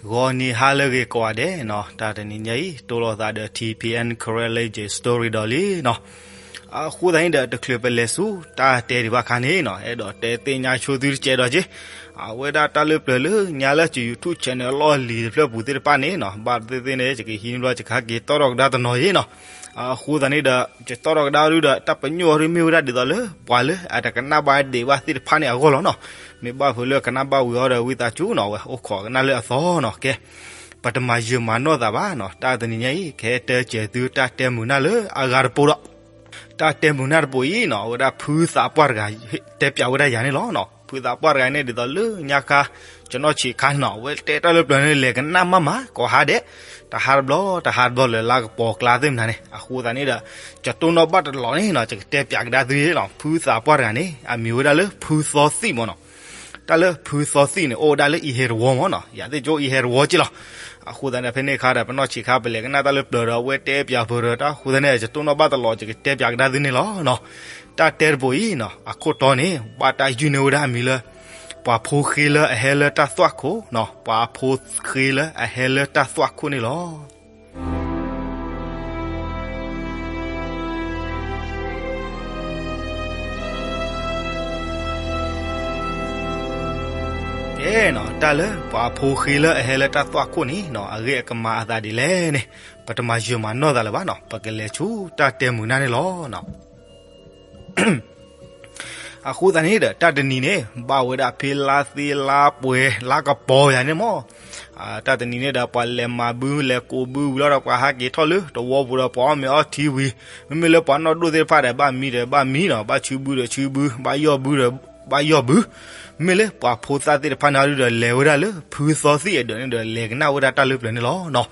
ဂီၤနံၤဟါလၢအဂ့ၤကိးဂၤဒဲးနီၤ, တၢ်တနံၤညါအံၤ တိၢ်လိာ်သးဒီး ထံၣ်ဖံၣ်အဲၣ် Karen Legend Story ဒီးလံနီၤ. အဃိသတးန့ၣ်ဒီး တချုးပလဲၤဆူတၢ်တဲဒံးဘၣ်ခါန့ၣ်နီၤ, အဲၣ်ဒိးတဲသ့ၣ်ညါဆိသုတကဲးဒီးက့ၤ, အဝဲဒၣ်တၢ်လၢပျၢၤလၢညါလၢယ YouTube channel လီၢ်လံၤတဖျၢၣ်ပူၤသ့ၣ်တဖၣ်န့ၣ်နီၤ, ဘၣ်သ့ၣ်သ့ၣ်န့ၣ် ယကဟံးန့ၢ်ဘျီ ယကဟဲက့ၤတီၣ်ထီၣ်ကဒါတနီၤယ့နီၤ. အဃိသတးန့ၣ်ဒီး ယတီၣ်ထီၣ်ကဒါဒုဒီး တၢ်ပညိၣ်အီၤဒုမ့ၢ်ဝဲဒၣ်ဒ်သိးလၢ ပှၤလၢအတကနၣ်ဘၣ်ဒံးဘၣ်သ့ၣ်တဖၣ်န့ၣ်အဂီၢ်လီၤနီၤ. မ့ၢ်ဘၣ်ဖုးလၢကနၣ်ဘၣ်ဝံၤအီၤဒီး ဝံသးစူၤနီၤ, အဝဲအိၣ်ခိးကနၣ်လၢအသီနီၤ. ကဲ, ပတမၤယၢၤမၤနီၢ်သးဘၣ်နီၤ, တၢ်တနံၤညါအံၤ ကဟဲတဲစၢၤသုတၢ်တဲမုာ်နၢ်လၢအဂၤတပိၤဒီး တၢ်တဲမုာ်နၢ်တပိၤအံၤနီၤ, အဝဲဒၣ်ဖုသးပှၢ်တဂၤ တဲပၠးဝဲဒၣ်ယၤန့ၣ်လီၤနီၤ. ဖုသးပှၢ်တဂၤန့ၣ် ဒ်သိးလၢညါခါ ကနီၢ်ဆံးခါန့ၣ်နီၤ, အဝဲတဲတၢ်လၢပျၢၤန့ၣ် လဲၤကနၣ်မးမး ကိးဟါဒဲး, တဟါတဘျီ တဟါတဘျီလၢလါကပီၤကျါသ့ၣ်မနၤန့ၣ်, အဃိသတးန့ၣ်ဒီး ယတိၢ်နီၣ်ဘၣ်တလီၤန့ၣ်နီၤ, ယကတဲပၠးကဒါသုယ့လီၤ. ဖုသးပှၢ်တဂၤန့ၣ် အမံၤဝဲဒၣ်လၢဖုသီသံၣ်မ့ၢ်နီၤ. တၢ်လၢဖုသီသံၣ်န့ၣ် အိၣ်ဝဲဒၣ်လၢအံၤဟဲတဝီမ့ၢ်နီၤ, ယၤသ့ၣ်ကၠိအံၤဟဲတဝီက့လီၤ. အဃိသတးန့ၣ် ဖဲန့ၣ်အခါဒီး ပနီၢ်ဆံးခါ ပလဲၤကနၣ်တၢ်လၢပျၢၤဒီး အဝဲတဲပၠးပၢၤဒီး တၢ်အဃိသတးန့ၣ် ယတိၢ်နီၣ်ဘၣ်တလီၤ ယကတဲပၠးကဒါသုန့ၣ်လီၤနီၤ. တၢ်တဲတပိၤအံၤနီၤ အခိၣ်တီန့ၣ် ဘၣ်တၢ်ယုၢ်န့ၢ်ဝဲဒၣ်အမံၤလၢ ပှၤဖိဃ့လၢအဟဲလၢတၢ်သွၣ်ခိၣ်နီၤ, ပှၤဖိဃ့လၢအဟဲလၢတၢ်သွၣ်ခိၣ်န့ၣ်လီၤ. ကဲနီၤ, တၢ်လၢပှၤဖိဃ့လၢအဟဲလၢတၢ်သွၣ်ခိၣ်န့ၣ်နီၤ, အဂ့ၢ်အကမၤအသးဒ်လဲၣ်န့ၣ် ပတမၤယၢၤမၤနီၢ်သးလၢၤဘၣ်နီၤ, ပကလဲၤဆူတၢ်တဲမုာ်နၢ်န့ၣ်လီၤနီၤ. အဃိသတးန့ၣ်ဒီး တၢ်တနံၤန့ၣ် ဘၣ်ဝဲဒၣ်ဖဲလါသ့လါပှဲၤ လါကပီၤယၤန့ၣ်မ့ၢ်, တၢ်တနံၤန့ၣ်ဒီး ပှၤလဲၤမၤဘု လဲၤကိးဘုဝံၤလီၤဒီး ပှၤဟးက့ၤထီၣ်လၢ တဝီပူၤဒီးပှၤအီၣ်မ့ၤအီထံဝံၤ, မ့မ့ၢ်လၢပှၤနီၢ်ဒိၣ်သ့ၣ်တဖၣ်ဒီး ဘၣ်မံဒီးဘၣ်မံနီၤ, ဘၣ်ဆူဘုဒီးဆူဘု, ဘၣ်ယီၢ်ဘုဒီးဘၣ်ယီၢ်ဘု, မ့မ့ၢ်လၢပှၤဖိသၣ်သ့ၣ်တဖၣ်န့ၣ်ဒုဒီး လဲၤဝဲဒၣ်လၢဖုသီသံၣ်အဒၢးန့ၣ်ဒီး လဲၤကနၣ်ဝဲဒၣ်တၢ်လၢပျၢၤန့ၣ်လီၤနီၤ.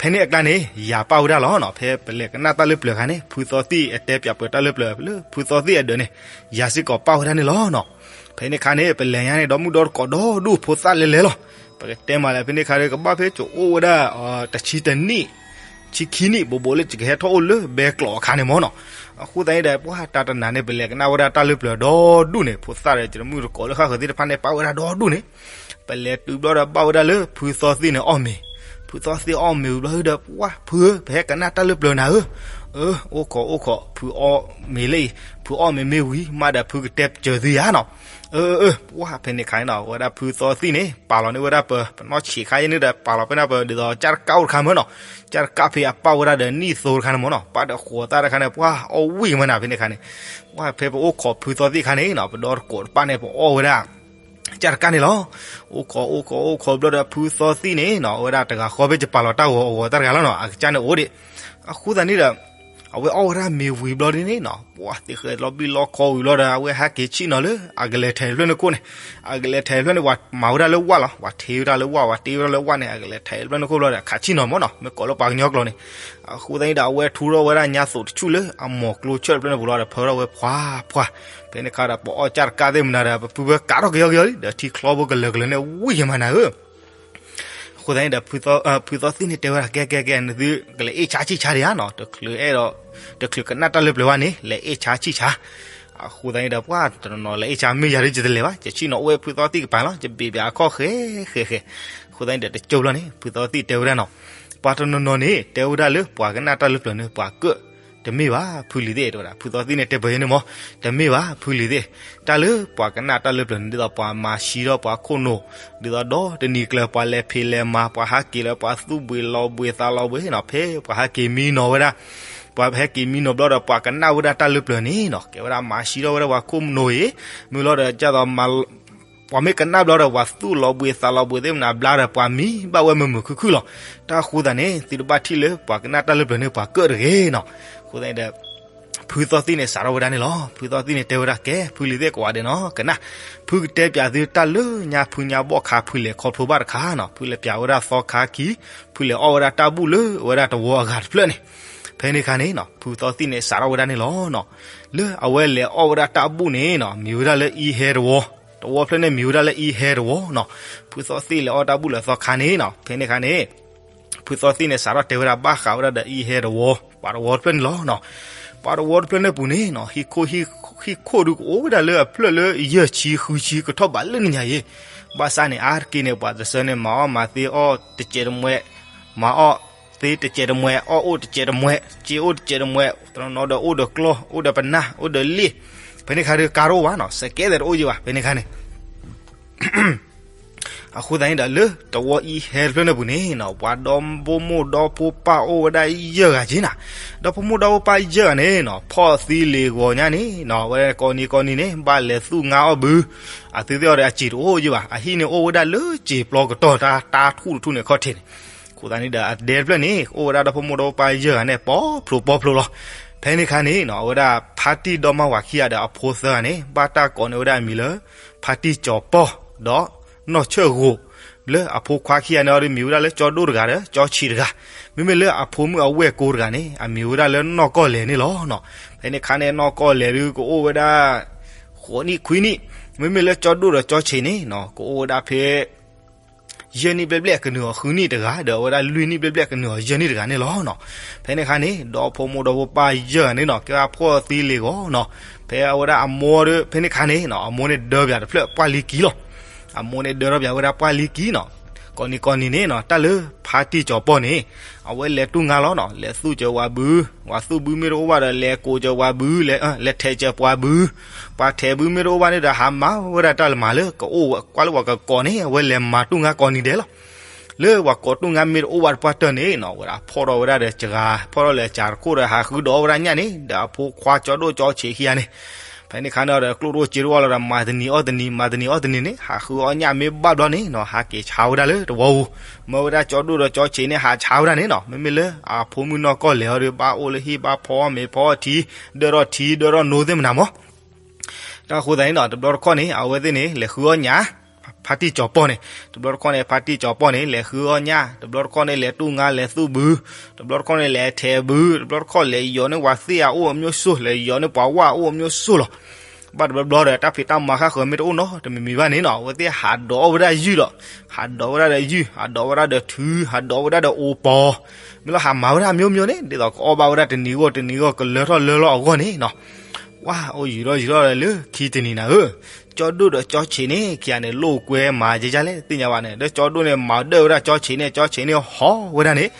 ဖဲန့ၣ်အကျါန့ၣ် ယၤပၣ်ဝဲဒၣ်လီၤနီၤ, ဖဲပလဲၤကနၣ်တၢ်လၢပျၢၤအခါန့ၣ် ဖုသီသံၣ်အတဲပၠးပၢၤတၢ်လၢပျၢၤလၢဖုသီသံၣ်အဒၢးန့ၣ် ယၤစ့ၢ်ကီးပၣ်ဝဲဒၣ်န့ၣ်လီၤနီၤ. ဖဲန့ၣ်အခါန့ၣ် ပလဲၤညါန့ၣ် ဒီမုၢ်ဒီတကိးဒီဒူၣ် ဖိသၣ်လဲၤလဲၤလီၤ. ပကတဲမးလၢ ဖဲန့ၣ်အခါဒီး ကဘၣ်ဖဲကအိၣ်ဝဲဒၣ် တဆံတနံၣ် ဆံခံနံၣ် ဘိးဘိးလၢယကဟဲထီၣ်အိၣ်လၢဘဲကျိးအခါန့ၣ်မ့ၢ်နီၤ. အဃိသတးန့ၣ်ဒီး ပှၤတၢ်တနၤန့ၣ် ပလဲၤကနၣ်ဝဲဒၣ်တၢ်လၢပျၢၤဒီဒူၣ်န့ၣ် ဖိသၣ်ဒီး ဒီမုၢ်ဒီတကိးလၢဃၣ်ဃၢၤသ့ၣ်တဖၣ်န့ၣ် ပၣ်ဝဲဒၣ်ဒီဒူၣ်န့ၣ် ပလဲၤတုၤဘျီဒီး ဘၣ်ဝဲဒၣ်လၢဖုသီသံၣ်န့ၣ်အီၣ်မ့ၤ, ဖုသီသံၣ်အီၣ်မ့ၤဝံၤဘျီဒီး ပှၤဖုဧၢ ပဟဲကနၣ်တၢ်လၢပျၢၤနၤဧၢ, အၢ အိၣ်ခိးအိၣ်ခိး ဖုအီၣ်မ့ၤလၢအံၤ, ဖုအီၣ်မ့ၤမ့ၢ်ဝံၤမးဒီး ဖုကတဲပၠၢၤသုယၤနီၤ. အၢ အၢ ပှၤဖဲန့ၣ်အခါန့ၣ်နီၤ ဝဲဒၣ်ဖုသီသံၣ်န့ၣ် ပာ်လီၤန့ၢ်ဝဲဒၣ်ပ ပနီၢ်ဆံးခါအံၤန့ၣ်ဒီး ပာ်လီၤဖဲန့ၣ်ပ ဒ်သိးကၢ်တကၣ်အိၣ်တခါမ့ၢ်နီၤ, ကၢ်တကၣ်ဖဲအပၣ်ဝဲဒၣ်ဒီးနံၣ်သိတခါန့ၣ်မ့ၢ်နီၤ, ပၣ်ဒီးဃိးသၣ်တခါန့ၣ် ပှၤအီၣ်ဝံၣ်မးနၤ ဖဲန့ၣ်အခါန့ၣ်, ပှၤဖဲပအိၣ်ခိးဖုသီသံၣ်အခါန့ၣ်နီၤ ပဒီတကိးတပၣ်န့ၣ် ပအီၣ်ဝဲဒၣ် ကၢ်တကၣ်န့ၣ်လီၤ. အိၣ်ခိးအိၣ်ခိးအိၣ်ခိးဘျီဒီး ဖုသီသံၣ်န့ၣ်နီၤ အဝဲဒၣ်တဂၤဃီဖဲယပာ်လီၤတၢ်ဂီၤအဂီၤတၢ်တဂၤလီၤနီၤ အကစၢ်န့ၣ်အိၣ်ဒံး. အဃိသတးန့ၣ်ဒီး အဝဲအီၣ်ဝဲဒၣ်မ့ၤဝံၤဘျီဒ်န့ၣ်နီၤ ပှၤသ့ၣ်ဃဲၤလီၤဘံၣ်လီၤခီဝံၤဘျီဒီး အဝဲဟဲက့ၤဆ့ၣ်နီၤလၢ အကလဲၤထဲးဖျၢၣ်န့ၣ်ခိၣ်န့ၣ်, အကလဲၤထဲးဖျၢၣ်န့ၣ် ပှၤမၤဝဲဒၣ်လၢဝၣ်လီၤ, ပှၤထ့ဝဲဒၣ်လၢဝၣ် ပှၤတ့ဝဲဒၣ်လၢဝၣ်န့ၣ် အကလဲၤထဲးဖျၢၣ်န့ၣ်ခိၣ်ဘျီဒီး ခးဆ့ၣ်နီၤမ့ၢ်နီၤ မ့ၢ်ကိးလၢပှၤကညီကျိာ်န့ၣ်. အဃိသတးန့ၣ်ဒီး အဝဲထူထီၣ်ဝဲဒၣ်ညါသိးတဆူၣ်လၢ အမိၢ်ကျိဆၢၣ်တဖျၢၣ်န့ၣ်ပူၤလီၤဒီး ဖၢထီၣ်ဝဲဖှါဖှါ, ဖဲန့ၣ်အခါဒီး ပအီၣ်ကၢ်တကၣ်သ့ၣ်မနုၤဒီး ပဖုဖၢကးထီၣ်ကယီကယီလံ ဒီးထံချီဖိကလၢာ်ကလၢာ်န့ၣ် ဝံၣ်ယမၤနၤဧၢ အဃိသတးန့ၣ်ဒီး ဖုသီသံၣ်န့ၣ်တဲဝဲဒၣ် ကဲကဲကဲ နသုကလဲၤအ့ၣ်ဆါဆံၣ်ဆါဒံးဧါနီၤ, တချုးအဲၣ်ဒိး တချုးကနၣ်တၢ်လၢပျၢၤဘၣ်န့ၣ် လဲၤအ့ၣ်ဆါဆံၣ်ဆါ. အဃိသတးန့ၣ်ဒီး ပှၤတနီၤနီၤလဲၤအ့ၣ်ဆါ မ့ၢ်ယၤဒ်ယတလဲၤဘၣ်, ယဆ့ၣ်နီၤအိၣ်ဝဲဖုသီသံၣ်ကပၤလီၤ, ယဘ့ၣ်ဘၣ်အခီၣ်ဃဲဃဲဃဲ. အဃိသတးန့ၣ်ဒီး တကၠိဘျီန့ၣ် ဖုသီသံၣ်တဲဝဲဒၣ်နီၤ, ပှၤတနီၤနီၤန့ၣ် တဲဝဲဒၣ်လၢပှၤကနၣ်တၢ်လၢပျၢၤန့ၣ် ပှၤကၢၣ် တမ့ၢ်ဘၣ် ဖုလံၤသ့ၣ် တဲဝဲဒၣ်, ဖုသီသံၣ်န့ၣ်တဲပၢၤယဲန့ၣ်မ့ၢ် တမ့ၢ်ဘၣ် ဖုလံၤသ့ၣ်, တၢ်လၢပှၤကနၣ်တၢ်လၢပျၢၤန့ၣ် ဒ်သိးပှၤမၤဆှံထီၣ်ပှၤခိၣ်နူာ်, ဒ်သိးဒီတနံၤကျၢၤ ပှၤလဲၤဖံးလဲၤမၤ ပှၤဟးက့ၤလၢပှၤသူၣ်ဘှံးလီၤဘှံးသးလီၤဘှံးနီၤ, ဖဲပှၤဟဲက့ၤမံနီၤဝဲဒၣ်, ပှၤဟဲက့ၤမံနီၤဘျီဒီး ပှၤကနၣ်ဝဲဒၣ်တၢ်လၢပျၢၤန့ၣ်နီၤ, ကဲဝဲဒၣ်မၤဆှံထီၣ်ဝဲဒၣ်ပှၤခိၣ်နူာ်အံၤ, မ့ၢ်လီၤဒီး ကသိး ပှၤမ့ၢ်ကနၣ်ဘျီဒီး ပှၤသူၣ်လီၤဘှံးသးလီၤဘှံးသ့ၣ်မနုၤဘျါဒီး ပှၤမံဘၣ်ဝဲမုာ်မုာ်ခုၣ်ခုၣ်လီၤ. တၢ်အဃိသတးန့ၣ် သုတဘၣ်ထံၣ်လၢပှၤကနၣ်တၢ်လၢပျၢၤန့ၣ် ပှၤကၢၣ်တဂ့ၤနီၤ. အဃိသတးန့ၣ်ဒီး ဖုသီသံၣ်န့ၣ် စးထီၣ်ဝဲဒၣ်န့ၣ်လီၤ. ဖုသီသံၣ်န့ၣ် တဲဝဲဒၣ် ကဲ ဖုလံၤသ့ၣ်ကိးဂၤဒဲးနီၤ ကနၣ်, ဖုကတဲပၠးသုတၢ်လၢညါဖုညါဘီၣ်ခါ ဖုလဲၤခီဖျိဘၣ်တခါနီၤ, ဖုလဲၤပၠးဝဲဒၣ်သီခါခံ, ဖုလဲၤအီၣ်ဝဲဒၣ်တၢ်ဘူၣ်လၢအဝဲဒၣ်တဝီအဂၤတဖျၢၣ်န့ၣ်, ဖဲန့ၣ်အခါန့ၣ်နီၤ ဖုသီသံၣ်န့ၣ် စးထီၣ်ဝဲဒၣ်န့ၣ်လီၤနီၤ. လၢအဝဲလဲၤအီၣ်ဝဲဒၣ်တၢ်ဘူၣ်န့ၣ်နီၤ မံၤဝဲဒၣ်လၢအံၤဟဲတဝီ, တဝီဖျၢၣ်န့ၣ် မံၤဝဲဒၣ်လၢအံၤဟဲတဝီနီၤ. ဖုသီသံၣ်လဲၤအီၣ်တၢ်ဘူၣ်လၢသီခါန့ၣ်နီၤ, ဖဲန့ၣ်အခါန့ၣ် ဖုသီသံၣ်န့ၣ် စးထီၣ်တဲဝဲဒၣ်ဘၣ်ဃးဝဲဒၣ်ဒီးအံၤဟဲတဝီ, ပှၤတဝီတဖျၢၣ်န့ၣ်လီၤနီၤ. ပှၤတဝီတဖျၢၣ်န့ၣ်ပူၤန့ၣ်နီၤ ဟံၣ်ခိၣ်ဟံၣ်ခိၣ်ဒုးကအိၣ်ဝဲဒၣ်လၢအဖျၢၣ်လၢယဲၢ်ဆံဃုဆံကထီၣ်ဘးလၢနညါယဲၢ်, ဘၣ်ဆၣ်န့ၣ် အါတက့ၢ်န့ၣ် ပှၤတဆၢန့ၣ် မၤအီၣ်မၤသ့အီၣ်တစဲးတမှဲး, မၤအီၣ်သ့တစဲးတမှဲး, အီၣ်အိၣ်တစဲးတမှဲး, စ့အိၣ်တစဲးတမှဲး, တနီၤဒီးအိၣ်ဒီးကျီၢ် အိၣ်ဒီးပနၢ် အိၣ်ဒီးလ့ၣ်, ဖဲန့ၣ်ခါဒုးကါတအိၣ်ဘၣ်နီၤ စကဲသဲးတအိၣ်ယဲၢ်ဘၣ် ဖဲန့ၣ်ခါန့ၣ် အဃိသတးန့ၣ်ဒီး လၢတဝီအံၤဟဲတဖျၢၣ်န့ၣ်ပူၤန့ၣ်နီၤ ပှၤဒီဖိမိၢ်ဒီဖိပၢ်အိၣ်ဝဲဒၣ်ယဲၢ်ဂၤက့ၤနၤ, ဒီဖိမိၢ်ဒီဖိပၢ်ယဲၢ်ဂၤန့ၣ်နီၤ ဖီၣ်သံလ့ၤဂီၤညါန့ၣ်နီၤ အဝဲကိးနံၤကိးနံၤန့ၣ် ဘၣ်လဲၤသူၣ်ငါအီၣ်ဘု, အသုသ့ၣ်အီၤဒီးအစံာ်တအိၣ်ယဲၢ်ဘၣ် အဟံၣ်န့ၣ်အိၣ်ဝဲဒၣ်လၢစံာ်ပျီကတီၢ်တၢ်တၢ်ထူၣ်တထူၣ်န့ၣ် ခီၣ်ထံးန့ၣ်, အဃိသတးန့ၣ်ဒီး အဒဲတဖျၢၣ်န့ၣ် အိၣ်ဝဲဒၣ်ဒီဖိမိၢ်ဒီဖိပၢ်ယဲၢ်ဂၤန့ၣ် ပီဖျိပီဖျိလီၤ. ဖဲန့ၣ်ခါန့ၣ်နီၤ အဝဲဒၣ်ဖါတံၢ်ဒီမါဝၤခံဂၤဒီးအဖိသၢဂၤန့ၣ် ဘၣ်တၢ်ကိးန့ၢ်ဝဲဒၣ်အမံၤလၢ ဖါတံၢ်ကၠီၤပီၢ် ဒီးနီၢ်ဆၢၣ်ဂိၤ, လၢအဖိခွါခံဂၤန့ၣ်အီၤဒီးမံၤဝဲဒၣ်လၢကၠီဒိၣ်တဂၤဒီးကၠီဆံးတဂၤ, မ့မ့ၢ်လၢအဖိမုၣ်အဝဲၢ်ကိတဂၤန့ၣ် အမံၤဝဲဒၣ်လၢနီၢ်ကီၢ်လဲၣ်န့ၣ်လီၤ. ဖဲန့ၣ်ခါန့ၣ် နီၢ်ကီၢ်လဲၣ်ဒုးကအိၣ်ဝဲဒၣ် ဃိးနံၣ်ခွံနံၣ်, မ့မ့ၢ်လၢကၠီဒိၣ်ဒီးကၠီဆံးန့ၣ်နီၤ ကအိၣ်ဝဲဒၣ်ဖဲ ယဲၢ်နံၣ်ဘျဲၣ်ဘျဲၣ်ကနုာ်အီၤဃုနံၣ်တဂၤ ဒီးအဝဲဒၣ်လွံၢ်နံၣ်ဘျဲၣ်ဘျဲၣ်ကနုာ်အီၤယဲၢ်နံၣ်တဂၤန့ၣ်လီၤနီၤ. ဖဲန့ၣ်ခါန့ၣ် ဒီဖိမိၢ်ဒီဖိပၢ်ယဲၢ်ဂၤန့ၣ်နီၤ ကဲဝဲဖီၣ်သံလ့ၤဂီၤနီၤ, ဖဲအဝဲဒၣ်အမိၢ်ဒီး ဖဲန့ၣ်ခါန့ၣ်နီၤ အမိၢ်န့ၣ်ဒၢပၠးတဖျၢၣ်ပှၢ်လံကံလီၤ. အမိၢ်န့ၣ်ဒၢထီၣ်ပၠးဝဲဒၣ်ပှၢ်လံကံနီၤ. ကိးနံၤကိးနံၤန့ၣ်နီၤ တၢ်လၢဖါတံၢ်ကၠီၤပီၢ်န့ၣ် အဝဲလဲၤတူၢ်ငါလီၤနီၤ, လဲၤသူၣ်စၢၤဝၤဘု, ဝၤသူၣ်ဘုမ့ၢ်တအိၣ်ဘၣ်ဒီး လဲၤကိးစၢၤဝၤဘု, လဲၤထဲးစၢၤပှၤဘု, ပှၤထဲးဘုမ့ၢ်တအိၣ်ဘၣ်န့ၣ်ဒီး ဟးမၤဝဲဒၣ်တၢ်လၢမၤလၢကအိၣ်ကွၢ်လၢပှၤကကိးန့ၣ် အဝဲလဲၤမၤတူၢ်ငါကိးနံၤဒဲးလီၤ. လၢပှၤကိးတူၢ်ငါမ့ၢ်တအိၣ်ဘၣ်တပှၢ်တၢၢ်န့ၣ်နီၤ ဝဲဒၣ်ဖီၣ်ထီၣ်ဝဲဒၣ်ဒီးစှၤ, ဖီၣ်ထီၣ်လၢစှၤတခိၣ်ဒီး ဟးဃုဒီးအီၣ်ဝဲဒၣ်ညၣ်န့ၣ် ဒီးအဖိခွါကၠီဒိၣ်ကၠီဆံးခံဂၤန့ၣ်, ဖဲန့ၣ်ခါန့ၣ်ဒီး ကျိၣ်တအိၣ်စ့တအိၣ်လီၤဒီး မၤတနံၤအီၣ်တနံၤ မၤတနံၤအီၣ်တနံၤန့ၣ် ဟးဃုအီၣ်ညၣ်မ့ၢ်ဘၣ်ဘျီန့ၣ်နီၤ ဟးက့ၤဆါဝဲဒၣ်လၢတဝီပူၤ, မၢဝဲဒၣ်ကၠီဒိၣ်ဒီးကၠီဆံးန့ၣ် ဟးဆါဝဲဒၣ်န့ၣ်နီၤ. မ့မ့ၢ်လၢအဖိမုၣ်နီၢ်ကီၢ်လဲၣ်အီၤဒီး ဘၣ်အိၣ်လၢဟံၣ်ဘၣ်ဖီမ့ၤဖီထံ, ဒၢထီၣ်ထံဒၢထီၣ်နိသ့ၣ်မနၤမး တၢ်ဃိသတးန့ၣ်နီၤ တဘျီတခီၣ်န့ၣ် အဝဲသ့ၣ်န့ၣ် လဲၤဃုအီၣ်ညၣ်, ဖါတံၢ်ကၠီၤပီၢ်န့ၣ်, တဘျီတခီၣ်န့ၣ် ဖါတံၢ်ကၠီၤပီၢ်န့ၣ် လဲၤဃုအီၣ်ညၣ်, တဘျီတခီၣ်န့ၣ် လဲၤတူၢ်ငါလဲၤသူၣ်ဘု, တဘျီတခီၣ်န့ၣ် လဲၤထဲးဘု, တဘျီတခီၣ် လဲၤယီၤန့ၢ်ပှၤသ့ၣ်အအိၣ်အမျိုးစိ, လဲၤယီၤန့ၢ်ပှၤဝၣ်အအိၣ်အမျိုးစိလီၤ. ဘၣ်တဘျီဘျီဒီး တၢ်ဖံးတၢ်မၤဃၣ်ဃၢၤမ့ၢ်တအိၣ်နီတမံၤမံၤဘၣ်န့ၣ်နီၤ အဝဲသ့ၣ်ဟးဒိးအီၣ်ဝဲဒၣ်ယုၢ်ဒီး, ဟးဒိးဝဲဒၣ်ဒီးယုၢ်, ဟးဒိးဝဲဒၣ်ဒီးထု, ဟးဒိးဝဲဒၣ်ဒီးအိပီၤ, မ့ၢ်လီၤဟးမၤဝဲဒၣ်အမျိုးမျိုးန့ၣ် ဒ်သိးကအီၣ်ဘၣ်ဝဲဒၣ်တနံၤဂီၢ်တနံၤဂီၢ် ကလၢထီၣ်လၢလီၤအဂီၢ်န့ၣ်နီၤ ဝါ အိၣ်ယံာ်ထီၣ်ယံာ်ထီၣ်လၢခံတနံၤနၤဧၢ, ကၠီဒိၣ်ဒီးကၠီဆံးန့ၣ် ခံဂၤန့ၣ် လိာ်ကွဲမၤကဲယါလဲၣ် သ့ၣ်ညါဘၣ်န့ၣ် ဒီးကၠီဒိၣ်န့ၣ် မၤဒၢၣ်ဝဲဒၣ်ကၠီဆံးန့ၣ် ကၠီဆံးန့ၣ်ဟီၣ်ဝဲဒၣ်န့ၣ်,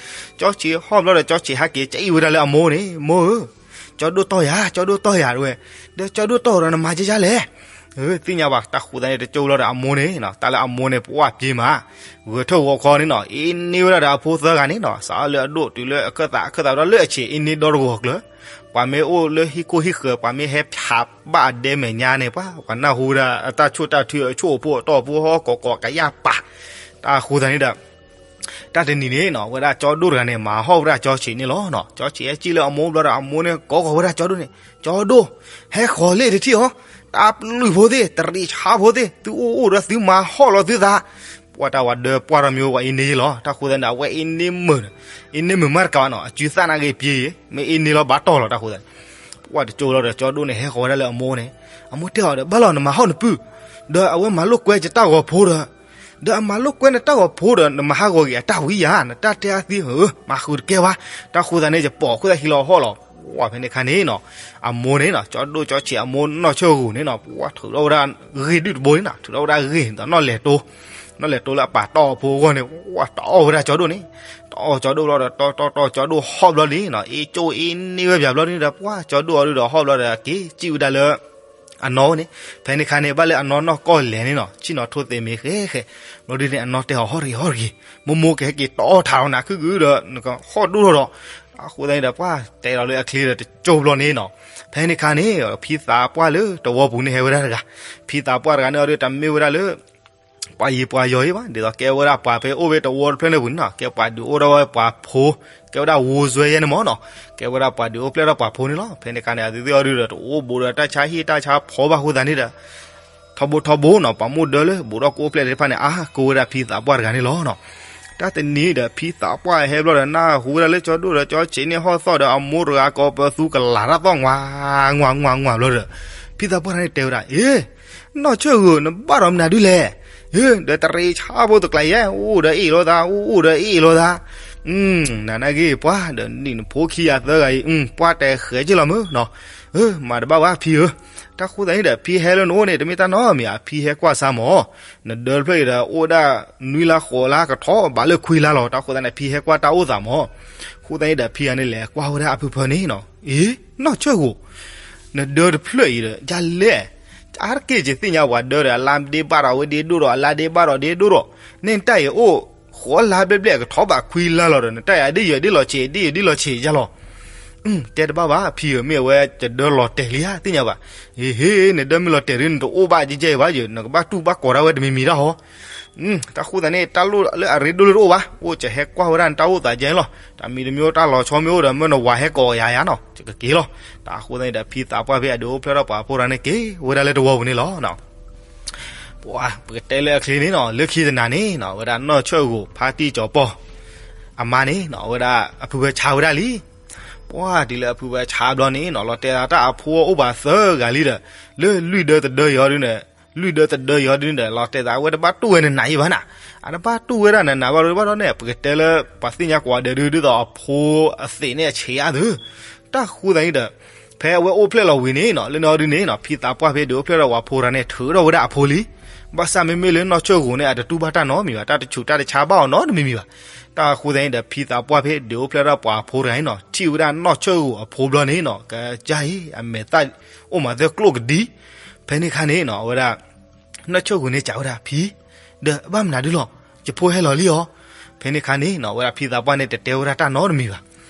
ကၠီဆံးဟီၣ်ဘျီဒီး ကၠီဆံးဟဲက့ၤကၠံၣ်ဝဲဒၣ်လၢအမိၢ်န့ၣ်, မိၢ်ဧၢ, ကၠီဒိၣ်တီၢ်ယၤ ကၠီဒိၣ်တီၢ်ယၤတဝဲ, ဒီးကၠီဒိၣ်တီၢ်ဒီးနမၤကဲယါလဲၣ် သ့ၣ်ညါဘၣ် တၢ်ဃိသတးန့ၣ် တကၠိလီၤဒီးအမိၢ်န့ၣ်နီၤ တၢ်လၢအမိၢ်န့ၣ် ပှၢ်ပျ့ၤမး, ဂဲၤထၢၣ်ဂီၤခီန့ၣ်နီၤ အ့န့ၢ်ဝဲဒၣ်ဒီးအဖိသၢဂၤန့ၣ်နီၤ စးထီၣ်လၢအဒိၣ်တုၤလၢအခၢၣ်သး အခၢၣ်သးဒီးလၢအဆံး အ့န့ၢ်ဒီတဂီၤကျၢၤ, ပှၤမ့ၢ်အိၣ်လၢဟံၣ်ခိၣ်ဟံၣ်ဃၢၤ ပှၤမ့ၢ်ဟဲဖျးဘၣ်အဒဲမဲာ်ညါန့ၣ် ပှၤ ပှၤနၢ်ဟူဝဲဒၣ်အတၢ်ဆိၣ်တၢ်ထုအဆိၣ်အဖိအတီၢ်အဖိဟီၣ်ကိးကိးကယၢ်ပာ်, တၢ်ဃိသတးန့ၣ်ဒီး တၢ်တနံၤန့ၣ်နီၤ ဝဲဒၣ်ကၠီဒိၣ်တဂၤန့ၣ် မၤဟီၣ်ဝဲဒၣ်ကၠီဆံးန့ၣ်လီၤနီၤ ကၠီဆံးဟဲကၠံၣ်လၢအမိၢ်ဘျီဒီး အမိၢ်န့ၣ် ကိးဃီၤဝဲဒၣ်ကၠီဒိၣ်န့ၣ် ကၠီဒိၣ်, ဟဲဃီၤလ့ၣ်တထံၣ်အီၤ, တၢ်ပျုၢ်ဖိသ့ၣ် တရံးဆါဖိသ့ၣ် သုအိၣ်အိၣ်ဒီးသုမၤဟီၣ်လီၤသုသး, ပှၤတၢ်ဝဲဒၢးပှၢ်ထီၣ်မ့ၢ်ဝဲအ့န့ၢ်ယဲလီၤ တၢ်ဃိသတးန့ၣ် အဝဲအ့န့ၢ်မုာ်, အ့န့ၢ်မုာ်မးတကးဘၣ်နီၤ အစုသၣ်နာ်က့ၤပျ့ၤ, မ့ၢ်အ့န့ၢ်လီၤဘၣ်တီၢ်လီၤ တၢ်ဃိသတးန့ၣ် ပှၤတကၠိလီၤဒီးကၠီဒိၣ်န့ၣ် ဟဲဃီၤဝဲဒၣ်လၢအမိၢ်န့ၣ်, အမိၢ်တဲအီၤဒီး ဘၣ်လီၤနမၤဟီၣ်နပုၢ်, ဒီးအဝဲမၤလိာ်ကွဲယတၢ်ဂီၤဖိဒီး ဒီးအမၤလိာ်ကွဲနတၢ်ဂီၤဖိဒီး နမၤဟးဂီၤက့ၤအတၢ်ဝံယၤ နတၢ်တဲအသ့ဧၢ မၤဃုာ်တကဲဘၣ်, တၢ်ဃိသတးန့ၣ် ယပိာ်ခိၣ်သၣ်ဟံးလီၤဟီၣ်လီၤ, ပှၤဖဲန့ၣ်ခါန့ၣ်နီၤ အမိၢ်န့ၣ်နီၤ ကၠီဒိၣ်ကၠီဆံးအမိၢ်နီၢ်ဆၢဂိၤန့ၣ်နီၤ ပှၤထုးထီၣ်ဝဲဒၣ်ဂ့ၢ်ဒုၣ်တဘိန့ၣ်နီၤ ထုးထီၣ်ဝဲဒၣ်ဂ့ၢ်ဒီးနီၣ်လဲၤတိ, နီၣ်လဲၤတိလၢအပာ်တီၢ်အဖိအဂီၢ်န့ၣ် ပှၤတအီၣ်ဝဲဒၣ်ကၠီဒိၣ်န့ၣ်, တအီၣ်ကၠီဒိၣ်ဘျီဒီး တီတီတီကၠီဒိၣ်ဟီၣ်ဘျီန့ၣ်နီၤ အ့ကၠိအ့န့ၢ်ဝဲပၠးဘျီန့ၣ်ဒီး ပှၤကၠီဒိၣ်အီၤဒုးဒီးဟီၣ်ဘျီဒီးက့ၤကၠံၣ်ဝဲဒၣ်လၢ အနီၢ်န့ၣ်, ဖဲန့ၣ်ခါန့ၣ် ဘၣ်လၢအနီၢ်နီၢ်ကီၢ်လဲၣ်န့ၣ်နီၤ ဆ့ၣ်နီၤထိၣ်သ့မ့ၢ်ဃဲဃဲ, ဘျီဒုန့ၣ် အနီၢ်တဲအီၤဟီၣ်တဂ့ၤဟီၣ်တဂ့ၤ, မိၢ်မိၢ်ကဟဲက့ၤတီထးလီၤနၤခုၣ်ကုဒီး ဟီၣ်ဒိၣ်ထီၣ်ဒီး, အဃိသတးန့ၣ်ဒီး ပှၤတဲလီၤလၢအချ့ဒီးတကၠိဘျီန့ၣ်နီၤ, ဖဲန့ၣ်ခါန့ၣ် ဖံသးပှၢ်လၢတဝီပူၤန့ၣ်ဟဲဝဲဒၣ်တဂၤ, ဖံသးပှၢ်တဂၤန့ၣ်အီၤဒုး တမ့ၢ်ဝဲဒၣ်လၢ ပှၤယံၤပှၤယီၤအံၤဘၣ် ဒ်သိးကဲဝဲဒၣ်ပှၤဖဲအိၣ်ဖဲတဝီတဖျၢၣ်န့ၣ်ပူၤန့ၣ်နီၤ ကဲပှၤဒုးအိၣ်ထီၣ်ဝဲပှၤဖိ, ကဲဝဲဒၣ်ဝိစွဲယဲန့ၣ်မ့ၢ်နီၤ, ကဲဝဲဒၣ်ပှၤဒုးအိၣ်ဖျဲၣ်ထီၣ်ပှၤဖိန့ၣ်လီၤ. ဖဲန့ၣ်ခါန့ၣ် အသုသ့ၣ်အီၤဒုးဒီး တအိၣ်ဘူးဒီးတၢ်ဆါဟံၣ်တၢ်ဆါဖီဘၣ်အဃိသတးန့ၣ်ဒီး ထီဘိထီဘိနီၤ ပှၤမိၢ်ဒၢလၢဘူးဒီးကအိၣ်ဖျဲၣ်သ့ၣ်တဖၣ်န့ၣ် အါကိးဝဲဒၣ်ဖံသးပှၢ်တဂၤန့ၣ်လီၤနီၤ. တၢ်တနံၤဒီး ဖံသးပှၢ်ဟဲဘျီဒီး နၢ်ဟူဝဲဒၣ်လၢကၠီဒိၣ်ဒီးကၠီဆံးန့ၣ်ဟီၣ်သီၣ်ဒီး အမိၢ်တဂၤကိးပသူကလၤတၢ်သီၣ် ငွး ငွး ငွး ငွး ဘျီဒီး ဖံသးပှၢ်တဂၤန့ၣ်တဲဝဲဒၣ် အ့ နီၢ်ဆၢၣ်ဧၢ နဘၣ်ဒီးမနုၤဒုလဲၣ်, ဒီးတရံးဆါဖိတကျါယဲ အိၣ်ဒီးအ့ၣ်လိာ်သး အိၣ်ဒီးအ့ၣ်လိာ်သး, နနာ်က့ၤပှၤဒီးနံၣ်နဖိခံဂၤသၢဂၤအံၤ ပှၤတဲဃဲက့ၤလီၤမုၢ်နီၤ, မၤတဘၣ်ဘၣ်ဖံဧၢ, တၢ်ဃိသတးန့ၣ်ဒီး ဖံဟဲလၢနအိၣ်န့ၣ် တမ့ၢ်တၢ်နီတမံၤဘၣ်, ဖံဟဲကွၢ်စါမၢ်, နဒၢတဖျၢၣ်အံၤဒီး အိၣ်ဒၣ်နွံလါဃိးလါကထီၣ်ဘးလၢခွံလါလီၤ, တၢ်ဃိသတးန့ၣ် ဖံဟဲကွၢ်တၢ်အိၣ်သးမၢ်, ဃိသတးန့ၣ်ဒီး ဖံဂၤန့ၣ်လဲၤကွၢ်ဝဲဒၣ်အဖုဖၢန့ၣ်နီၤ, အ့ နီၢ်ဆၢၣ်ဂိၤ နဒၢတဖျၢၣ်အံၤဒီး ယလဲၣ်, အါတက့ၢ်ယသ့ၣ်ညါပှၤဒၢဒီး အလါဒ့ဘၣ်ဒီး အဝဲဒ့ဒိၣ်ဒီး အလါဒ့ဘၣ်ဒီးဒ့ဒိၣ်ဒီး, န့ၣ်တၢ်အံၤအိၣ် ဃိးလါဘျဲၣ်ဘျဲၣ်ကထီၣ်ဘးခွံလါလီၤဒီး နတၢ်အံၤဒ်ယဒ်လီၤဆံး ဒ်ယဒ်လီၤဆံးယလီၤ, တဲတဘၣ်ဘၣ် ဖံဧၢ မ့ၢ်အဝဲယဒၢလီၤတဲာ်လံဧါ သ့ၣ်ညါဘၣ်, ဟ့ နဒၢမ့ၢ်လီၤတဲာ်ဒ် နတအိၣ်ဘၣ်ကဲကဲအံၤဘၣ်ယဲ နကဘၣ်တူၢ်ဘၣ်ကိးဒၣ်ဝဲတမံၤမံၤတၢ်ဟီ တၢ်ဃိသတးန့ၣ် တၢ်လိၣ်လၢအရ့ဒိၣ်လၢတအိၣ်ဘၣ်, အိၣ်ကဟဲကွၢ်ဝဲဒၣ်နတၢ်အိၣ်သးကဲလီၤ, တၢ်မံၤတမံၤအိၣ်တၢ်လီၤဆီမ့ၢ်အိၣ်ဒီး မ့ၢ်နဝၤဟဲကိးယၤယၤနီၤ ယကက့ၤလီၤ, တၢ်ဃိသတးန့ၣ်ဒီး ဖံသးပှၢ်ဖဲအဒုးအိၣ်ဖျဲၣ်ထီၣ်ပှၤဖိတဂၤန့ၣ် က့ၤဝဲဒၣ်လၢတဝီပူၤန့ၣ်လီၤ. ပှၤ ပကတဲလၢအချ့န့ၣ်နီၤ လၢခံတနၤန့ၣ်နီၤ အဝဲဒၣ်နီၢ်ဆၢၣ်ဂိၤ ဖါတံၢ်ကၠီၤပီၢ် အမါန့ၣ်နီၤ အဝဲဒၣ်အဖုဖၢဆါဝဲဒၣ်လံ, ပှၤ တုၤလၢအဖုဖၢဆါဘျီန့ၣ်နီၤ လီၤတဲာ်သးတၢ်အဖိအိၣ်ဘၣ်သၢဂၤလံဒီး လၢလွံၢ်ဒၢသဒၢယီၤဒုန့ၣ်, လွံၢ်ဒၢသဒၢယီၤဒုန့ၣ်ဒီး လီၤတဲာ်သးအဝဲတဘၣ်တူၢ်ဝဲနနၤအံၤဘၣ်နၤ, အတဘၣ်တူၢ်ဝဲဒၣ်နနၤဘၣ်ဒီးဘၣ်ဒီးန့ၣ် ပကတဲလၢပှၤသ့ၣ်ညါကိးဂၤဒဲးဒု ဒ်သိးအဖိအသံးန့ၣ်အဆံးအါသု, တၢ်ဃိသတးန့ၣ်ဒီး ဖဲအဝဲအိၣ်ဖျဲၣ်လီၤဝံၤန့ၣ်နီၤ လၢန့ၣ်အီၤဒုန့ၣ်နီၤ ဖံသးပှၢ်ဖဲဒုးအိၣ်ဖျဲၣ်ထီၣ်ပှၤဖိတဂၤန့ၣ် ထုးထီၣ်ဝဲဒၣ်အဖိလံ, ဘၣ်ဆၣ်မ့မ့ၢ်လၢနီၢ်ဆၢၣ်ဂိၤန့ၣ် အတတူၢ်ဘၣ်တၢ်နီတမံၤဘၣ်, တၢ်တဆူးတၢ်တဆါဘၣ်အီၤနီတမံၤမံၤဘၣ်, တၢ်ဃိသတးန့ၣ်ဒီး ဖံသးပှၢ်ဖဲဒုးအိၣ်ဖျဲၣ်ထီၣ်ပှၤဖိတဂၤန့ၣ်နီၤ ထံၣ်ဝဲဒၣ်နီၢ်ဆၢၣ်ဂိၤအဖိဘျီန့ၣ်နီၤ ကယါအံၤ အမဲာ်သၣ်အိၣ်မးသၢကျိၣ်ကဒံ, ဖဲန့ၣ်ခါန့ၣ်နီၤ အဝဲဒၣ် နီၢ်ဆၢၣ်ဂိၤန့ၣ် စံးဝဲဒၣ် ဖံ, ဒီးဘၣ်မနုၤဒုလီၤ, ယဖိဟဲလီၤလံအီၤ, ဖဲန့ၣ်ခါန့ၣ်နီၤ အဝဲဒၣ်ဖံသးပှၢ်န့ၣ် တတဲဝဲဒၣ်တၢ်နီတမံၤဘၣ်,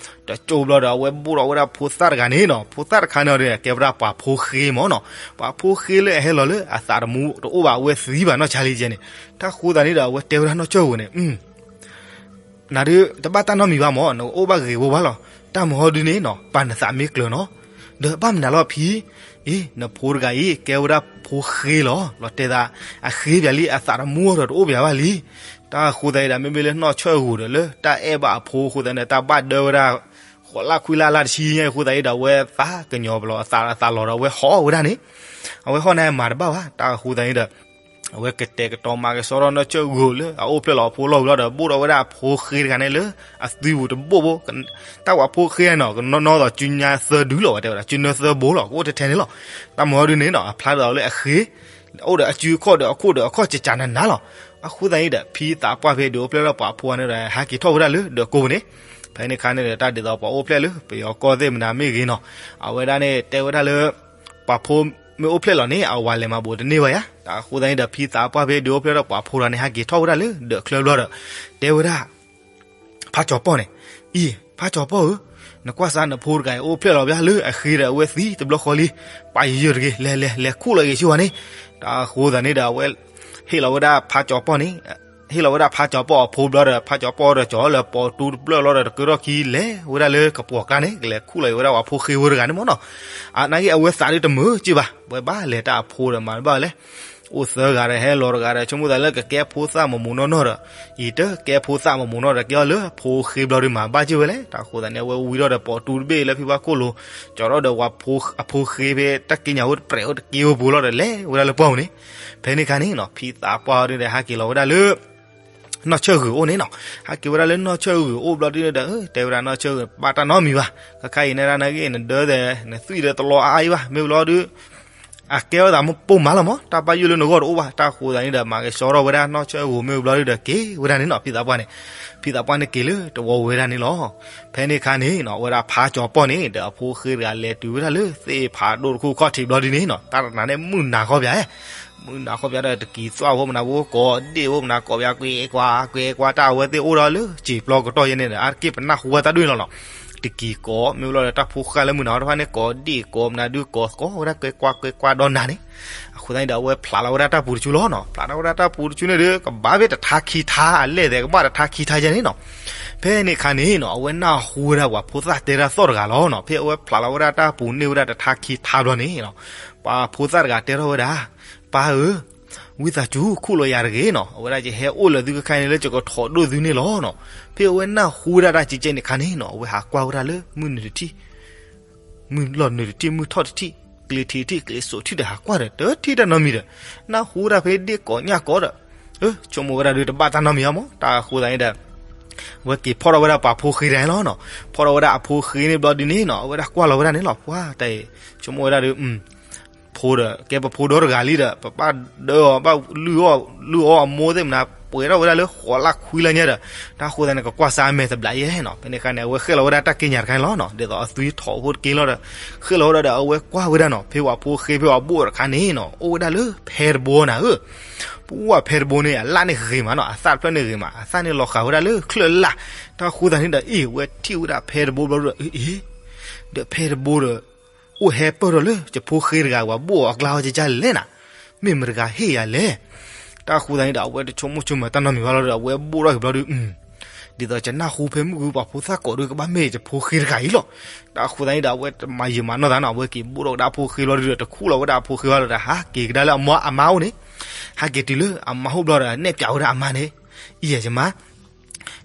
တကၠိဘျီဒီး အဝဲဘိၣ်ထီၣ်ဝဲဒၣ်ဖိသၣ်တဂၤန့ၣ်နီၤ ဖိသၣ်တခါန့ၣ်ဒီး ကဲဝဲဒၣ်ပှၤဖိဃ့မၢ်နီၤ, ပှၤဖိဃ့လၢအဟဲလီၤလၢအသးတမူတအိၣ်ဘၣ် အဝဲသံဘၣ်နီၢ်ဆါလံယဲန့ၣ်, တၢ်ဃိသတးန့ၣ်ဒီး အဝဲတဲဝဲဒၣ်နီၢ်ဆၢၣ်ဂိၤန့ၣ် နၤဒုးတဘၣ်တၢ်နီတမံၤဘၣ်မၢ်, နအိၣ်ဘၣ်ဂ့ၤဝဲဘၣ်လီၤ. တၢ်မုၢ်ဟီဒုန့ၣ်နီၤ ပာ်နသးမ့ၢ်ကျၢၤနီၤ. ဒီးဘၣ်မနုၤလီၤဖံ, အ့ နဖိတဂၤအံၤ ကဲဝဲဒၣ်ဖိဃ့လီၤ. လီၤတဲာ်သး အဃ့ပၠးလံ အသးတမူဒီးတအိၣ်ပၠးဘၣ်လံ. တၢ်ဃိသတးအံၤဒီး မ့မ့ၢ်လၢနီၢ်ဆၢၣ်ဂိၤဒီး လၢတၢ်အဲၣ်ဘၣ်အဖိအဃိသတးန့ၣ် တၢ်ဘၣ်ဒၢဝဲဒၣ် ဃိးလါခွံလါလါတဆံညါအဃိသတးအံၤဒီး အဝဲသးကညီၤဘျီ အသးအသးလီၤဒီး အဝဲဟီၣ်ဝဲဒၣ်န့ၣ် အဝဲဟီၣ်န့ၣ်မၤတဘၣ်ဘၣ်. တၢ်ဃိသတးအံၤဒီး အဝဲကတဲာ်ကတီၤမၤကဆှီထီၣ်နီၢ်ဆၢၣ်ဂိၤလၢအအိၣ်ဖျဲၣ်လီၤအဖိလီၢ်ဝံၤလီၤဒီး ဘိၣ်ထီၣ်ဝဲဒၣ်အဖိဃ့တဂၤန့ၣ်လၢအသွံပူၤတဘိၣ်ဘိ, တၢ်ဝဲဖိဃ့နီၤ ကနီၢ်နီၢ်သိးစုညါသၢဒုလီၤ ဝဲတဲဝဲဒၣ် စုနၢသၢဘိလီၤ ကအိၣ်ထဲထဲန့ၣ်လီၤ. တၢ်မုၢ်ဟီဒုန့ၣ်နီၤ အဖျါဒ်သိးလၢအဃ့ အိၣ်ဒီးအစုအခီၣ်ဒီးအခီၣ်ဒီးအခီၣ်ကကနးနးလီၤ. အဃိသတးအံၤဒီး ဖံသးပှၢ်ဖဲဒုးအိၣ်ဖျဲၣ်ထီၣ်ပှၤဖိန့ၣ်ဒီး ဟဲက့ၤထီၣ်ဝဲဒၣ်လၢဒၢးကိးပူၤန့ၣ်, ဖဲန့ၣ်အခါန့ၣ်ဒီး တၢ်ဒ်သိးပှၤအိၣ်ဖျဲၣ်လၢပယီၤကီၢ်သ့ၣ်မနုၤမ့ၢ်ဂ့ၤနီၤ, အဝဲဒၣ်န့ၣ်တဲဝဲဒၣ်လၢ ပှၤဖိမ့ၢ်အိၣ်ဖျဲၣ်လီၤန့ၣ် အဝၤလဲၤမၤဘူးတန့ၢ်ဘၣ်ယါ. တၢ်အဃိသတးန့ၣ်ဒီး ဖံသးပှၢ်ဖဲဒုးအိၣ်ဖျဲၣ်ထီၣ်ပှၤဖိတဂၤန့ၣ် ဟဲက့ၤထီၣ်ဝဲဒၣ်လၢဒၢးချၢဘျီဒီး တဲဝဲဒၣ် ဖးကၠီၤပီၢ်န့ၣ်, အံၤ ဖးကၠီၤပီၢ်ဧၢ, နကွၢ်စါနဖိတဂၤအံၤအိၣ်ဖျဲၣ်လီၤဘၣ်လၢအဃ့ဒီးအဝဲသံတဘျီဃီလံ, ပာ်ယယၢၢ်တဂ့ၤ လဲၤလဲၤလဲၤခူၣ်လီၤဂ့ၤဆူဝဲန့ၣ်. တၢ်အဃိသတးန့ၣ်ဒီး အဝဲ ဟ့ၣ်လီၤဝဲဒၣ်ဖးကၠီၤပီၢ်န့ၣ် ဟ့ၣ်လီၤဝဲဒၣ်ဖးကၠီၤပီၢ်အဖိဘျီဒီး ဖးကၠီၤပီၢ်ဒီးကၠီၤလၢပိာ်တူတဖျၢၣ်လီၤဒီး တကၢထီၣ်ခံလဲၤဝဲဒၣ်လၢကပှီၤကျါန့ၣ် ကလဲၤခူၣ်လီၤဂ့ၤဝဲဒၣ်ပှၤဖိဃ့ဖိတဂၤန့ၣ်မၢ်နီၤ. အနာ်က့အဝဲသးဒုးတမုာ်က့ဘၣ်, ဝဲဘၣ်လဲၤတၢ်အဖိဒီးမၤတဘၣ်ဝဲလဲၣ်. အိၣ်သၢဂၤဒီးဟဲလီၤတဂၤဒီး ဆိကမိၣ်သးလၢကကဲဖိသၣ်မမူနီၢ်နီၢ်ဒီး ယတကဲဖိသၣ်မမူနီၢ်ဒီး ကဲအီၤလၢဖိဃ့ဘျီဒုးမၤဘၣ်က့ဝဲလဲၣ်. တၢ်အဃိသတးန့ၣ် အဝဲဝံထီၣ်ဒီးပိာ်တူတဘ့ၣ်လၢဖံဘၣ်ခိၣ်လိၤ, ကၠီၤထီၣ်ဒီးဝဲအဖိဃ့ဖဲတၢ်က့ညါဝဲတပြဲးဝဲတက့ဝဲပူၤလီၤဒီး လဲၤဝဲဒၣ်လၢပှၢ်ပူၤန့ၣ်. ဖဲန့ၣ်အခါန့ၣ်နီၤ ဖံသးပှၢ်အီၤဒုးဒီး ဟဲက့ၤလီၤဝဲဒၣ်လၢ နီၢ်ဆၢၣ်ဂုာ်အိၣ်န့ၣ်နီၤ. ဟဲက့ၤဝဲဒၣ်လၢနီၢ်ဆၢၣ်ဂုာ်အိၣ်ဘျီဒုးဒီး တဲဝဲဒၣ်နီၢ်ဆၢၣ်ဂုာ် ဘၣ်တၢ်နီတမံၤဘၣ်, ခဲခါအံၤန့ၣ်ဒၣ်နာ်က့ နဒၢဒီး နသွံၣ်ဒီးတလီၤအါအါအံၤဘၣ်, မ့ၢ်ဘျီဒုး အကဲဝဲသးမ့ၢ်ပိၢ်မးလီၤမး, တၢ်ဘၣ်ယိၣ်လၢနဂီၢ်တအိၣ်ဘၣ်. တၢ်ဃိသတးန့ၣ်ဒီး မၤကဆှီထီၣ်ဝဲဒၣ်နီၢ်ဆၢၣ်ဂုာ်မ့ၢ်ဘျီဒုးဒီး က့ၤဝဲဒၣ်န့ၣ်နီၤ ဖံသးပှၢ်န့ၣ်. ဖံသးပှၢ်န့ၣ်က့ၤလၢတဝီဝဲဒၣ်န့ၣ်လီၤ. ဖဲန့ၣ်အခါန့ၣ်နီၤ အဝဲဒၣ်ဖးကၠီၤပီၢ်န့ၣ် ဒီးအဖိဃ့တဂၤလဲၤတုၤဝဲဒၣ်လၢသ့ၣ်ဖးဒိၣ်တခိၣ်ခီၣ်ထံးဘျီဒုးန့ၣ်နီၤ တၢ်တနၤန့ၣ်မုၢ်နၤခီပၠး, မုၢ်နၤခီပၠးဒီး တကံၤသွၣ်ဖိမနၤဖိကိးဒ့ၣ်ဖိမနၤကိးပၠး ကွဲကွၢ်ကွဲကွၢ် တၢ်အဝဲသ့ၣ်အိၣ်ဒီးလၢစံာ်ပျီကတီၢ်ယဲန့ၣ်ဒီး အါတက့ၢ်ပနၢ်ဟူဝဲတၢ်ဒိၣ်န့ၣ်လီၤနီၤ. တကံၤကိး မ့ၢ်ဘျီဒီးတၢ်ဖိဃၢ်လၢမုၢ်နၤခီတဖၣ်န့ၣ် ကိးဒ့ၣ်ကိးမနၤဒုးကိးကိးဝဲဒၣ်ကွဲကွၢ်ကွဲကွၢ်ဒီးနၤန့ၣ်. အဃိသတးန့ၣ်ဒီး အဝဲဖျးလီၤဝဲဒၣ်တၢ်ပူၤတဆူလီၤနီၤ. ဖျးထီၣ်ဝဲဒၣ်တၢ်ပူၤတဆူန့ၣ်ဒီး ကဘၣ်ဖဲတထါခံထါ အလဲၢ်သဲးကဘၣ်တထါခံထါယဲန့ၣ်နီၤ. ဖဲန့ၣ်အခါန့ၣ်နီၤ အဝဲနၢ်ဟူဝဲဒၣ်ပှၤဖိသၣ်တဲတၢ်သီၣ်တဂၤလီၤနီၤ. ဖဲအဝဲဖျးလီၤဝဲဒၣ်တၢ်ပူၤန့ၢ်ဝဲဒၣ်တထါခံထါဘျီန့ၣ်နီၤ ပှၤဖိသၣ်တဂၤတဲထီၣ်ဝဲဒၣ် ပၢ်ဧၢ, ဝံသးစူၤခူၣ်လီၤယၤတဂ့ၤနီၤ. အဝဲဒၣ်ယဟဲအိၣ်လၢသုကခါန့ၣ်လၢယကထိးဒိၣ်သုန့ၣ်လီၤနီၤ. ဖဲအဝဲနၢ်ဟူဝဲဒၣ်တၢ်ကဲကဲန့ၣ်အခါန့ၣ်နီၤ အဝဲဟးကွၢ်ဝဲဒၣ်လၢမုၢ်နုာ်တထံၣ် မုၢ်လီၤနုာ်တထံၣ် မုၢ်ထီၣ်တထံၣ် ကျ့ထံးတထံၣ် ကျ့စိးထံၣ်ဒီးဟးကွၢ်ဒီး တထံၣ်တၢ်နီတမံၤဒီး နၢ်ဟူဝဲဒၣ်ဖဲဒ့ၣ်ကိးညၣ်ကိးဒီး ဆိကမိၣ်ဝဲဒၣ်ဒုးတဘၣ်တၢ်နီတမံၤအါမး. တၢ်အဃိသတးန့ၣ်ဒီး ဝဲက့ၤဖီၣ်ထီၣ်ဝဲဒၣ်ပှၤဖိဃ့တဂၤန့ၣ်လီၤနီၤ. ဖီၣ်ထီၣ်ဝဲဒၣ်အဖိဃ့န့ၣ်ဘျီဒုန့ၣ်နီၤ အဝဲဒၣ်ကွၢ်လီၤဝဲဒၣ်န့ၣ်လီၤ. ပှၤတၢ်အံၤ ဆိကမိၣ်ဝဲဒၣ်ဒီး ဖိဒီး ကဲပဖိဒီတဂၤလံဒီး ပဘၣ်ဒၢအီၤ ဘၣ်လုၢ်အီၣ် လုၢ်အီၣ်အမိၢ်သ့ၣ်မနၤ ပှဲၤထီၣ်ဝဲဒၣ်လၢဃိးလါခွံလါညါဒီး တၢ်ဃိသတးန့ၣ် ကကွၢ်စၢ်အမဲာ်တဘျးယဲနီၤ. ဖဲန့ၣ်အခါန့ၣ် အဝဲဃဲၣ်လီၤဝဲဒၣ်တၢ်က့ညါတခါန့ၣ်လီၤနီၤ. ဒ်သိးအသွံထီၣ်ဖိတက့ၢ်လီၤဒီး ဃဲၣ်လီၤဝဲဒၣ်ဒီး အဝဲကွၢ်ဝဲဒၣ်နီၤ ဖဲပှၤဖိဃ့ဖဲပှၤဘိၣ်တခါန့ၣ်နီၤ အိၣ်ဝဲဒၣ်လၢဖဲတဘိနၤဧၢ ပှၤဖဲတဘိန့ၣ် အလၣ်န့ၣ်ဂ့ၤမးနီၤ အသၣ်တဖျၢၣ်န့ၣ်ဂ့ၤမး အသၣ်န့ၣ်လီၤဃာ်ဝဲဒၣ်လၢချၢၣ်လၣ်. တၢ်ဃိသတးန့ၣ်ဒီး အ့ၣ် ဝဲထံၣ်ဝဲဒၣ်ဖဲတဘိဘျီဒီး အ့ၣ် ဒီးဖဲတဘိဒီး အိၣ်ဟဲပၢၢ်ထီၣ်လၢ ယဖိဃ့တဂၤ ပှၤဘိၣ်အီၤအကျါဟီ ကကလဲၣ်နၤ မ့ၢ်မတဂၤဟ့ၣ်ယၤလဲၣ်. တၢ်ဃိသတးန့ၣ်ဒီး အဝဲတဆိကမိၣ်ဆိကမးတၢ်နီတမံၤဘၣ်လီၤဒီး အဝဲဘိၣ်ထီၣ်က့ၤဘျီဒီး ဒ်သိးယနၢ်ဟူဖဲမုၢ်ဂုပှၤဖိသၣ်ကိးဒီး ကဘၣ်မ့ၢ်ယဖိဃ့တဂၤအံၤလီၤ. တၢ်ဃိသတးန့ၣ်ဒီး အဝဲတမၤယံာ်မၤနီၢ်သးနီၤ အဝဲက့ၤဘိၣ်ထီၣ်ကဒါအဖိဃ့ဘျီဒီး တခူၣ်လီၤဝဲဒၣ်အဖိဃ့ဘျီဒီး ဟးက့ၤကဒါလၢအမါအိၣ်န့ၣ် ဟဲက့ၤတုၤလၢအမါအိၣ်ဘျီဒီး နဲၣ်ပၠးဝဲဒၣ်အမါန့ၣ် အံၤယမါ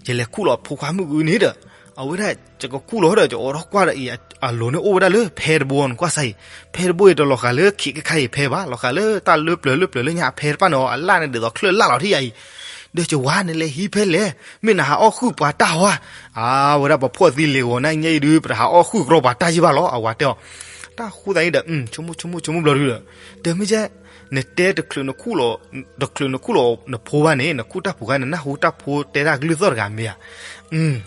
ယလဲၤခူၣ်လီၤဖိခွါမုၢ်ဂုန့ၣ်ဒီး အဝဲဒၣ် ယကခူၣ်လီၤဒီး ယအိးထီၣ်ကွၢ်ဒီးအံၤ အလိၤန့ၣ်အိၣ်ဝဲဒၣ်လၢဖဲတဘိန့ၣ် ကွၢ်စၢ်အံၤ ဖဲတဘိအံၤတလီၤဃာ်လၢခံကခါအံၤဖဲဘၣ် လီၤဃာ်လၢတၢ်လၢပျၢၤလၢပျၢၤလၢညါအဖဲတဖၣ်န့ၣ်အီၤ အလၣ်န့ၣ်ဒ်သိးချၢၣ်လၣ်လီၤထံၣ်ယၤအံၤ ဒီးယဝၤန့ၣ်လဲၤဟံးဖဲလဲၣ် မ့ၢ်နဟးအီၣ်ဃုာ်ပှၤတၢ်ဟီဧါ အဝဲဒၣ်ပဖှီၣ်သံလ့ၤဂီၤနၢ်ညါအံၤဒုး ပတဟးအီၣ်ဃုာ်ကရီပှၤတၢ်ယံာ်ဘၣ်လီၤ အဝၤတဲအီၤ တၢ်ဃိသတးန့ၣ်ဒီး ဆိကမိၣ်ဆိကမိၣ်ဆိကမိၣ်ဘျီဒုဒီး ဒီးမ့ၢ်ကဲ နတဲတချုးနခူၣ်လီၤ တချုးနခူၣ်လီၤနဖိဘၣ်န့ၣ် နခူၣ်တၢ်ဖိခါ နနၢ်ဟူတၢ်ဖိတဲတၢ်ကလုၢ်သီၣ်တဂၤမ့ၢ်ဧါ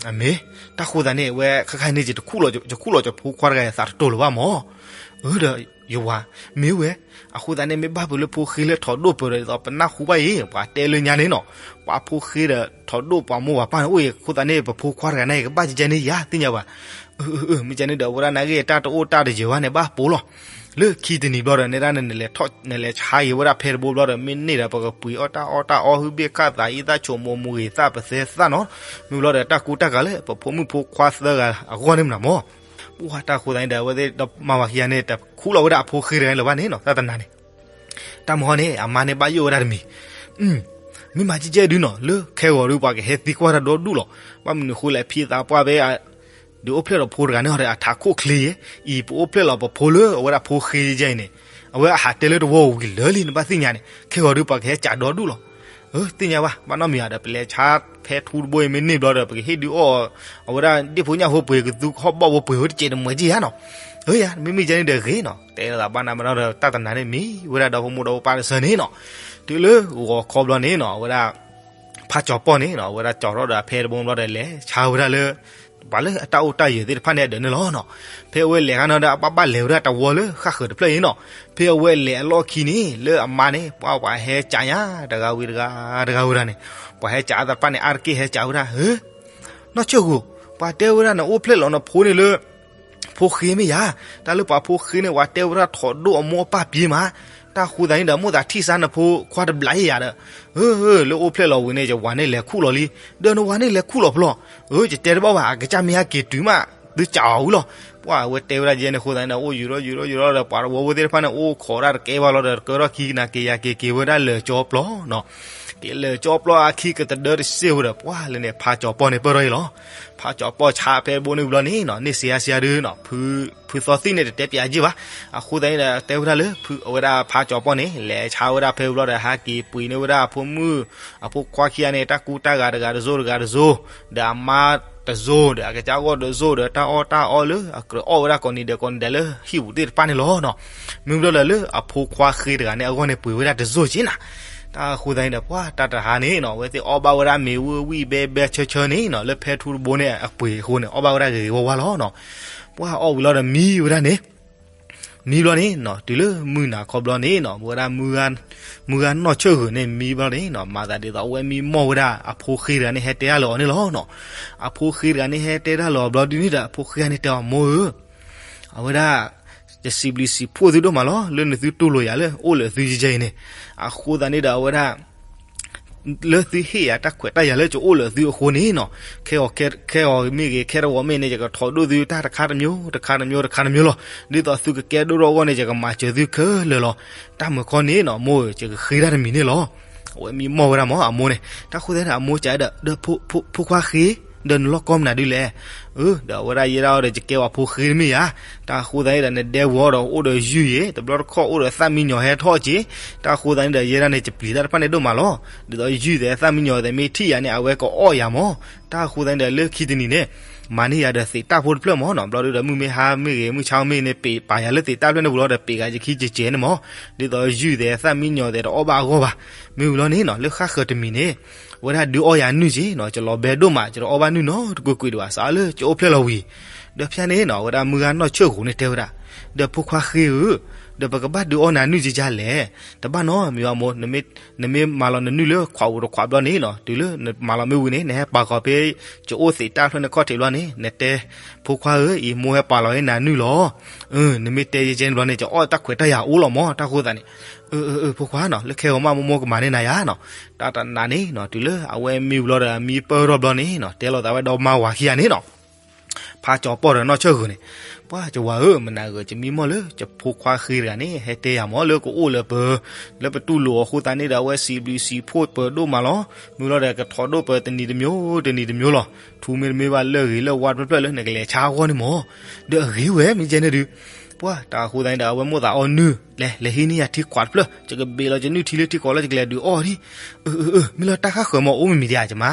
အမ့ၢ် တၢ်ဃိသတးန့ၣ် ဝဲခါခါန့ၣ် ယတခူၣ်လီၤ ယခူၣ်လီၤယဖိခွါတဂၤ ယသးတတိၤလၢၤဘၣ်မၢ် ဒီးယဝၤ မ့ၢ်ဝဲ အဃိသတးန့ၣ် မ့ၢ်ဘၣ်ပှၤလၢဖိဃ့လၢထီၣ်ဒိၣ်ပၢၤဒီး ဒ်သိးပနၢ်ဟူဘၣ်အံၤ ပှၤတဲလၢညါန့ၣ်နီၤ ပှၤဖိဃ့ဒီးထီၣ်ဒိၣ်ပှၤမိၢ်ပှၤပၢ်န့ၣ်အိၣ်အံၤ အဃိသတးန့ၣ် ပဖိခွါတဂၤန့ၣ် ကဘၣ်ကကဲန့ၣ်ယၤသ့ၣ်ညါဘၣ် မ့ၢ်ကဲန့ၣ်ဒီး အဝဲဒၣ်နာ်က့ၤတၢ်တအိၣ်တၢ်တယၢၤဘၣ်န့ၣ် ဘၣ်ပိာ်လီၤ လၢခံတနံၤဘျီဒီး နဲဒၣ်နလဲၤထီၣ် နလဲၤဆါက့ၤဝဲဒၣ်ဖဲတဘိဘျီဒီး မ့ၢ်န့ၢ်ဒီး ပကပှ့ၤအီၣ်တၢ်အီၣ်တၢ်အီ ဟုဘ့ၣ်ခၣ်သးအံသၣ် ဆိမိၣ်မူဂ့ၤသၣ်ပသဲသၣ်နီၤ မ့ၢ်ဘျီဒီး တၢ်ကူတၢ်ကၤလၢ ပဖိမုၣ်ဖိခွါသၢဂၤအဂီၢ်န့ၣ်မနၤမၢ် ပှၤတၢ်ဃိသတးန့ၣ်ဒီး အဝဲသ့ၣ်ဒီးမါဝၤခံဂၤန့ၣ် တခူၣ်လီၤဝဲဒၣ်အဖိဃ့တဂၤန့ၣ်လၢၤဘၣ်န့ၣ်နီၤ တၢ်တနၤန့ၣ် တၢ်မဟီန့ၣ် အမါန့ၣ်ဘၣ်ယိၣ်ဝဲဒၣ်တမံၤ မ့ၢ်မၤကဲကဲဒုနီၤ လၢခဲဂီၤဒု ပှၤကဟဲသံကွၢ်တၢ်ဒီဒူၣ်လီၤ ဘၣ်မနုၤဃိလဲၣ် ဖံသးပှၢ်ဖဲ ဒုးအိၣ်ဖျဲၣ်ဒီးဖိတဂၤန့ၣ်ဒီး အထးခိၣ်ချ့ယဲ အံၤပအိၣ်ဖျဲၣ်လီၤပဖိလၢအဝဲဒၣ်ဖိဃ့ယဲအံၤန့ၣ် အဝဲအဟးတဲလၢတဝီဝံၤလၢာ်လံ နဘၣ်သ့ၣ်ညါန့ၣ် ခဲဂီၤဒု ပှၤကဟဲကးဒီဒူၣ်လီၤ သ့ၣ်ညါဘၣ် ဘၣ်နီတမံၤဧါဒီး ပလဲၤဆါဖဲထူတဘိအံၤ မ့ၢ်န့ၢ်ဘျီဒီး ပကဟ့ၣ်ဒုးအီၣ် အဝဲဒၣ်ဒ့ၣ်ဖိညၣ်ဖိပှ့ၤ ကသူဟီၣ်ဘီၣ်ဖိပှ့ၤဝဲတစဲးတမှဲးက့ယါနီၤ ဧၢယါ မ့မ့ၢ်ကဲန့ၣ်ဒီးဂ့ၤနီၤ တဲသးဘၣ်နၤဘၣ်နီၤဒီး တၢ်တနၤန့ၣ်မံၤဝဲဒၣ်ဒီဖိမိၢ်ဒီဖိပၢ်တဆၢန့ၣ်နီၤ တုၤလၢဂီၤခီဘျီန့ၣ်နီၤ အဝဲဒၣ် ဖးကၠီၤပီၢ်န့ၣ်နီၤ အဝဲဒၣ်ကၠီၤထီၣ်ဒီးဖဲတဘိဘျီဒီး လဲၤဆါဝဲဒၣ်လၢ ပှၤလၢအတၢ်အိၣ်တၢ်ယၢၤသ့ၣ်တဖၣ်န့ၣ်အဒၢးန့ၣ်လီၤနီၤ ဖဲအဝဲလဲၤခါန့ၣ်ဒီး အဘၣ်ဘၣ်လဲၤဝဲဒၣ်တဝီလၢဃၣ်ဃၢၤတဖျၢၣ်အံၤနီၤ ဖဲအဝဲလဲၤအလီၢ်ခံန့ၣ် လၢအမါန့ၣ် ပှၤပှၤဟဲကးညါ တဂၤဝံၤတဂၤ တဂၤဝံၤတဂၤန့ၣ် ပှၤဟဲကးအသးတဖၣ်န့ၣ် အါတက့ၢ်ဟဲကးဝဲဒၣ် ဧၢ နီၢ်ဆၢၣ်ဂိၢ် ပှၤတဲဝဲဒၣ်နအိၣ်ဖျဲၣ်လီၤနဖိန့ၣ်လၢ ဖိဃ့မ့ၢ်ယါ, တၢ်လၢပှၤဖိဃ့န့ၣ် ပှၤတဲဝဲဒၣ်ထီၣ်ဒိၣ်အမိၢ်အပၢ်ပျ့ၤမး, တၢ်ဃိသတးန့ၣ်ဒီး မိၣ်သးထံၣ်စၢ်နဖိခွါတဘျီယၤဒီး, ဧၢ လၢအိၣ်ဖျဲၣ်လီၤဝံၤန့ၣ် ယဝၤန့ၣ်လဲၤခူၣ်လီၤလံ, ဒီးနဝၤန့ၣ်လဲၤခူၣ်လီၤဖျီ, ဧၢ ယတဲတဘၣ်ဘၣ် အကစၢ်မ့ၢ်ဟဲက့ၤတုၤမး သုကးအီၤဝံၤလီၤ. ပှၤဝဲတဲဝဲဒၣ်ယဲန့ၣ်အဃိသတးန့ၣ်ဒီး အိၣ်ယူၤထီၣ်ယူၤထီၣ်ယူၤထီၣ်ဒီး ပှၤတဝီဖိသ့ၣ်တဖၣ်န့ၣ် အိၣ်ခိးဒၣ်တကဲဘၣ်လီၤဒီး တကၢထီၣ်ခံကနၤက့ၤယၤက့ၤက့ၤဝဲဒၣ်လၢာ်ကၠီပျီနီၤ, က့ၤလၢာ်ကၠီပျီအခံကတဒၢတစ့ၢ်ဝဲဒီး ပှၤလၢန့ၣ် ဖးကၠီၤပီၢ်န့ၣ်ပၢၢ်ထီၣ်အံၤလီၤ. ဖးကၠီၤပီၢ်ဆါဖဲဘိန့ၣ်ဝံၤလီၤန့ၣ်နီၤ န့ၣ်စံးယါစံးယါဒုးနီၤ ဖုသီသံၣ်န့ၣ် တတဲပၠးက့ၢ်ဘၣ်. အဃိသတးန့ၣ်ဒီး တဲဝဲဒၣ်လၢ ဖုအဝဲဒၣ်ဖးကၠီၤပီၢ်န့ၣ် လဲၤဆါဝဲဒၣ်ဖဲဝံၤလီၤဒီး ဟးက့ၤပှ့ၤန့ၢ်ဝဲဒၣ်အဖိမုၣ် အဖိခွါခံဂၤန့ၣ် တၢ်ကူတၢ်ဂၤတဂၤတစိၤတဂၤတစိၤ, ဒီးအမါတစိၤ ဒီးအကစၢ်ဂီၢ်တစိၤ ဒီးတၢ်အီၣ်တၢ်အီလၢအကြၢးအီၣ်ဝဲဒၣ်ကိးနံၤဒဲးကိးနံၤဒဲးလၢဟံၣ်ပူၤသ့ၣ်တဖၣ်န့ၣ်လီၤနီၤ. မ့ၢ်ဘျီဒီးလၢအဖိခွါဃ့တဂၤန့ၣ် အဂီၢ်န့ၣ်ပှ့ၤဝဲဒၣ်တစိၤက့ၢ်နၤ. တၢ်အဃိသတးန့ၣ်ဒီး ပှၤတၢ်တဟါန့ၣ်နီၤ အဝဲသ့ၣ်အီၣ်ဘၣ်ဝဲဒၣ်မ့ၤဝံၣ်ဝံၣ်ဘဲဘဲဆၢဆၢန့ၣ်နီၤ လၢဖဲထူတဘိန့ၣ်အပှ့ၤအဃိန့ၣ် အီၣ်ဘၣ်ဝဲဒၣ်ဂ့ၤဂ့ၤဝါဝါလီၤနီၤ. ပှၤအီၣ်ဝံၤလီၤဒီးမံဝဲဒၣ်န့ၣ် မံဘျီန့ၣ်နီၤ တုၤလၢမုၢ်နၤခီဘျီန့ၣ်နီၤ ဝဲဒၣ် မုၢ်ဂၤနီၢ်ဆၢၣ်ဂုၤန့ၣ်မံဘျီန့ၣ်နီၤ မၤသးဒ်သိးအဝဲမံမီၢ်ဝဲဒၣ်အဖိဃ့တဂၤန့ၣ် ဟဲတဲဒၣ်လၢအီၤန့ၣ်လီၤနီၤ. အဖိဃ့တဂၤန့ၣ် ဟဲတဲဒၣ်လၢအီၤဘျီဒုန့ၣ်ဒီး အဖိဃ့တဂၤန့ၣ်တဲအီၤ မိၢ်ဧၢ အဝဲဒၣ် ယစံးဘျုးစံးဖှိၣ်သုဒိၣ်မးလီၤ လၢနသုတူၢ်လိာ်ယၤလၢအိၣ်လၢသုယဲအံၤန့ၣ်. အဃိသတးန့ၣ်ဒီး အဝဲဒၣ် လၢသုဟ့ၣ်ယၤတၢ်ခွဲးတၢ်ယာ်လၢယအိၣ်လၢသုအဃိန့ၣ်နီၤ ခဲအံၤမ့ၢ်ဂ့ၤ ခဲတဝီမ့ၢ်န့ၣ် ယကထီၣ်ဒိၣ်သုတၢ်တခါတမျိုး တခါတမျိုး တခါတမျိုးလီၤ. ဒ်သိးသုကကဲဒိၣ်ထီၣ်အဂီၢ်န့ၣ် ယကမၤစၢၤသုခဲလၢာ်လီၤ. တၢ်မုၢ်ခီန့ၣ်နီၤ မိၢ်ဧၢ ယကဃ့တၢ်တမံၤန့ၣ်လီၤ. အဝဲမံမီၢ်ဝဲဒၣ်မး အမိၢ်န့ၣ် တၢ်ဃိသတးန့ၣ် အမိၢ်စံးဒီး ဒီး ဖိခွါဃ့ ဒီးနလီၢ်ကီမနုၤဒုလဲၣ်. အၢ ဒီးအဝဲဒၣ်ယဲဒၣ်အီၤဒီး ယကဲဝဲဖိဃ့တမ့ၢ်ဧါ. တၢ်အဃိသတးန့ၣ်ဒီး နဒဲဝံၤအီၤဒီး အိၣ်ဒီးယုၢ်ယဲ တဘျီတခီၣ်အိၣ်ဒီးသၣ်မံယီၤဟဲထီၣ်က့ၤ. တၢ်အဃိသတးန့ၣ်ဒီး ယဲဒၣ်န့ၣ် ယပျံၤတၢ်တဖၣ်န့ၣ်ဒိၣ်မးလီၤ. ဒ်သိးယုၢ်သဲးသၣ်မံယီၤသဲးမ့ၢ်ထံၣ်ယၤန့ၣ် အဝဲကအီၣ်ယၤမး. တၢ်အဃိသတးန့ၣ်ဒီး လၢခံတနံၤန့ၣ် မၤန့ၢ်ယၤဒီးသ့းတၢ်ဖိတဖျၢၣ်မးနီၤ. ဘျီဒုဒီး မုၢ်မ့ၢ်ဟါမ့ၢ်ဂ့ၤ မုၢ်ဆါမ့ၢ်ဂ့ၤန့ၣ် ပာ်ယၤလၢသ့းတၢ်ဖျၢၣ်န့ၣ်ဝံၤလီၤဒီး ပာ်ယၤယခံကဲးကဲးန့ၣ်မး. ဒ်သိးယုၢ်သဲးသၣ်မံယီၤသဲးတအီၣ်ဘၣ်အဂီၢ်ဘၣ်. မ့ၢ်ဝံၤလီၤန့ၣ်နီၤ လၢဃၣ်ဃၢၤတမံၤန့ၣ် အဝဲဒၣ်ဒုးအီၣ်ယၤနုၢ်က့ၤနီၤ. ယလီၤဘဲဒိၣ်မး ယတအီၣ်ဘၣ်နုၢ်နီတကွ့ၢ်ကွ့ၢ်ဒံးဘၣ် စးလၢယအိၣ်ဖျဲၣ်လီၤဝံၤ. ဒီးဖဲန့ၣ်နီၤ အဝဲဒၣ်မုၢ်ဂၤနီၢ်ဆၢၣ်ဂိၤန့ၣ်တဲဝဲဒၣ်, ဒီးဖိခွါဃ့ဧၢ, ဒီးပကဘၣ်ဒုးအီၣ်နၤနုၢ်ကကလဲၣ်. တဘၣ်နီတမံၤဘၣ်မိၢ်, နမ့ၢ်မၤလီၤနနုၢ်လၢခွးဧိၤတခွးဘျီန့ၣ်နီၤ, တုၤလၢနမၤလီၤမ့ၢ်ဝံၤန့ၣ် နဟဲပာ်ဃီၤဖဲ ယအိၣ်သ့းတၢ်ဖျၢၣ်န့ၣ်ခီၣ်ထံးဘျီန့ၣ် နတဲ, ဖိခွါဧၢ, အံၤမိၢ်ဟဲပာ်လီၤဝဲနၤနုၢ်လီၤ. အၢ နမ့ၢ်တဲယဲကဲန့ၣ်ဘျီန့ၣ် ကအီၣ်တၢ်ခွဲးတၢ်ယာ်အိၣ်လီၤမး တၢ်ဃိသးန့ၣ်. အၢ အၢ အၢ ဖိခွါနီၤ, လၢခဲဂီၤမးမိၢ်မိၢ်ကမၤန့ၢ်နၤယၤနီၤ. တၢ်တနၤန့ၣ်နီၤ တုၤလၢအဝဲမံဘျီဒီး မံပၢၢ်ထီၣ်ဘျီန့ၣ်နီၤ တဲလိာ်သးဝဲဒီးမါဝၤခံဂၤန့ၣ်နီၤ ဖးကၠီၤပီၢ်ဒီးနီၢ်ဆၢၣ်ဂိၤန့ၣ်, ပှၤကဝၤဧၢ, မနၤဂၤ ယမံမီၢ်လၢယဖိခွါဃ့တဂၤန့ၣ် ဟဲတဲယၤမး လၢကအိၣ်လၢပ, လၢပတူၢ်လိာ်အဃိသတးန့ၣ်ဒီး အဝဲစံးဘျုးစံးဖှိၣ်ပၢၤဒိၣ်မးလီၤ. မုၢ်လီၤဒီးကထီၣ်ဒိၣ်ပၢၤတနံၤတမျိုးတနံၤတမျိုးလီၤ. ထူမ့ၢ်တမ့ၢ်ဘၣ်လၢဂ့ၤလၢဝါတဖျၢၣ်ဖျၢၣ်လၢနကလဲၤဆါအဂီၢ်န့ၣ်မး. ဒီးအဂ့ၤဝဲ မ့ၢ်ကဲန့ၣ်ဒုး ပှၤတၢ်အဃိသတးန့ၣ်ဒီး အဝဲမိၣ်သးအီနုၢ်, လဲၤလဲၤဟံးန့ၢ်ယၤထံခွးတဖျၢၣ်, ယကဘ့ၣ်လီၤယနုၢ်ထံလၢထံခွးလီၤ ယကလဲၤဒုးအီၣ်ဒံး. အၢ အၢ အၢ မ့ၢ်လၢတၢ်ဃၣ်ဃၢၤမးအိၣ်မံၤမံၤဒံးဧါ ယမါ.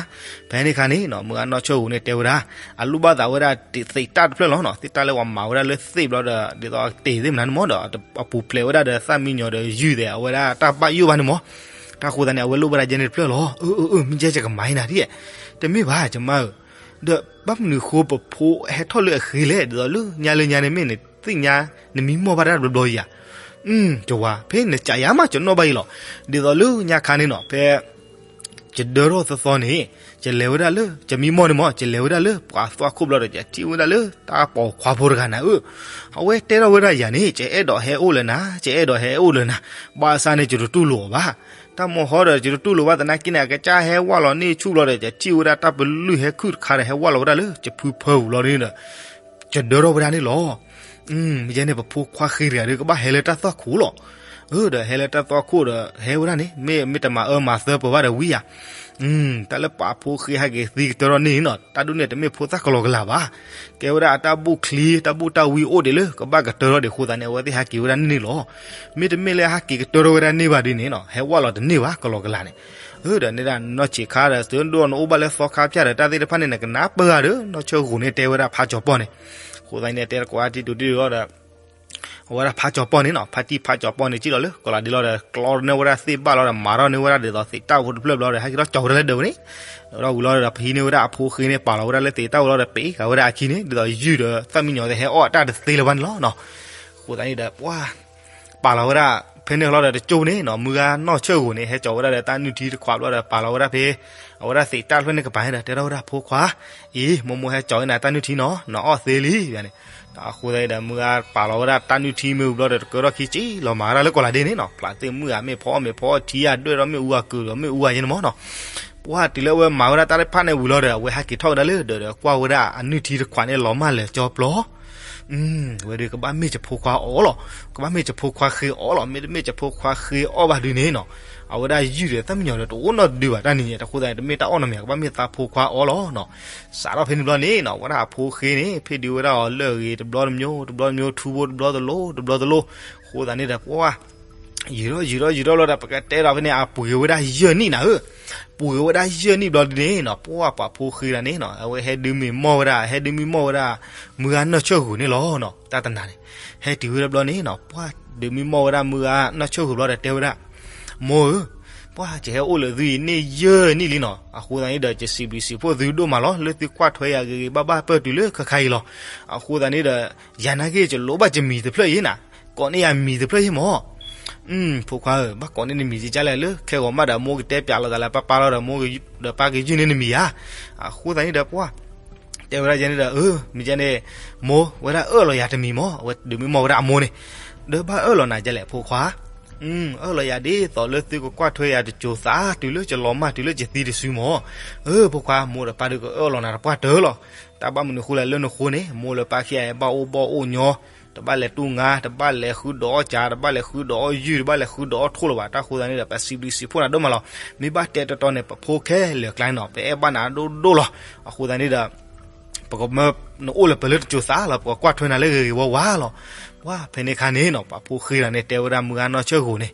ဖဲန့ၣ်အခါန့ၣ်နီၤ မုၢ်ဂၤနီၢ်ဆၢၣ်ဂိၤန့ၣ်တဲဝဲဒၣ်, အလိၣ်ဘၣ်သးဝဲဒၣ်သ့းတၢ်တဖျၢၣ်လီၤနီၤ. သ့းတၢ်လၢပှၤမၤဝဲဒၣ်လၢသ့ၣ်ဘျီဒီး ဒ်သိးတ့ၢ်သ့ၣ်မနုၤန့ၣ်မးဒီး အပူၤဖျဲးဝဲဒၣ်ဒီးသၣ်မံယီၤဒီးယုၢ်သဲး အဝဲဒၣ်တၢ်ဘၣ်ယိၣ်ဘၣ်န့ၣ်မး. တၢ်အဃိသတးန့ၣ် အဝဲလိၣ်ဘၣ်ဒၣ်ယဲန့ၣ်တဖျၢၣ်လီၤ. အၢ အၢ အၢ မ့ၢ်ကဲ ယကမၤအံၤနၤဒ်, တမ့ၢ်ဘၣ် ယမါဧၢ. ဒီးဘၣ်မနုၤဃိပဖိဟဲထီၣ်လၢအဃ့လဲၣ်, ဒ်သိးလၢညါလၢညါန့ၣ်မ့ၢ်န့ၣ် သ့ၣ်ညါ နမံမီၢ်ဘၣ်တၢ်တဘျီဘျီအံၤဧါ. ယဝၤ ဖဲနကးယၤမး ယနီၣ်ဘၣ်အံၤလီၤ. ဒ်သိးလၢညါခါန့ၣ်နီၤ ဖဲ ယဒၢထီၣ်သီသီန့ၣ် ယလဲၤဝဲဒၣ်လၢ ယမံမီၢ်န့ၣ်မး ယလဲၤဝဲဒၣ်လၢပှၤသွၣ်ခိၣ်ဘျီဒီး ယထံၣ်ဝဲဒၣ်လၢတၢ်ပိာ်ခွါဖိတဂၤနၤဧၢ. အဝဲတဲထီၣ်ဝဲဒၣ်ယၤန့ၣ် ယအဲၣ်ဒိးဟဲအိၣ်လၢၤနၤ, ယအဲၣ်ဒိးဟဲအိၣ်လၢၤနၤ, ဘၣ်ဆၣ်န့ၣ် ယတတူၢ်လိာ်အီၤဘၣ်. တၢ်မီၢ်ဟီဒီး ယတတူၢ်လိာ်ဘၣ်သနာ်က့န့ၣ် အကစၢ်ဟဲဝၣ်လီၤန့ၢ်ဆူၣ်ဘျီဒီး ယထံၣ်ဝဲဒၣ်တၢ်ပလုၢ်ဟဲခုၣ်တခါဒီး ဟဲဝၣ်လီၤဝဲဒၣ်လၢယဖုဖၢပူၤလီၤန့ၣ်ဒီး ယဒၢထီၣ်ဝဲဒၣ်န့ၣ်လီၤ. မ့ၢ်ယဲန့ၣ် ပဖိခွါဃ့တဂၤဒီး ကဘၣ်ဟဲလၢတၢ်သွၣ်ခိၣ်လီၤ. အၢ ဒီးဟဲလၢတၢ်သွၣ်ခိၣ်ဒီး ဟဲဝဲဒၣ်န့ၣ် မ့ၢ် မ့ၢ်တမၤအၢမၤသၢပၢၤဘၣ်ဒီးဝံၤဧါ. တၢ်လၢပှၤဖိဃ့ဟဲက့ၤသံကတၢၢ်ထီၣ်န့ၢ်နီၤ တၢ်ဒ်န့ၣ် တမ့ၢ်ဖိသၣ်ကလီကလၤဘၣ်. ကဲဝဲဒၣ်အတၢ်ဘူၣ်ချံ တၢ်ဘူၣ်တၢ်ဝံအိၣ်ဒံးလၢ ကဘၣ်ကတၢၢ်ထီၣ်ဒံးအဃိသတးန့ၣ် အဝဲသ့ၣ်ဟဲက့ၤဝဲဒၣ်န့ၣ်န့ၣ်လီၤ. မ့တမ့ၢ်လၢဟဲက့ၤကတၢၢ်ထီၣ်ဝဲဒၣ်န့ၢ်ဘၣ်ဒ်န့ၣ်နီၤ ဟဲဝၣ်လီၤတန့ၢ်ဘၣ် ကလီကလၤန့ၣ်. အၢ ဒီးန့ၣ်ဒၣ်နီၢ်ဆံးခါဒီး သုဒိၣ်နအိၣ်ဘၣ်လၢသီခါပၠၣ်ဒီး တၢ်သ့ၣ်တဖၣ်န့ၣ် နကနၢ်ပၢၢ်ဂၤဒီး နီၢ်ဆၢၣ်ဂိၤန့ၣ်တဲဝဲဒၣ်ဖးကၠီၤပီၢ်န့ၣ်. အဃိသတးန့ၣ် တဲတကိးအါထံတိၤတံၢ်ဒီး အဝဲဒၣ်ဖးကၠီၤပီၢ်န့ၣ်နီၤ ဖါတံၢ်ဖးကၠီၤပီၢ်န့ၣ် စံၣ်လီၤလၢကီၤလၤဒ့လီၤဒီး ကျီန့ၢ်ဝဲဒၣ်သ့ၣ်ဘၣ်လီၤဒီး မၤထီၣ်န့ၢ်ဝဲဒၣ်ဒ်သိးသ့းတၢ်ဖိတဖျၢၣ်ဘျီဒီး ဟဲက့ၤထီၣ်ကၠီၤဝဲဒၣ်လၢဒၢးဝဲန့ၣ်. ဒီးဝံၤလီၤဒီးပဟံးန့ၢ်ဝဲဒၣ်အဖိဃ့န့ၣ် ပာ်လီၤဝဲဒၣ်လၢသ့းတၢ်ဝံၤလီၤဒီး ပ့ၤဃာ်ဝဲဒၣ်အခံန့ၣ် ဒ်သိးယုၢ်ဒီးသၣ်မံညီၤသ့ၣ်ဟဲအီၣ်အတၢ်တသ့လၢၤဘၣ်န့ၣ်လီၤနီၤ. အဃိသတးန့ၣ်ဒီး ပှၤ ပာ်လီၤဝဲဒၣ် ဖဲန့ၣ်လီၤဒီးတကၠိန့ၣ်နီၤ မုၢ်ဂၤနီၢ်ဆၢၣ်ဂိၤန့ၣ် ဟဲကၠီၤဝဲဒၣ်ဒီးတၢ်နုၢ်ထံတခွးဘျီဒီး ပာ်လီၤဝဲဒၣ်ဖဲ အဝဲဒၣ်သ့းတၢ်တဖျၢၣ်န့ၣ်ကပၤန့ၣ်ဒီး တဲထီၣ်ဝဲဒၣ်ဖိခွါ အံၤ မိၢ်မိၢ်ဟဲကၠီၤဝဲနၤတၢ်နုၢ်ထံနီၤ နအီၣ်သ့လံန့ၣ်. အဃိသတးန့ၣ်ဒီး မုၢ်ဂၤပာ်လီၤဝဲဒၣ်တၢ်နုၢ်ထံမ့ၢ်ဝံၤဘျီဒီး တကၢထီၣ်ခံစ့လီၤမၤဝဲဒၣ်လၢကီၤလၤဒ့န့ၣ်နီၤ ဖျးသ့ၣ်မုၢ်ဂၤမ့ၢ်ဖီအီၣ်မ့ၢ်ဖီအီၣ်ထံဂၤဒွဲၣ်ဒီးမ့ၢ်အူဂၤကုာ်ဒီးမ့ၢ်အူဂၤယဲန့ၣ်မးနီၤ. ပှၤတုၤလၢအဝဲမၤဝဲဒၣ်တၢ်တဖၣ်န့ၣ်ဝံၤလီၤဒီး အဝဲဟဲက့ၤထီၣ်ဝဲဒၣ်လၢဒၢးဒီး ကွၢ်ဝဲဒၣ်အနုၢ်ထံတခွးန့ၣ်လီၤမၢ်လၢာ်ကၠီပျီ ဝဲဒၣ်ကဘၣ်မ့ၢ်ယဖိခွါအီၣ်လီၤ. ကဘၣ်မ့ၢ်ယဖိခွါဃ့အီၣ်လီၤ. မ့တမ့ၢ်ယဖိခွါဃ့အီၣ်ဘၣ်ဒုးန့ၣ်နီၤ အဝဲဒၣ်ယုၢ်ဒီးသၣ်မံညီၤဒီးတအိၣ်နီတဒုဘၣ်တၢ်န့ၣ်န့ၣ် တၢ်ဃိသတးန့ၣ် တမ့ၢ်တၢ်အီၣ်နီတမံၤ ကဘၣ်မ့ၢ်သးဖိခွါအီၣ်လီၤနီၤ. စးထီၣ်ဖဲန့ၣ်ဘျီန့ၣ်နီၤ ဝဲဒၣ်အဖိဃ့န့ၣ် ဖ့ၣ်ဒုးဝဲဒၣ်အီၤလၢအဂ့ၤတဘျီတမျိုး တဘျီတမျိုး ထူဖိတဘျီတလိၤ တဘျီတလိၤ အဃိသတးန့ၣ်ဒီး ပှၤ ယံာ်ထီၣ်ယံာ်ထီၣ်ယံာ်ထီၣ်လီၤဒီး ပကတဲဒီးဖဲန့ၣ် အပှ့ၤဝဲဒၣ်ယဲၢ်နံၣ်နၤဧၢ. ပှ့ၤဝဲဒၣ်ယဲၢ်နံၣ်ဘျီဒုးန့ၣ်နီၤ ပှၤပှၤဖိဃ့တဂၤန့ၣ်နီၤ အဝဲဟဲဒုးမံမီၢ်ဝဲဒၣ် ဟဲဒုးမံမီၢ်ဝဲဒၣ် မုၢ်ဂၤနီၢ်ဆၢၣ်ဂိၤန့ၣ်လီၤနီၤ တၢ်တနၤန့ၣ် ဟဲတုၤဝဲဒၣ်ဘျီန့ၣ်နီၤ ပှၤဒုးမံမီၢ်ဝဲဒၣ်မုၢ်ဂၤနီၢ်ဆၢၣ်ဂိၤဘျီဒီးတဲဝဲဒၣ် မိၢ်ဧၢ, ပှၤယဟဲအိၣ်လၢသုအံၤန့ၣ်ယဲၢ်နံၣ်လံနီၤ အဃိသတးန့ၣ်ဒီး ယစံးဘျုးစံးဖှိၣ်သုဒိၣ်မးလီၤ လၢသုကွၢ်ထွဲယၤဂ့ၤဂ့ၤဘၣ်ဘၣ်ပၢၢ်တုၤလၢခဲခါအံၤလီၤ. အဃိသတးန့ၣ်ဒီး ယၤနာ်က့ ယလိၣ်ဘၣ်ယမံၤတဖျၢၣ်ယဲနၤ, ကိးန့ၢ်ယမံၤတဖျၢၣ်ယဲမၢ်. ဖိခွါဧၢ, ဘၣ်ကိးန့ၢ်နမံၤကကလဲၣ် လၢခဲဂီၤမးဒီး မိၢ်ကတဲပျးလိာ်သးလၢပၢ်ပၢ်လီၤဒီး မိၢ်ဒီးပၢ်ကယုၢ်န့ၢ်နမံၤဧါ. အဃိသတးန့ၣ်ဒီးပှၤ တဲဝဲဒၣ်ယဲန့ၣ်ဒီး မ့ၢ်ကဲန့ၣ် မိၢ်ဝဲဒၣ်အၢၣ်လီၤယၤတမံၤမၢ်, အဝဲဒုးမံမီၢ်ဝဲဒၣ်အမိၢ်န့ၣ်, ဒီးဘၣ်အၢၣ်လီၤနၤကလဲၣ်ဖိခွါ. အၢၣ်လီၤယၤဒ်သိးလၢသုကကွၢ်ထွဲယၤတစိၤသး တုၤလၢယလီၤမၢ် တုၤလၢယသံတစုမၢ်. အၢ ဖိခွါ, မိၢ်ဒီးပၢ်ဒုးကအၢၣ်လီၤနၤတပှၢ်တၢၢ်လီၤ. တၢ်ဘၣ်မနုၤဃိလဲၣ် လၢနဃိန့ၣ် မိၢ်လၢပၢ်ခံဂၤဘၣ်အိၣ်ဘီၣ်အိၣ်ညီ တဘၣ်လဲၤတူၢ်ငါ, တဘၣ်လဲၤဃုဒိးအီၣ်ကၠး, တဘၣ်လဲၤဃုဒိးအီၣ်ယုၢ်, တဘၣ်လဲၤဃုဒိးအီၣ်ထိၣ်လၢၤဘၣ်. တၢ်အဃိသတးန့ၣ်ဒီး ပစံးဘျုးစံးဖှိၣ်နၤဒိၣ်မးလီၤ. မ့ၢ်ဘၣ်တဲတီတီန့ၣ် ပဖိခဲလၢာ်ကျါန့ၣ်နီၤ ပအဲၣ်ဘၣ်နၤဒိၣ်ဒိၣ်လီၤ. အဃိသတးန့ၣ်ဒီး ပကမၢနအိၣ်လၢပလၢတစိၤသးလီၤ, ပကကွၢ်ထွဲနၤလၢဂ့ၤဂ့ၤဝါဝါလီၤ. ပှၤဖဲန့ၣ်ခါန့ၣ်နီၤ ပှၤဖိဃ့တဂၤန့ၣ် တဲဝဲဒၣ်မုၢ်ဂၤနီၢ်ဆၢၣ်ဂိၤန့ၣ်,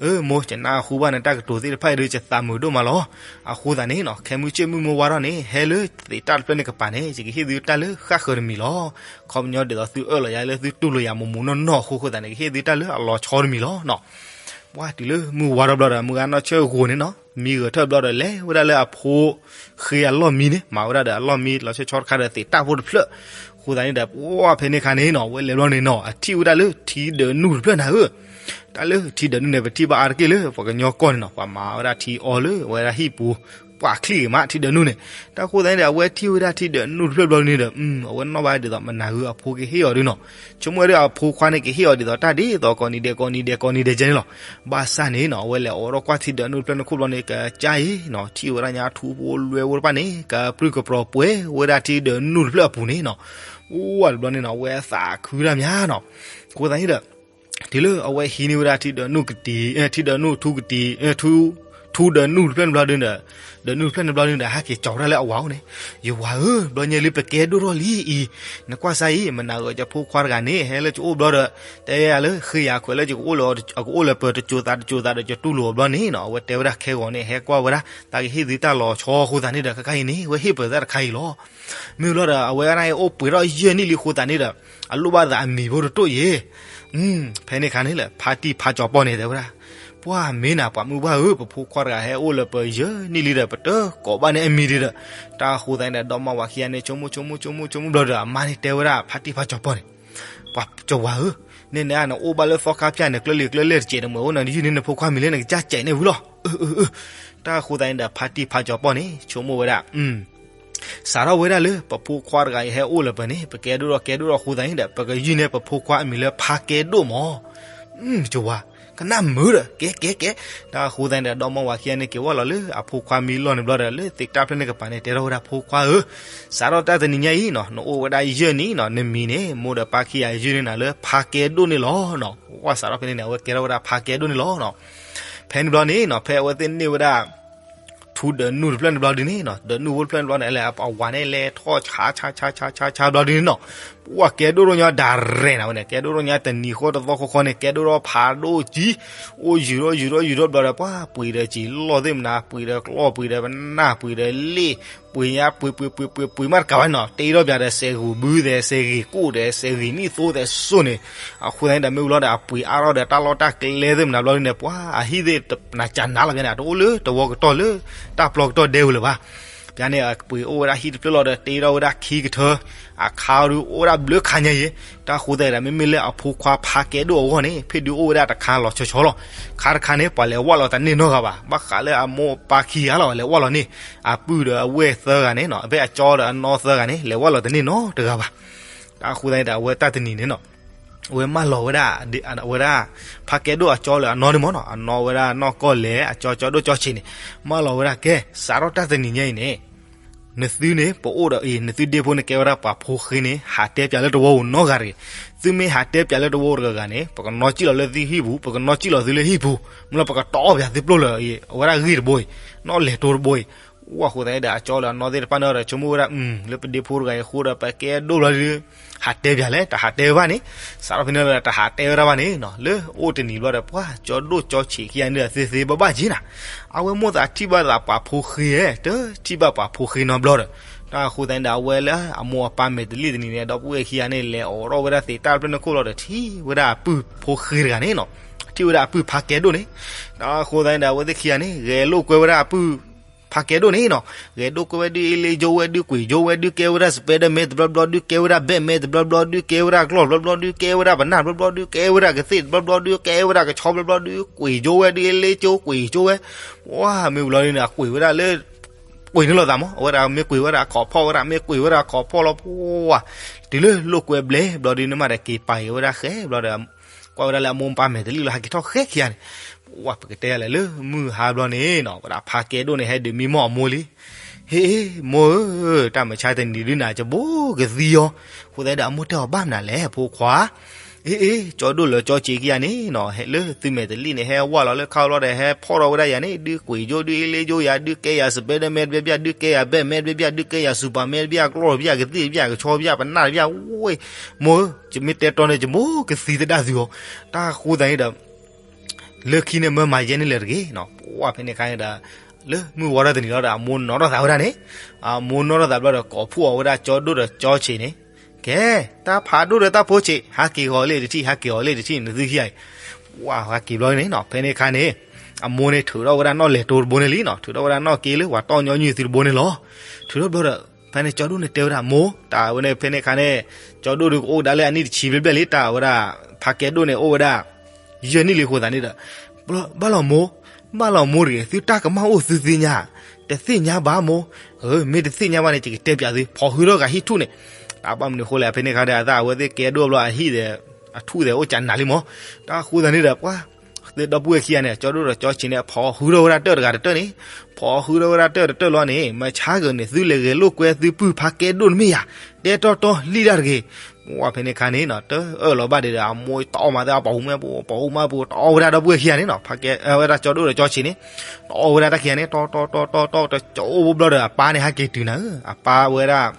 အၢ မိၢ် ယနၢ်ဟူဘၣ်နတၢ်ကတိၤသ့ၣ်တဖၣ်အံၤဒီး ယသးမုာ်ဒိၣ်မးလီၤ. အဃိသတးန့ၣ်နီၤ ခဲမုၢ်ဆ့ၣ်မုၢ်မုၢ်ဝါထီၣ်န့ၣ် ဟဲလၢသ့ၣ်တၢ်တဖျၢၣ်န့ၣ်ကပၤန့ၣ် ယကဟ့ၣ်သုတၢ်လၢဃၣ်ဃၢၤတမံၤလီၤ. ခီပညီဒ်သိးသုအၢၣ်လီၤယၤလၢသုတူၢ်လိာ်ယၤမိၢ်မိၢ်နီၢ်နီၢ်အဃိ အဃိသတးန့ၣ် ကဟ့ၣ်သုတၢ်လၢအလီၤဆီတမံၤလီၤနီၤ. ပှၤတုၤလၢမုၢ်ဝါထီၣ်ဘျီဒီး မုၢ်ဂၤနီၢ်ဆၢၣ်ဂိၤန့ၣ်နီၤ မံဂၢၢ်ထၢၣ်ဘျီဒီး လဲၤဝဲဒၣ်လၢအဖိဃ့အလီၢ်မံန့ၣ် မၤဝဲဒၣ်ဒီးအလီၢ်မံလီၤဆီဆီတခါဒီးသ့ၣ်တၢ်ဖိတဖျၢၣ်. အဃိသတးန့ၣ်ဒီး ပှၤဖဲန့ၣ်ခါန့ၣ်နီၤ အဝဲလဲၤဘျီန့ၣ်နီၤ အထံၣ်ဝဲဒၣ်လၢထံဒၢးနူၢ်တဖျၢၣ်နၤဧၢ. တၢ်လၢထံဒၢးနူၢ်န့ၣ် ပထံၣ်ဘၣ်အါတက့ၢ်လၢပှၤကညီကီၢ်န့ၣ်နီၤ ပှၤမၤဝဲဒၣ်ထံအီလၢဝဲဒၣ်ဟံၣ်ပူၤ ပှၤချံၣ်ဂ့ၤမး ထံဒၢးနူၢ်န့ၣ်. တၢ်အဃိသတးန့ၣ်ဒီး အဝဲထံၣ်ဝဲဒၣ်ထံဒၢးနူၢ်တဖျၢၣ်ဘျီန့ၣ်ဒီး အဝဲနီၣ်ဘၣ်ဒ်သိး မနၤဂ့ၤအဖိကဟ့ၣ်အီၤဒုနီၤ. ဆိကမိၣ်ဝဲဒၣ်အဖိခွါန့ၣ် ကဟ့ၣ်အီၤဒ်သိးတၢ်ဒ်သိးကိးနံၤဒဲးကိးနံၤဒဲးကိးနံၤဒဲးကဲန့ၣ်လီၤ. ဘၣ်ဆၣ်န့ၣ်နီၤ အဝဲလဲၤအိးထီၣ်ကွၢ်ထံဒၢးနူၢ်တဖျၢၣ်န့ၣ်ခိၣ်ဘျီန့ၣ် ကစၢ်အံၤနီၤ ထံၣ်ဝဲဒၣ်ညါထူဖိလွဲဖိတဖၣ်န့ၣ် ကပြုၢ်ကပြီၤပှဲၤဝဲဒၣ်ထံဒၢးနူၢ်တဖျၢၣ်အပူၤန့ၣ်နီၤ. အိၣ်ဝဲတဘျီန့ၣ်နီၤ အဝဲအသးခုဒၣ်မးနီၤ. အဃိသတးန့ၣ်ဒီး တုၤလၢအဝဲဟံးန့ၢ်ဝဲဒၣ်ထံဒၢးနူၢ်ကတံၤ ထံဒၢးနူၢ်ထူကတံၤ ထူဒၢးနူၢ်တဖျၢၣ်န့ၣ်ဘျီဒုဒီး ဒၢးနူၢ်တဖျၢၣ်န့ၣ်ဘျီဒုဒီး ဟဲက့ၤကၠီၤဝဲဒၣ်လၢအဝၤအိၣ်န့ၣ်, ယဝၤဧၢ, ဘျီညါလံပကဲဒိၣ်ထီၣ်လံအံၤ, နကွၢ်စၢ်အံၤ မနၤဂ့ၤယဖိခွါတဂၤန့ၣ် ဟဲလၢယအိၣ်ဘျီဒီး တဲယၤလၢဃ့ယၤခွဲးလၢယကအိၣ်လၢ အကအိၣ်လၢပၢၤတစိၤသးတစိၤသးဒီး ယတူၢ်လိာ်အီၤဘျီန့ၣ်နီၤ. အဝဲတဲဝဲဒၣ်ခဲဂီၤန့ၣ် ဟဲကွၢ်ဝဲဒၣ် တၢ်ကဟ့ၣ်သုတၢ်လီၤဆီအဃိသတးန့ၣ်ဒီး ခဲခါအံၤန့ၣ် အဝဲဟ့ၣ်ပၢၤသၣ်တခါအံၤလီၤ. မ့ၢ်ဘျီဒီး အဝဲဒၣ်အိၣ်ပှဲၤထီၣ်ယဲၢ်နံၣ်လံအဃိသတးန့ၣ်ဒီး အလိၣ်ဘၣ်သးအမံၤဖိတတိၢ်ယဲၢ် ဖဲန့ၣ်ခါန့ၣ်လၢ ဖါတံၢ်ဖါကၠီၤပီၢ်န့ၣ် တဲဝဲဒၣ်, ပှၢ်မ့ၢ်နၤပှၤမုၢ်ပှၢ်ဧၢ, ပဖိခွါတဂၤဟဲအိၣ်လၢပၢၤယဲၢ်နံၣ်လံဒီး ပတကိးဘၣ်န့ၢ်အမံၤဒံးဒီး, တၢ်အဃိသတးန့ၣ်ဒီး ဒီမါဝၤခံဂၤန့ၣ် ဆိကမိၣ်ဆိကမိၣ်ဆိကမိၣ်ဆိကမိၣ်ဘျီဒီး အမါန့ၣ်တဲဝဲဒၣ် ဖါတံၢ်ဖါကၠီၤပီၢ်န့ၣ်, ပှၤကဝၤဧၢ, နဲနဲနအိၣ်ဘၣ်လၢသီခါဖၠၣ်န့ၣ် ကျၢၢ်လံၤကျၢၢ်လဲၢ်တစဲးန့ၣ် မ့ၢ်အိၣ်နၤ နယုၢ်န့ၢ်နဖိခွါမံၤလၢနကစၢ်စဲးန့ၣ်ဝံၤလီၤ. တၢ်အဃိသတးန့ၣ်ဒီး ဖါတံၢ်ဖါကၠီၤပီၢ်န့ၣ် ဆိကမိၣ်ဝဲဒၣ် စးထီၣ်ဝဲဒၣ်လၢ ပဖိခွါတဂၤအံၤဟဲအိၣ်လၢပၢၤန့ၣ် ပကဲဒိၣ်ထီၣ်ကဲဒိၣ်ထီၣ်အဃိသတးန့ၣ်ဒီး ပကယုၢ်န့ၢ်ပဖိခွါအမံၤလၢဖါကဲဒိၣ်မး. ကဝၤ, ကနၣ်မုာ်ဒီး ကဲကဲကဲ, တၢ်အဃိသတးန့ၣ်ဒီး ဒီမါဝၤခံဂၤန့ၣ် က့ၤဝဲလီၤလၢအဖိခွါမံၤလီၢ်န့ၣ်ဘျီဒီး လၢသ့ၣ်တၢ်ဖျၢၣ်န့ၣ်ကပၤန့ၣ် တဲထီၣ်ဝဲဒၣ်ဖိခွါဧၢ, စးထီၣ်တၢ်တနံၤညါအံၤနီၤ နအိၣ်ဝဲဒၣ်ယဲၢ်နံၣ်နီၤ နမံၤန့ၣ် မိၢ်ဒီးပၢ်ခံဂၤယုၢ်န့ၢ်နၤလၢဖါကဲဒိၣ်န့ၣ်လီၤနီၤ. ဝဲစးထီၣ်ဖဲန့ၣ်န့ၣ် အဝဲကဲထီၣ်ဝဲဒၣ်ဖါကဲဒိၣ်န့ၣ်လီၤနီၤ. ဖဲန့ၣ်ဘျီန့ၣ်နီၤ ဖဲအဝဲသ့ၣ်န့ၢ်ဝဲဒၣ် ထူဒၢးနူၢ်တဖျၢၣ်န့ၣ်ဘျီဒုန့ၣ်နီၤ ဒၢးနူၢ်ဖိတဖျၢၣ်န့ၣ်ဘျီန့ၣ် အဝၤန့ၣ်လဲၤထီၣ်ဆါဆါဆါဆါဆါဆါဘျီဒုန့ၣ်နီၤ, ပှၢ်ကဲဒိၣ်ထီၣ်ညီဒၣ်ရဲၣ်နၤဝဲန့ၣ် ကဲဒိၣ်ထီၣ်ညီတနံၤဃီတသီဃီဃီန့ၣ် ကဲဒိၣ်ထီၣ်ဖးဒိၣ်ကံ, အိၣ်ယုာ်ထီၣ်ယုာ်ထီၣ်ယုာ်ထီၣ်ဘျီဒီး ပှၢ်ပှ့ၤဒီးစံာ်လီၢ်သ့ၣ်မနၤ ပှ့ၤဒီးကျီၢ် ပှ့ၤဒီးပနၢ် ပှ့ၤဒီးလ့ၣ် ပှ့ၤညါ ပှ့ၤပှ့ၤပှ့ၤပှ့ၤပှ့ၤမးတကးဘၣ်နီၤ တ့ထီၣ်ပၠးဒီးစဲးဂူၤဘုသဲး စဲးဂ့ၤကိၣ်သဲး စဲးဂ့ၤနံၣ်သိသဲးစိၣ်န့ၣ်, အဃိသတးန့ၣ်ဒီး မ့ၢ်ဝံၤလီၤဒီး အပှ့ၤအါထီၣ်ဒီးတၢ်လီၢ်တၢ်ကျဲသ့ၣ်မနၤဘျီဒုန့ၣ် ပှၢ်အဟံၣ်သ့ၣ်နၤကၠးနၤလီၤပၠးန့ၣ် အတအိၣ်လၢတဝီကတီၢ်လၢ တၢ်ပျီကတီၢ်ဒဲဝဲလၢၤဘၣ်. ပၠးန့ၣ် အပှ့ၤအိၣ်ဝဲဒၣ်ဟံၣ်တဖျၢၣ်လီၤဒီး တ့ထီၣ်ဝဲဒၣ်ခံကထၢ အခါဒုအိၣ်ဝဲဒၣ်ဘျၢခါညါယဲၢ်, တၢ်အဃိသတးဒီး မ့မ့ၢ်လၢအဖိခွါဖါကဲဒိၣ်အဂီၢ်န့ၣ် ဖဲဒုအိၣ်ဝဲဒၣ်တခါလီၤဆီဆီလီၤ. ခါတခါန့ၣ် ပှၤလဲၤဝၣ်လီၤတန့ၢ်နီတဂၤဘၣ်, ဘၣ်ဃးလၢအမိၢ်ပၢ်ခံဂၤလီၤ လဲၤဝၣ်လီၤန့ၢ်, အပုၢ်ဒီးအဝဲၢ်သၢဂၤန့ၣ်နီၤ ဖဲအကၠီဒီးအနီၢ်သၢဂၤန့ၣ် လဲၤဝၣ်လီၤတန့ၢ်နီတဂၤဘၣ်. တၢ်အဃိသတးန့ၣ်ဒီး အဝဲတၢ်တနံၤန့ၣ်နီၤ အဝဲမၢလီၤဝဲဒၣ် ဝဲဒၣ် ဖါကဲဒိၣ်အကၠီလၢအနီၢ်န့ၣ်မ့ၢ်နီၤ အနီၢ်ဝဲဒၣ်နီၢ်ကီၢ်လဲၣ် အကၠီကၠီဒိၣ်ကၠီဆံးန့ၣ် မၢလီၤဝဲဒၣ် ကဲ စးထီၣ်တၢ်တနံၤညါအံၤန့ၣ် နသုန့ၣ် ပအိၣ်ဒီးအံၤ နသုဒ့ဖိန့ၣ် ကဲဝဲဒၣ်ပှၤဖိဃ့န့ၣ် ဟးတဲပၠးလၢတဝီဧိၤနီတဂၤတဂ့ၤ. သုမ့ၢ်ဟးတဲပၠးလၢတဝီဧိၤတဂၤဂၤန့ၣ် ပကနီၣ်စံၣ်လီၤလၢသုဟံၣ်ပူၤ ပကနီၣ်စံၣ်လီၤသုလၢဟံၣ်ပူၤ မ့ၢ်လီၤပကတီၢ်ပၠးသုပျိၢ်လၢ အဝဲဒၣ်ဂ့ၢ်တဘိအံၤ နီၣ်လဲၤတိၤတဘိအံၤ အဃိသတးန့ၣ်ဒီး အကၠီလၢအနီၢ်သ့ၣ်တဖၣ်န့ၣ်ဒီး ဆိကမိၣ်ဝဲဒၣ် လၢပဒ့ဖိတဂၤအံၤအဃိဒီး ပကဲဒိၣ်ဘျီဒု ဟးတဲပၠးလဲၣ် တဟးတဲဝဲဘၣ်န့ၣ် စးထီၣ်ဖဲန့ၣ်ဒီး တဟးတဲဝဲဒၣ်ဘၣ်န့ၣ်နီၤ လၢအိၣ်တနံၤဘျီဒီး ပှၤကၠီဒိၣ်ကၠီဆံးခံဂၤန့ၣ်ဒီး သ့သ့ဘၣ်ဘၣ်က့ၤနၤ အဝဲမိၣ်သးထံၣ်ဘၣ်သးပှၤဖိဃ့ တထံၣ်ဘၣ်ပှၤဖိဃ့နီတဘျီဒီး တၢ်အဃိသတးန့ၣ်ဒီး အဝဲလၢအမိၢ်အပၢ်မဲာ်တလံၣ်တနံၤန့ၣ် ဒီပုၢ်ဝဲၢ်ခံဂၤန့ၣ် လဲၤအိးထီၣ်ဝဲဒၣ်သ့ၣ်တၢ်တဖျၢၣ်န့ၣ်ခိၣ်လီၤဒီး ထံၣ်ဝဲဒၣ်အပုၢ်ဖိဃ့တဂၤန့ၣ်နီၤ ထံၣ်ဝဲဒၣ်အပုၢ်ဖါကဲဒိၣ်န့ၣ် တၢ်အဃိသတးန့ၣ်ဒီး အဝဲသ့ၣ်ခံဂၤန့ၣ် ဂဲၤလိာ်ကွဲဝဲဒၣ်အပုၢ် ဖါကဲဒိၣ်န့ၣ်နီၤ ဂဲၤဒိၣ်ကွဲဝဲဒုးအ့လ့ကၠိဝဲဒုးကွံာ်ကၠိဝဲဒုးကဲဝဲဒၣ် Spiderman တဘျီဘျီဒုးကဲဝဲဒၣ် Batman တဘျီဘျီဒုးကဲဝဲဒၣ် ကျီၢ်တဘျီဘျီဒုးကဲဝဲဒၣ် ပနၢ်တဘျီဘျီဒုးကဲဝဲဒၣ် ကသ့ၣ်တဘျီဘျီဒုးကဲဝဲဒၣ် ကဆီတဘျီဘျီဒုးကွံာ်ကၠိဝဲဒုးအ့လ့ကၠိကွံာ်ကၠိဝဲ ဝါ မ့ၢ်ဝံၤလီၤန့ၣ် အကွံာ်ဝဲဒၣ်လၢ ကွံာ်န့ၢ်လိာ်သးမး အဝဲဒၣ်မ့ၢ်ကွံာ်ဝဲဒၣ်ခိးဖီၣ်ဝဲဒၣ် မ့ၢ်ကွံာ်ဝဲဒၣ်ခိးဖီၣ်လီၤ ပှၤ တုၤလၢလိာ်ကွဲဘျဲၣ်ဘျီဒုးန့ၣ်မးဒီး က့ၤပာ်က့ၤဝဲဒၣ်ဃဲဘျီဒီး ကွၢ်ဝဲဒၣ်လၢအမိၢ်ပၢ်မဲာ်တလံၣ်လီၤ ဟဲက့ၤထီၣ်ဃဲခံဂၤန့ၣ် ဝါ ပကတဲယၤလဲၣ်လၢမုၢ်ဟါဘျီန့ၣ်နီၤ ဝဲဒၣ်ဖါကဲဒိၣ်န့ၣ် ဟဲဒုးမံမီၢ်အမိၢ်လံ ဟ့ၣ် မိၢ်ဧၢ, တၢ်မုၢ်ဆါတနံၤဒုနၤ ယဘိကသံအီၤ. အဃိသတးဒီး အမိၢ်တဲအီၤဘၣ်မနုၤလဲၣ် ဖိခွါ. အ့ အ့ ကၠီဒိၣ်လၢကၠီဆံးခံဂၤန့ၣ်နီၤ လၢသုမဲာ်တလံၣ်န့ၣ် ဟဲဝၢ်လီၤလၢခါလီၤဒီး ဟဲဖီၣ်ထီၣ်ဝဲဒၣ်ယၤန့ၣ် ဒုးကွံာ်ယိဒုးအ့လ့ယိယၤ ဒုးကဲယၤ Spiderman တဘ့ၣ်ဘၣ် ဒုးကဲယၤ Batman တဘ့ၣ်ဘၣ် ဒုးကဲယၤ Superman တဘ့ၣ်ဘၣ် ကလီၢ်တဘ့ၣ်ဘၣ် ကသ့ၣ်တဘ့ၣ်ဘၣ် ကဆီတဘ့ၣ်ဘၣ် ပနၢ်တဘ့ၣ်ဘၣ် ဝဲ မိၢ်ဧၢ, ယမ့ၢ်တဲတီန့ၣ် ယဘိကသံသဒၣ်သုအီၤ. တၢ်ဃိသတးန့ၣ်ဒီး လၢခံန့ၣ်မၢမၤယဲန့ၣ်လၢၤတဂ့ၤနီၤ. ပှၢ်ဖဲန့ၣ်အခါန့ၣ်ဒီး လၢမုၢ်ဝါထီၣ်တနံၤလီၤဒီး အမိၢ်နီၣ်ထီၣ်သးဝဲဒၣ်န့ၣ်, အမိၢ်နီၣ်ထီၣ်သးဘျီဒီး ကိးဖှိၣ်အီၤဝဲဒၣ်ကၠီဒိၣ်ဒီးကၠီဆံးန့ၣ်, ကဲ, တၢ်ဖးဒိၣ်ဒီးတၢ်ဖိဆံး ဟးက့ၤဂီၤလံတထံၣ် ဟးက့ၤဂီၤလံတထံၣ် နသုခံဂၤအံၤ. ပှၢ်ဟးက့ၤဘျီန့ၣ်နီၤ ဖဲန့ၣ်အခါန့ၣ် အမိၢ်န့ၣ်ထုးထီၣ်ဝဲဒၣ်နီၣ်လဲၤတိတဘိန့ၣ်လံနီၤ ထုးထီၣ်ဝဲဒၣ်နီၣ်က့လၢပှၤတီၢ်ညီနုၢ်သုတဘိန့ၣ်လီၤ. ထုးထီၣ်ဘျီဒီး ဖဲန့ၣ်ကၠီဒိၣ်န့ၣ်တဲဝဲဒၣ် မိၢ်, တၢ်ဝဲန့ၣ်ဖဲန့ၣ်အခါန့ၣ် ကၠီဒိၣ်ဒုးကအိၣ်ကဒါလၢအနံၣ်တဆံဘျဲၣ်ဘျဲၣ်လံ တၢ်ဝဲဒၣ် ဖးကဲဒိၣ်န့ၣ်အိၣ်ဝဲဒၣ် ယဲၢ်နံၣ်လံအဃိသတးန့ၣ်ဒီး, ဘၣ်လီၤမိၢ်, ဘၣ်လီၤမိၢ်တဂ့ၤ သုတၢ်ကမၣ်အိၣ်သုသ့ၣ်ညါ, တသ့ၣ်ညါဘၣ်မိၢ်, မ့ၢ်တသ့ၣ်ညါဘၣ်န့ၣ် ယကတဲပၠးသု ဖိးဟုထီၣ်ဂၤဟံၣ်ထူၣ်န့ၣ်, တၢ်ဘၣ်မနုၤအဃိလဲၣ် ဖဲန့ၣ်အခါဒီး အသးအဝဲသ့ၣ်ကဲဒိၣ်ဘျီအဟံၣ်ဒီး အထူၣ်ဒီးအိၣ်ကနးလံမး, တၢ်ဃိသတးန့ၣ်ဒီး ပှၢ် သုဒီပုၢ်ဝဲၢ်ခံဂၤန့ၣ် ကၠီဒိၣ်ဒီးကၠီဆံးန့ၣ် အဖိးဟုထီၣ်ဝဲဒၣ်တၢၢ်တဂၤတတၢၢ်န့ၣ်, ဖိးဟုထီၣ်ဝဲဒၣ်တၢၢ်တတၢၢ်လီၤန့ၣ် မဆါကၢၤန့ၣ် သုလဲၤဂဲၤလိာ်ကွဲသုပုၢ်ဖးကဲဒိၣ်တမ့ၢ်ယၤ, တဲတီတီလံတၢ်တဂ့ၤ, ပှၢ်ဖဲန့ၣ်အခါန့ၣ်နီၤ တအၢၣ်လီၤဘၣ်ဒံးဒီး အမိၢ်တအီၣ်မၤသးအပိာ်မၢပူၤ ပိာ်မၢပူၤ တအီၣ်ဝဲဒၣ်ဒီပုၢ်ဝဲၢ်ခံဂၤန့ၣ်နီၤ ဖးကဲဝဲဒၣ်ကၠီဒိၣ်ဒီးကၠီဆံးန့ၣ်, တအီၣ်ဝဲဒၣ်တၢ်ခံဂၤန့ၣ် တီတီတီတီတီ တကၠီအိၣ်ဘျီဒီး အပၢ်န့ၣ်ဟဲက့ၤတုၤနၤဧၢ, အပၢ်ဝဲဒၣ်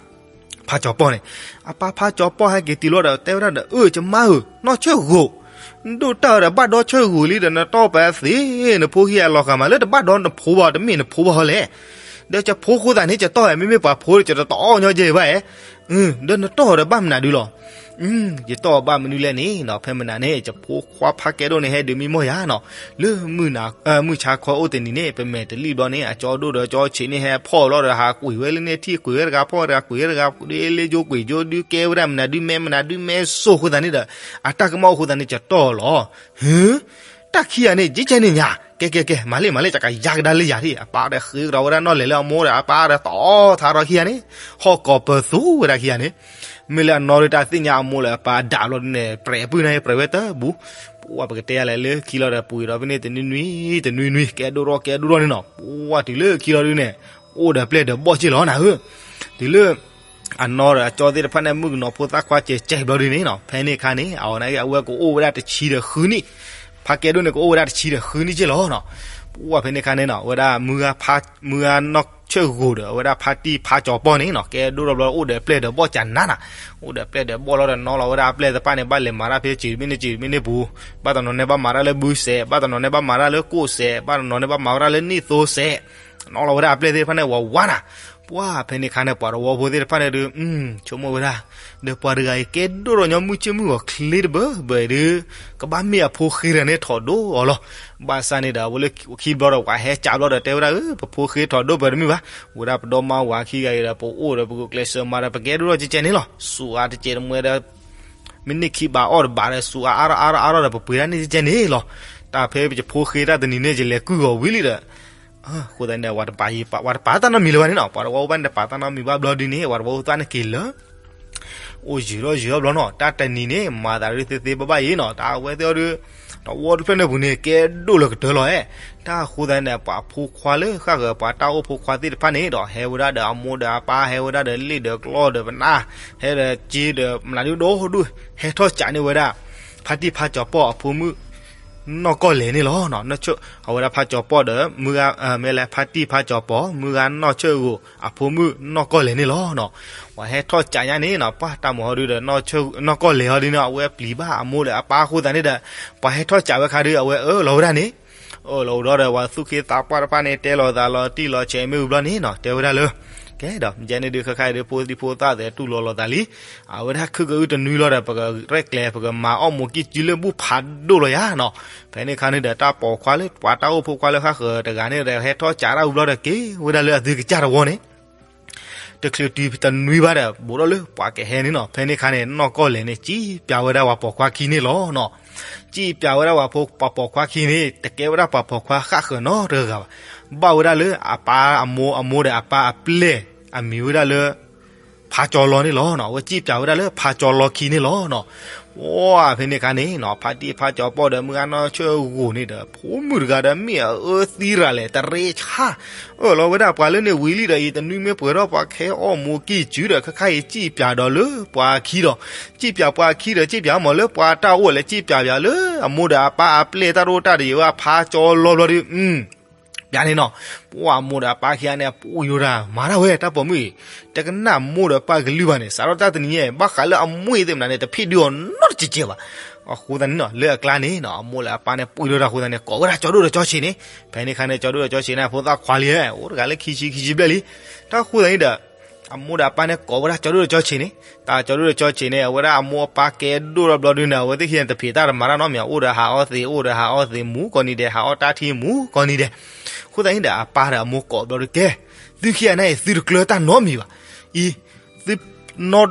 ဖးကၠီၤပီၢ်န့ၣ်, အပၢ်ဖးကၠီၤပီၢ်ဟဲက့ၤတုၤလီၤဒီး တဲဝဲဒၣ်ဒီး အၢ ယမါဧၢ, နီၢ်ဆၢၣ်ဂိာ်, ဒိၣ်တၢ်ဒီးဘၣ်ဒီဆၢၣ်ဂိာ်လံဒီး နတီၢ်ပသ့ နဖိခံဂၤလီၤဃာ်မး လၢတဘၣ်ဒီနဖိဘၣ် တမ့ၢ်နဖိဘၣ်ဟီလဲၣ်, ဒီးယဖိအဃိသတးန့ၣ် ယတီၢ်ဝဲ မ့မ့ၢ်ပှၤဖိဒီး ယတတီၢ်ညီကဲဘၣ်ဧဲ, ဒီးနတီၢ်ဒီးဘၣ်မနုၤဒုလီၤ, ယတီၢ်ဘၣ်မနုၤလဲၣ်န့ၣ်နီၤ ဖဲမနၤန့ၣ် ယဖိခွါဖးကဲဒိၣ်န့ၣ် ဟဲဒုးမံမီၢ်ယၤနီၤ, လၢမုၢ်ဆါခီအိၣ်တနံၤန့ၣ် ပမဲာ်တလံၣ်ဘျီန့ၣ် အကၠီဒိၣ်ဒီးကၠီဆံးန့ၣ် ဟဲဖီၣ်ဘျီဒီး ဟးကွံာ်ဝဲလၢန့ၣ်ထံၣ် ကွံာ်ဝဲတဂၤဖီၣ်တဂၤ ကွံာ်ဝဲတဂၤ ဒုးလ့ယိကွံာ်ယိ ဒုးကဲဝဲဒၣ်မနုၤ ဒုးမဲမနုၤ ဒုးမဲစိၢ်အဃိသတးန့ၣ်ဒီး အတၢ်ကမၣ်အိၣ်အဃိသတးန့ၣ် ယတီၢ်လီၤ, ဟၢ တၢ်ခံဂၤန့ၣ် ကဲကဲန့ၣ်ညါ ကဲကဲကဲ မၤလ့မၤလ့ ကကယါကဒါလၢယၤထံၣ် အပၢ်ဒီးဃ့ကဒီးဝဲဒၣ်နီၣ်လဲၤလၢအမိၢ်ဒီး အပၢ်ဒီးတီထါထီၣ်ခံဂၤန့ၣ်, ဟီၣ်ကိးပၢၤသူဝဲဒၣ်ခံဂၤန့ၣ်, မ့ၢ်လၢအနီၢ်ဒီးတၢ်သ့ၣ်ညါအမိၢ်လၢအပၢ်အဒၣ်ဘျီဒုန့ၣ် ပြဲးအပုၢ်န့ၣ် ပြဲးဝဲတဘူၣ်, ပှၢ်ပကတဲယၤလဲၣ်လၢခံလီၤဒီး ပှ့ၤဒီးဖဲန့ၣ်တနွံနွံ တနွံနွံ ကဲဒိၣ်ထီၣ်ကဲဒိၣ်ထီၣ်န့ၣ်နီၤ, ပှၢ်တုၤလၢခံလီၤဒုန့ၣ် အိၣ်ဒီးပျဲၢ်ဒီးဘီၣ်က့ၢ်လီၤနၤဧၢ, တုၤလၢ အနီၢ်ဒီးအကၠီသ့ၣ်တဖၣ်န့ၣ် မုၣ်ကနီၤဖိသၣ်ခွါကဲကဲဘျီဒုန့ၣ်နီၤ ဖဲန့ၣ်အခါန့ၣ် အဝဲန့ၣ် အဝဲကအိၣ်ဝဲဒၣ်တဆံဒီးဃုနံၣ်, ဖးကဲဒိၣ်န့ၣ် ကအိၣ်ဝဲဒၣ်တဆံဒီးဃုနံၣ်က့ၢ်လီၤနီၤ, ပှၢ်ဖဲန့ၣ်အခါန့ၣ်နီၤ ဝဲဒၣ် မုၢ်ဂၤနီၢ်ဆၢၣ်ဂိာ်ဒီး အဝဲဒၣ်ဖါတံၢ်ဖါကၠီၤပီၢ်န့ၣ်နီၤ ကဲဒိၣ်ထီၣ်ဘျီ အိၣ်ဒီးပျဲၢ်ဒီးဘီၣ်ကနၤနီၤ, အိၣ်ဒီးပျဲၢ်ဒီးဘီၣ်လီၤဒီး နီၣ်လီၤဝဲဒၣ်အပျဲၢ်သ့ၣ်တဖၣ်န့ၣ် ဘၣ်လဲၤမၤတၢ်ဖဲစံးမ့ၢ်န့ၣ်စံးမ့ၢ်န့ၣ်ပူၤ, ဘၣ်တနီၤန့ၣ်ဘၣ်မၤတၢ်လၢဘုစဲး, ဘၣ်တနီၤန့ၣ်ဘၣ်မၤတၢ်လၢကိၣ်စဲး, ဘၣ်တနီၤန့ၣ်ဘၣ်မၤဝဲဒၣ်လၢနံၣ်သိစဲး နီၣ်လီၤဝဲဒၣ်အပျဲၢ်သ့ၣ်တဖၣ်န့ၣ်ဝးဝးနၤ, ပှၢ်ဖဲန့ၣ်အခါန့ၣ် ပှၤတဝီဖိသ့ၣ်တဖၣ်န့ၣ်ဒုး ဆိကမိၣ်ဝဲဒၣ်, ဒီးပှၤတဂၤအံၤ ကဲဒိၣ်ထီၣ်ညီမုၢ်ဆ့ၣ်မုၢ်ဂီၤချ့တဘၢဘၢဒုး, ကဘၣ်မ့ၢ်အဖိဃ့တဂၤန့ၣ် ထီၣ်ဒိၣ်အီၤလီၤ, ဘၣ်ဆၣ်န့ၣ်ဒီး အဝဲလၢခံဘျီဒီး ပှၤဟဲကးဘျီဒီး တဲဝဲဒၣ်ဧၢ ပဖိဃ့ထီၣ်ဒိၣ်ပၢၤတမ့ၢ်ဘၣ်, ဝဲဒၣ်ပဒီမါဝၤခံဂၤအံၤဒီး ပအိၣ်ဒီးပကျဲးစၢးမၤဒီး ပကဲဒိၣ်ထီၣ်ကဲကဲန့ၣ်လီၤ, စူးအါတကဲးတမှဲဒီး မ့ၢ်န့ၢ်ခံဘးအီၣ်တဘးဒီး စူးအါအါထီၣ်အါထီၣ်အါထီၣ်ဒီး ပပှ့ၤဒၣ်န့ၣ်ကဲကဲန့ၣ်လီၤ, တၢ်ဖဲယဖိဃ့တၢ်တနံၤန့ၣ် ယလဲၤကုၢ်ဂီၤဝံၤလံဒီး အဃိသတးန့ၣ် ပှၤတပာ်တၢ်နီတမံၤလၢၤဘၣ်န့ၣ်နီၤ, ပှၤတဝီအိၣ်ဘၣ်န့ၣ် တပာ်တၢ်နီတမံၤဘၣ်ဘျီဒုန့ၣ် ပှၤတဝီအိၣ်သးန့ၣ်က့ၤလၢ အိၣ်ယံာ်ထီၣ်ယံာ်ထီၣ်ဘျီနီၤ, တၢ်တနံၤန့ၣ် မၤသးဒုးသ့သ့ဘၣ်ဘၣ်အံၤနီၤ, တၢ်အဝဲသ့ၣ်အီၤဒုး တဝီတဖျၢၣ်န့ၣ်ပူၤန့ၣ် ကဲဒိၣ်လၢကတၢၢ်လီၤဧဲ, တၢ်အဃိသတးန့ၣ် ပှၤဖိခွါလၢဃၣ်ဃၢၤ ပှၤတၢ်အိၣ်ဖိခွါသ့ၣ်တဖၣ်န့ၣ်ဒီး ဟဲဝဲဒၣ်ဒီးအမိၢ်ဒီးအပၢ် ဟဲဝဲဒၣ်ဒီးလ့ၣ်ဒီးကျီၢ်ဒီးပနၢ် ဟဲဒီးစ့ဒီးမနုၤဒိၣ်ဒိၣ် ဟဲထီၣ်ကးန့ၢ်ဝဲဒၣ် ဖါတံၢ်ဖါကၠီၤပီၢ်အဖိမုၣ် နီၢ်ကီၢ်လဲၤန့ၣ်လီၤ. အဝဲဒၣ်ဖါကၠီၤပီၢ်ဒီး မုၢ်ဂၤ မ့ၢ်လဲၣ် ဖါတံၢ်ဖါကၠီၤပီၢ် မုၢ်ဂၤနီၢ်ဆၢၣ်ဂိၢ် အဖိမုၣ်နီၢ်ကီၢ်လဲၤန့ၣ်လီၤ. ပှၤဟဲထီၣ်ကးညါန့ၣ်နီၤ ပှၤတၢ်မုၢ်ဟီဒုဒီး နီၢ်ကီၢ်လဲၤဟီဒုန့ၣ် အဝဲပျံၤဘၣ်အမိၢ်ဒီးအပၢ်အဃိသတးန့ၣ်ဒီး ပှၤဟဲထီၣ်ကးဝဲခါဒု အဝဲအၢၣ်လီၤဝဲဒၣ်န့ၣ် အၢၣ်လီၤဝံၤဒီး ပှၤသူၣ်က့သးပှၢ်တဖၣ်န့ၣ် တဲလီၤသးလီၤတံၢ်လီၤဆဲးမ့ၢ်ဝံၤဘျီန့ၣ်နီၤ တဲဝဲဒၣ်လၢ ကဲဒီး ယဲန့ၣ်ဒုး ခဲခါအံၤဒုး ဖိသံၣ်ဖိသၣ်သဲးတူၢ်လိာ်လိာ်သးလံ. အဝဲဒၣ်ခုကအုတနွံလီၤဒီး ပကရဲၣ်ကျဲၤ ပကမၤအီၣ်မိၢ်ကံၢ်စုလၢဘူၣ်ဖးဒိၣ်လီၤယၤနီၤ. ဖဲန့ၣ်ခါန့ၣ်ဒီး တၢ်ပိာ်ခွါလၢ ပှၤတၢ်အိၣ်ဖိခွါလၢဃၣ်ဃၢၤတဂၤန့ၣ်ဒီး ဟဲထီၣ်ကးတၢ်ဝံၤဘျီဒီး က့ၤဝဲဒၣ်လၢအသုကစၢ်တဝီန့ၣ် တချုးတုၤတနွံဘၣ်ဒီး ဘူးထီၣ်လၢပှၤကဟဲန့ၣ်နီၤ. ဖဲန့ၣ်ခါန့ၣ် နီၢ်ကီၢ်လဲၤန့ၣ် စံးပၠးဝဲဒၣ်ပှၤပိာ်ခွါခံန့ၣ်လီၤနီၤ. စံးပၠးဝဲဒၣ်ပှၤပိာ်ခွါခံန့ၣ် တကဲဝဲဒၣ်ပှၤပိာ်ခွါဃၣ်ဃၢၤနီတဂၤဘၣ်. ဘၣ်ဝဲဒၣ်လၢအပၢ်အမိၢ် အမိၢ်ဒီးအပၢ်အပျဲၢ် အမံၤဝဲဒၣ်လၢ ဖါကၠီလီန့ၣ်လီၤနီၤ. အဝဲစံၣ်ပၠးဝဲဒၣ်လၢဖါကၠီလီခံန့ၣ်လီၤနီၤ. ဝဲဖဲန့ၣ်အခါန့ၣ်နီၤ ဖါတံၢ်ဖါကၠီပီၣ်ဒီးမုၢ်ဂၤနီၢ်ဆၢၣ်ဂိၤန့ၣ်ဒီး ဖိမုၣ်တဂၤဒီးမ့ၢ်အအၢသံရၤလဲၣ် တရ့ဆါ အၢၣ်လီၤဝဲဒၣ်ပှၤလၢန့ၣ်ဝံၤလံဒီး အံၤတနွံမ့ၢ်ပှဲၤထီၣ်ပှၤခဲအီၣ်မူကံၢ်စုဒီး ခဲခါအံၤစံၣ်ပၠးဒီးလၢပှၤခံဒီး စံၣ်ပၠးပှၤခံဒီး စံၣ်ပၠးမ့ၢ်လၢပှၤတၢ်အိၣ်လဲၣ် စံၣ်ပၠးပၠးလၢအမိၢ်ဒီးအပၢ်အပျဲၢ်တၢ်တအိၣ်တၢ်တယၢၤဝဲဖါကၠီလီဘျီဒီး ပၠးန့ၣ်နီၤ. ပှၤအမိၢ်ဒီးအပၢ်ခံဂၤန့ၣ် အပူၤယိၤတၢ် မၤတၢ်ဝဲတၢ်ပိာ်မုၣ်အံၤ တကနၣ်မိၢ်ဒီးပၢ်ကလုၢ်ဘၣ်န့ၣ် စးထီၣ်တၢ်တနံၤညါ ဘၣ်ဃးလၢအမိၢ်သ့ၣ်မနုၤန့ၣ် တဖံးဒုးအီၤနီတကဲးဘၣ်. အဃိသတးန့ၣ်နီၤ လၢအကျါန့ၣ်နီၤ အမိၢ်လၢအပၢ်န့ၣ် ပှ့ၤလိာ်တၢ်အဃိသတးန့ၣ် ကိးဝဲဒၣ်ကၠီဒိၣ်ဒီးကၠီဆံးန့ၣ် ဖဲန့ၣ်အခါန့ၣ် ကၠီဒိၣ်ဒီးကၠီဆံးန့ၣ် အဖိသၣ်ခွါလံ အိၣ်တဂၤလၢခံဆံခံဆံဘျဲၣ်လံ. တၢ်အဃိသတးန့ၣ်ဒီး အမိၢ်ဒီးအပၢ်န့ၣ် ကိးဝဲဒၣ်ကၠီဒိၣ်ဒီးကၠီဆံးန့ၣ် တၢ်ကၠီဒိၣ်ဒီးကၠီဆံးန့ၣ် အဝဲဒၣ်အမိၢ်အပၢ်ကဲဒိၣ်ထီၣ်ဘျီဒုန့ၣ် အဝဲသ့ၣ်ခံဂၤန့ၣ် တဖံးတၢ်တမၤတၢ်နီတမံၤ အိၣ်ဒီးဟးအီၣ်သံး အိၣ်ဒီးဟးအီၣ်သံးမူကိးနံၤဒဲး ဟးအီၣ်တၢ်ထံမူကိးနံၤဒဲး. အဃိသတးန့ၣ်ဒီး အပၢ်ဒီးအမိၢ်ကိးဘျီဒု ကဲ သုခံဂၤန့ၣ် သုတကျၢၤတၢ်နီတမံၤဘၣ်. အံၤ သုနီၢ်ဒီတဂၤန့ၣ် ပာ်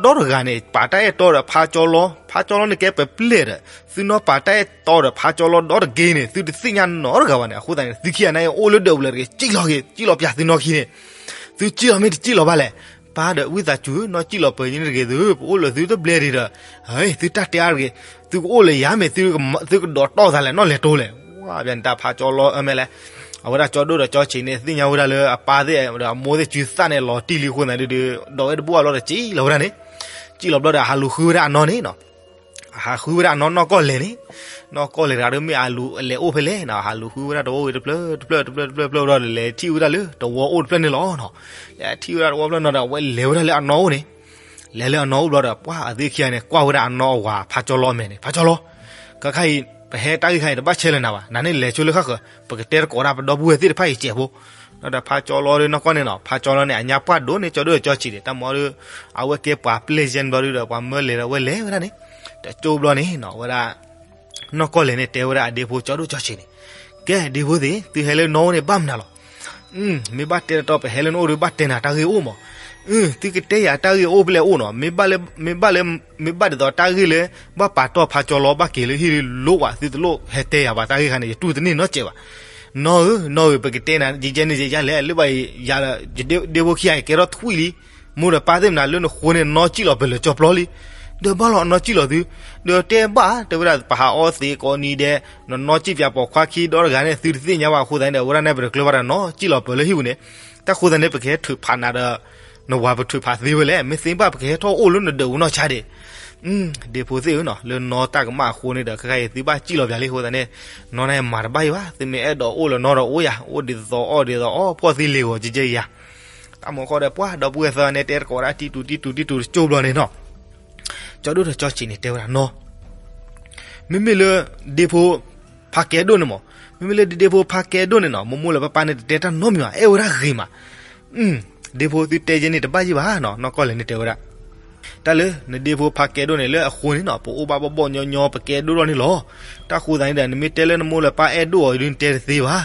တၢ်အဲၣ်တီဒီးဖါကၠီလီ ဖါကၠီလီန့ၣ်ကဲပပျဲၢ်ဒီး သုနီၢ်ပာ်တၢ်အဲၣ်တီဒီးဖါကၠီလီဒီတက့ၢ်န့ၣ် သုတသ့ၣ်ညါနီတဂၤဘၣ်န့ၣ် အဃိသတးန့ၣ် သုခံဂၤန့ၣ် အိၣ်လၢဒၢးပူၤလၢတဂ့ၤ စံၣ်လီၤက့ၤ စံၣ်လီၤပၠးသုနီၢ်ခံန့ၣ် သုစံၣ်လီၤမ့ၢ်တစံၣ်လီၤဘၣ်လဲၣ်. ပၢ်ဒီးဝံသးစူၤ နီၢ်စံၣ်လီၤပၢၤန့ၣ်တဂ့ၤသု ပအိၣ်လၢသုတဘျဲၣ်ဒံးဒီး သုတၢ်တဲအါတဂ့ၤ သုကအိၣ်လၢယၤမ့ၢ် သုကဒိးတီၢ်သးလဲၣ် နီၢ်လဲၤတိလဲၣ်. ဝဲပၠးန့ၣ်တၢ်ဖါကၠီလီအမဲလဲၣ် အဝဲဒၣ်ကၠီဒိၣ်ဒီးကၠီဆံးန့ၣ် သ့ၣ်ညါဝဲဒၣ်လၢအပၢ်သ့ၣ်ဒီးအမိၢ်သ့ၣ်စုသၣ်န့ၣ် လီၤတံၢ်လံအဃိသတးန့ၣ်ဒီး ဒိးဝဲတဘူၣ်အလီၢ်ဒီးစံၣ်လီၤဝဲဒၣ်န့ၣ် စံၣ်လီၤဘျီဒီး ဟးလူၤဃုဝဲဒၣ်အနီၢ်န့ၣ်နီၤ ဟးဃုဝဲဒၣ်အနီၢ်နီၢ်ကီၢ်လဲၢ်န့ၣ် နီၢ်ကီၢ်လဲၢ်တဂၤဒီးမ့ၢ်အလူၤလဲၤအိၣ်ဖဲလဲၣ်နီၤ ဟးလူၤဃုဝဲဒၣ်တအိၣ်ဝံၤတဖျၢၣ်တဖျၢၣ်တဖျၢၣ်တဖျၢၣ်ဘျီဒီး လဲၤထံၣ်ဝဲဒၣ်လၢတဝီအိၣ်တဖျၢၣ်န့ၣ်လီၤနီၤ. လဲၤထံၣ်ဝဲဒၣ်တဝီဖျၢၣ်နီၤဒီး အဝဲလဲၤဝဲဒၣ်လၢအနီၢ်အိၣ်န့ၣ် လဲၤလၢအနီၢ်အိၣ်ဘျီဒီး ပှၤအဝဲသ့ၣ်ခံဂၤန့ၣ် ကွၢ်ဝဲဒၣ်အနီၢ်အဝၤဖါကၠီလီအမဲာ်န့ၣ် ဖါကၠီလီ ခဲခါအံၤ ပဟဲတၢ်ဂ့ၢ်ခါအံၤ တဘၣ်ဆဲးလၢနၤဘၣ် နၤန့ၣ်လဲၤဆိလၢဃၣ်ဃၢၤ ပကတဲသကိးတၢ်ပဒီပုၢ်ဝဲၢ်သ့ၣ်တဖၣ်အံၤစဲးဖိ ဒီးဖါကၠီလီဒီးနီၢ်ကီၢ်န့ၣ်နီၤ ဖါကၠီလီန့ၣ် အညါပှၢ်ဒိၣ်န့ၢ်ကၠီဒိၣ်ဒီးကၠီဆံးန့ၣ် တၢ်မၤဒီး အဝဲကဲပှၤပျဲၢ်ယဲၢ်ဘျီဒီး ပှၤမၢလဲၤဒီးအဝဲလဲၤဝဲဒၣ်န့ၣ် တကၠိဘျီန့ၣ်နီၤ အဝဲဒၣ် နီၢ်ကီၢ်လဲၢ်န့ၣ် တဲဝဲဒၣ်အဒ့ဖိကၠီဒိၣ်ကၠီဆံးန့ၣ် ကဲဒ့ဖိသ့ၣ် သုဟဲလၢနီၢ်အိၣ်န့ၣ် ဘၣ်မနုၤလီၤ မ့ၢ်ဘၣ်တဲတတီ ပဟဲလၢနအိၣ်ဒီး ဘၣ်တဲနၤတၢ်ဂ့ၢ်အိၣ်မး သုကတဲယၤတၢ်ဂ့ၢ်အိၣ်ဖဲလဲၣ်အိၣ်နီၤ မ့ၢ်ဘၣ်လၢ မ့ၢ်ဘၣ်လၢ မ့ၢ်ဘၣ်ဒ်သိးတၢ်ဂ့ၢ်လၢ ဘၣ်ပာ်တီၢ်ဖါကၠီလီ ဘၣ်က့ၤလၢဟံၣ်လၢလိဝဲ သုတလိၣ်ဟဲတဲယၤဘၣ် တၢ်ဂ့ၢ်ခါန့ၣ် ယတူၢ်တန့ၢ်နီတစဲးဘၣ် နီၢ်ဧၢ နီၢ်ဧၢ ပကတဲနၤ ယကဲန့ၣ်ယယၤလဲၣ် လၢဘၣ်ယၤ ဒ့ဖိခံဂၤအံၤကဲထီၣ်ထွံၣ်လံ မိၢ်ဒီးပၢ်သ့ၣ်မနုၤလၢနဃိန့ၣ် နီၢ်စံၣ်လီၤပၢၤလၢကၠီပျီလံ ဒီးဘၣ်လီၤအနီၢ်စံၣ်လီၤသု ဒီးတဲဘၣ် တဲဝဲဒၣ်ပဟးအီၣ်သံးကိးနံၤဒဲး နီၢ်စံၣ်ပၠးပိာ်ခွါခံဒီတဂၤန့ၣ် သုတသ့ၣ်ညါဘၣ်အဃိသတးန့ၣ်ဒီး အဝဲဒၣ်န့ၣ် ပတကျၢၤဘၣ်ဒီးနီၢ်စံၣ်လီၤပၢၤလၢဟံၣ်ပူၤန့ၣ် တၢ်ဃိသတးန့ၣ် ပကဟဲထုးဖးနၤဒီး နဝၤပထုးဖးသ့ဝဲလဲၣ် မ့ၢ်သ့ဘၣ် ပကဟဲထီၣ်အိၣ်လၢနဒၢးပူၤနီၢ်ဆါဒံး ဒ့ဖိသ့ၣ်ဧၢနီၤ လၢနီၢ်တၢ်ကမၣ်အဃိန့ၣ်ဒီး ခဲခါအံၤသုဘၣ်စံၣ်လီၤပၠးလံအဃိသတးန့ၣ် နီၢ်န့ၣ်မၤတဘၣ်ယံၤဘၣ် သုမ့ၢ်အဲၣ်ဒိးအိၣ်လၢၤနီတအိၣ်ယၤ အိၣ်ဒ်သိးအီၣ်ဒ်သိးအီၣ် ဖှီၣ်သံလ့ၤဂီၤကဲကဲယၤ တၢ်မၤဃီဒီးပှၢ် ဒီပုၢ်ဝဲၢ်သၢဂၤန့ၣ်တဲသကိးဒၣ်တံတူာ်တံတူာ်တံတူာ်တကၠိဘျီန့ၣ်နီၤ ကၠီဒိၣ်ဒီးကၠီဆံးန့ၣ်တဲဝဲဒၣ်နီၤ မ့မ့ၢ်လၢ ဒ့ဖိ ဖါကဲဒိၣ်န့ၣ်မး မ့မ့ၢ်လၢဒ့ဒ့ဖိဖါကဲဒိၣ်န့ၣ်နီၤ မိၢ်မိၢ်လၢပၢ်ပၢ်န့ၣ်တတဲတၢ်နီတမံၤဘၣ် အဲၣ်ဝဲဒၣ်ဂ့ၤမး ဒ့ဖိသုတဲယဲန့ၣ်တဘၣ်ယံၤဘၣ်နီၤ နီၢ်ကီၢ်လဲၢ်န့ၣ်တဲဝဲဒၣ် တၢ်လၢ နဒ့ဖိဖါကဲဒိၣ်န့ၣ် လၢအဃိန့ၣ်နီၤ ပအိၣ်ဘၣ်ဘီၣ်ဘီၣ်ညီညီ ပကဲဒိၣ်ထီၣ်န့ၣ်လီၤ. တၢ်ဃိသတးန့ၣ်ဒီး နမ့ၢ်တဲလၢနမိၢ်လၢပၢ်အဲၣ်ဒိၣ်အီၤဒုး နတဲတသ့ဘၣ်.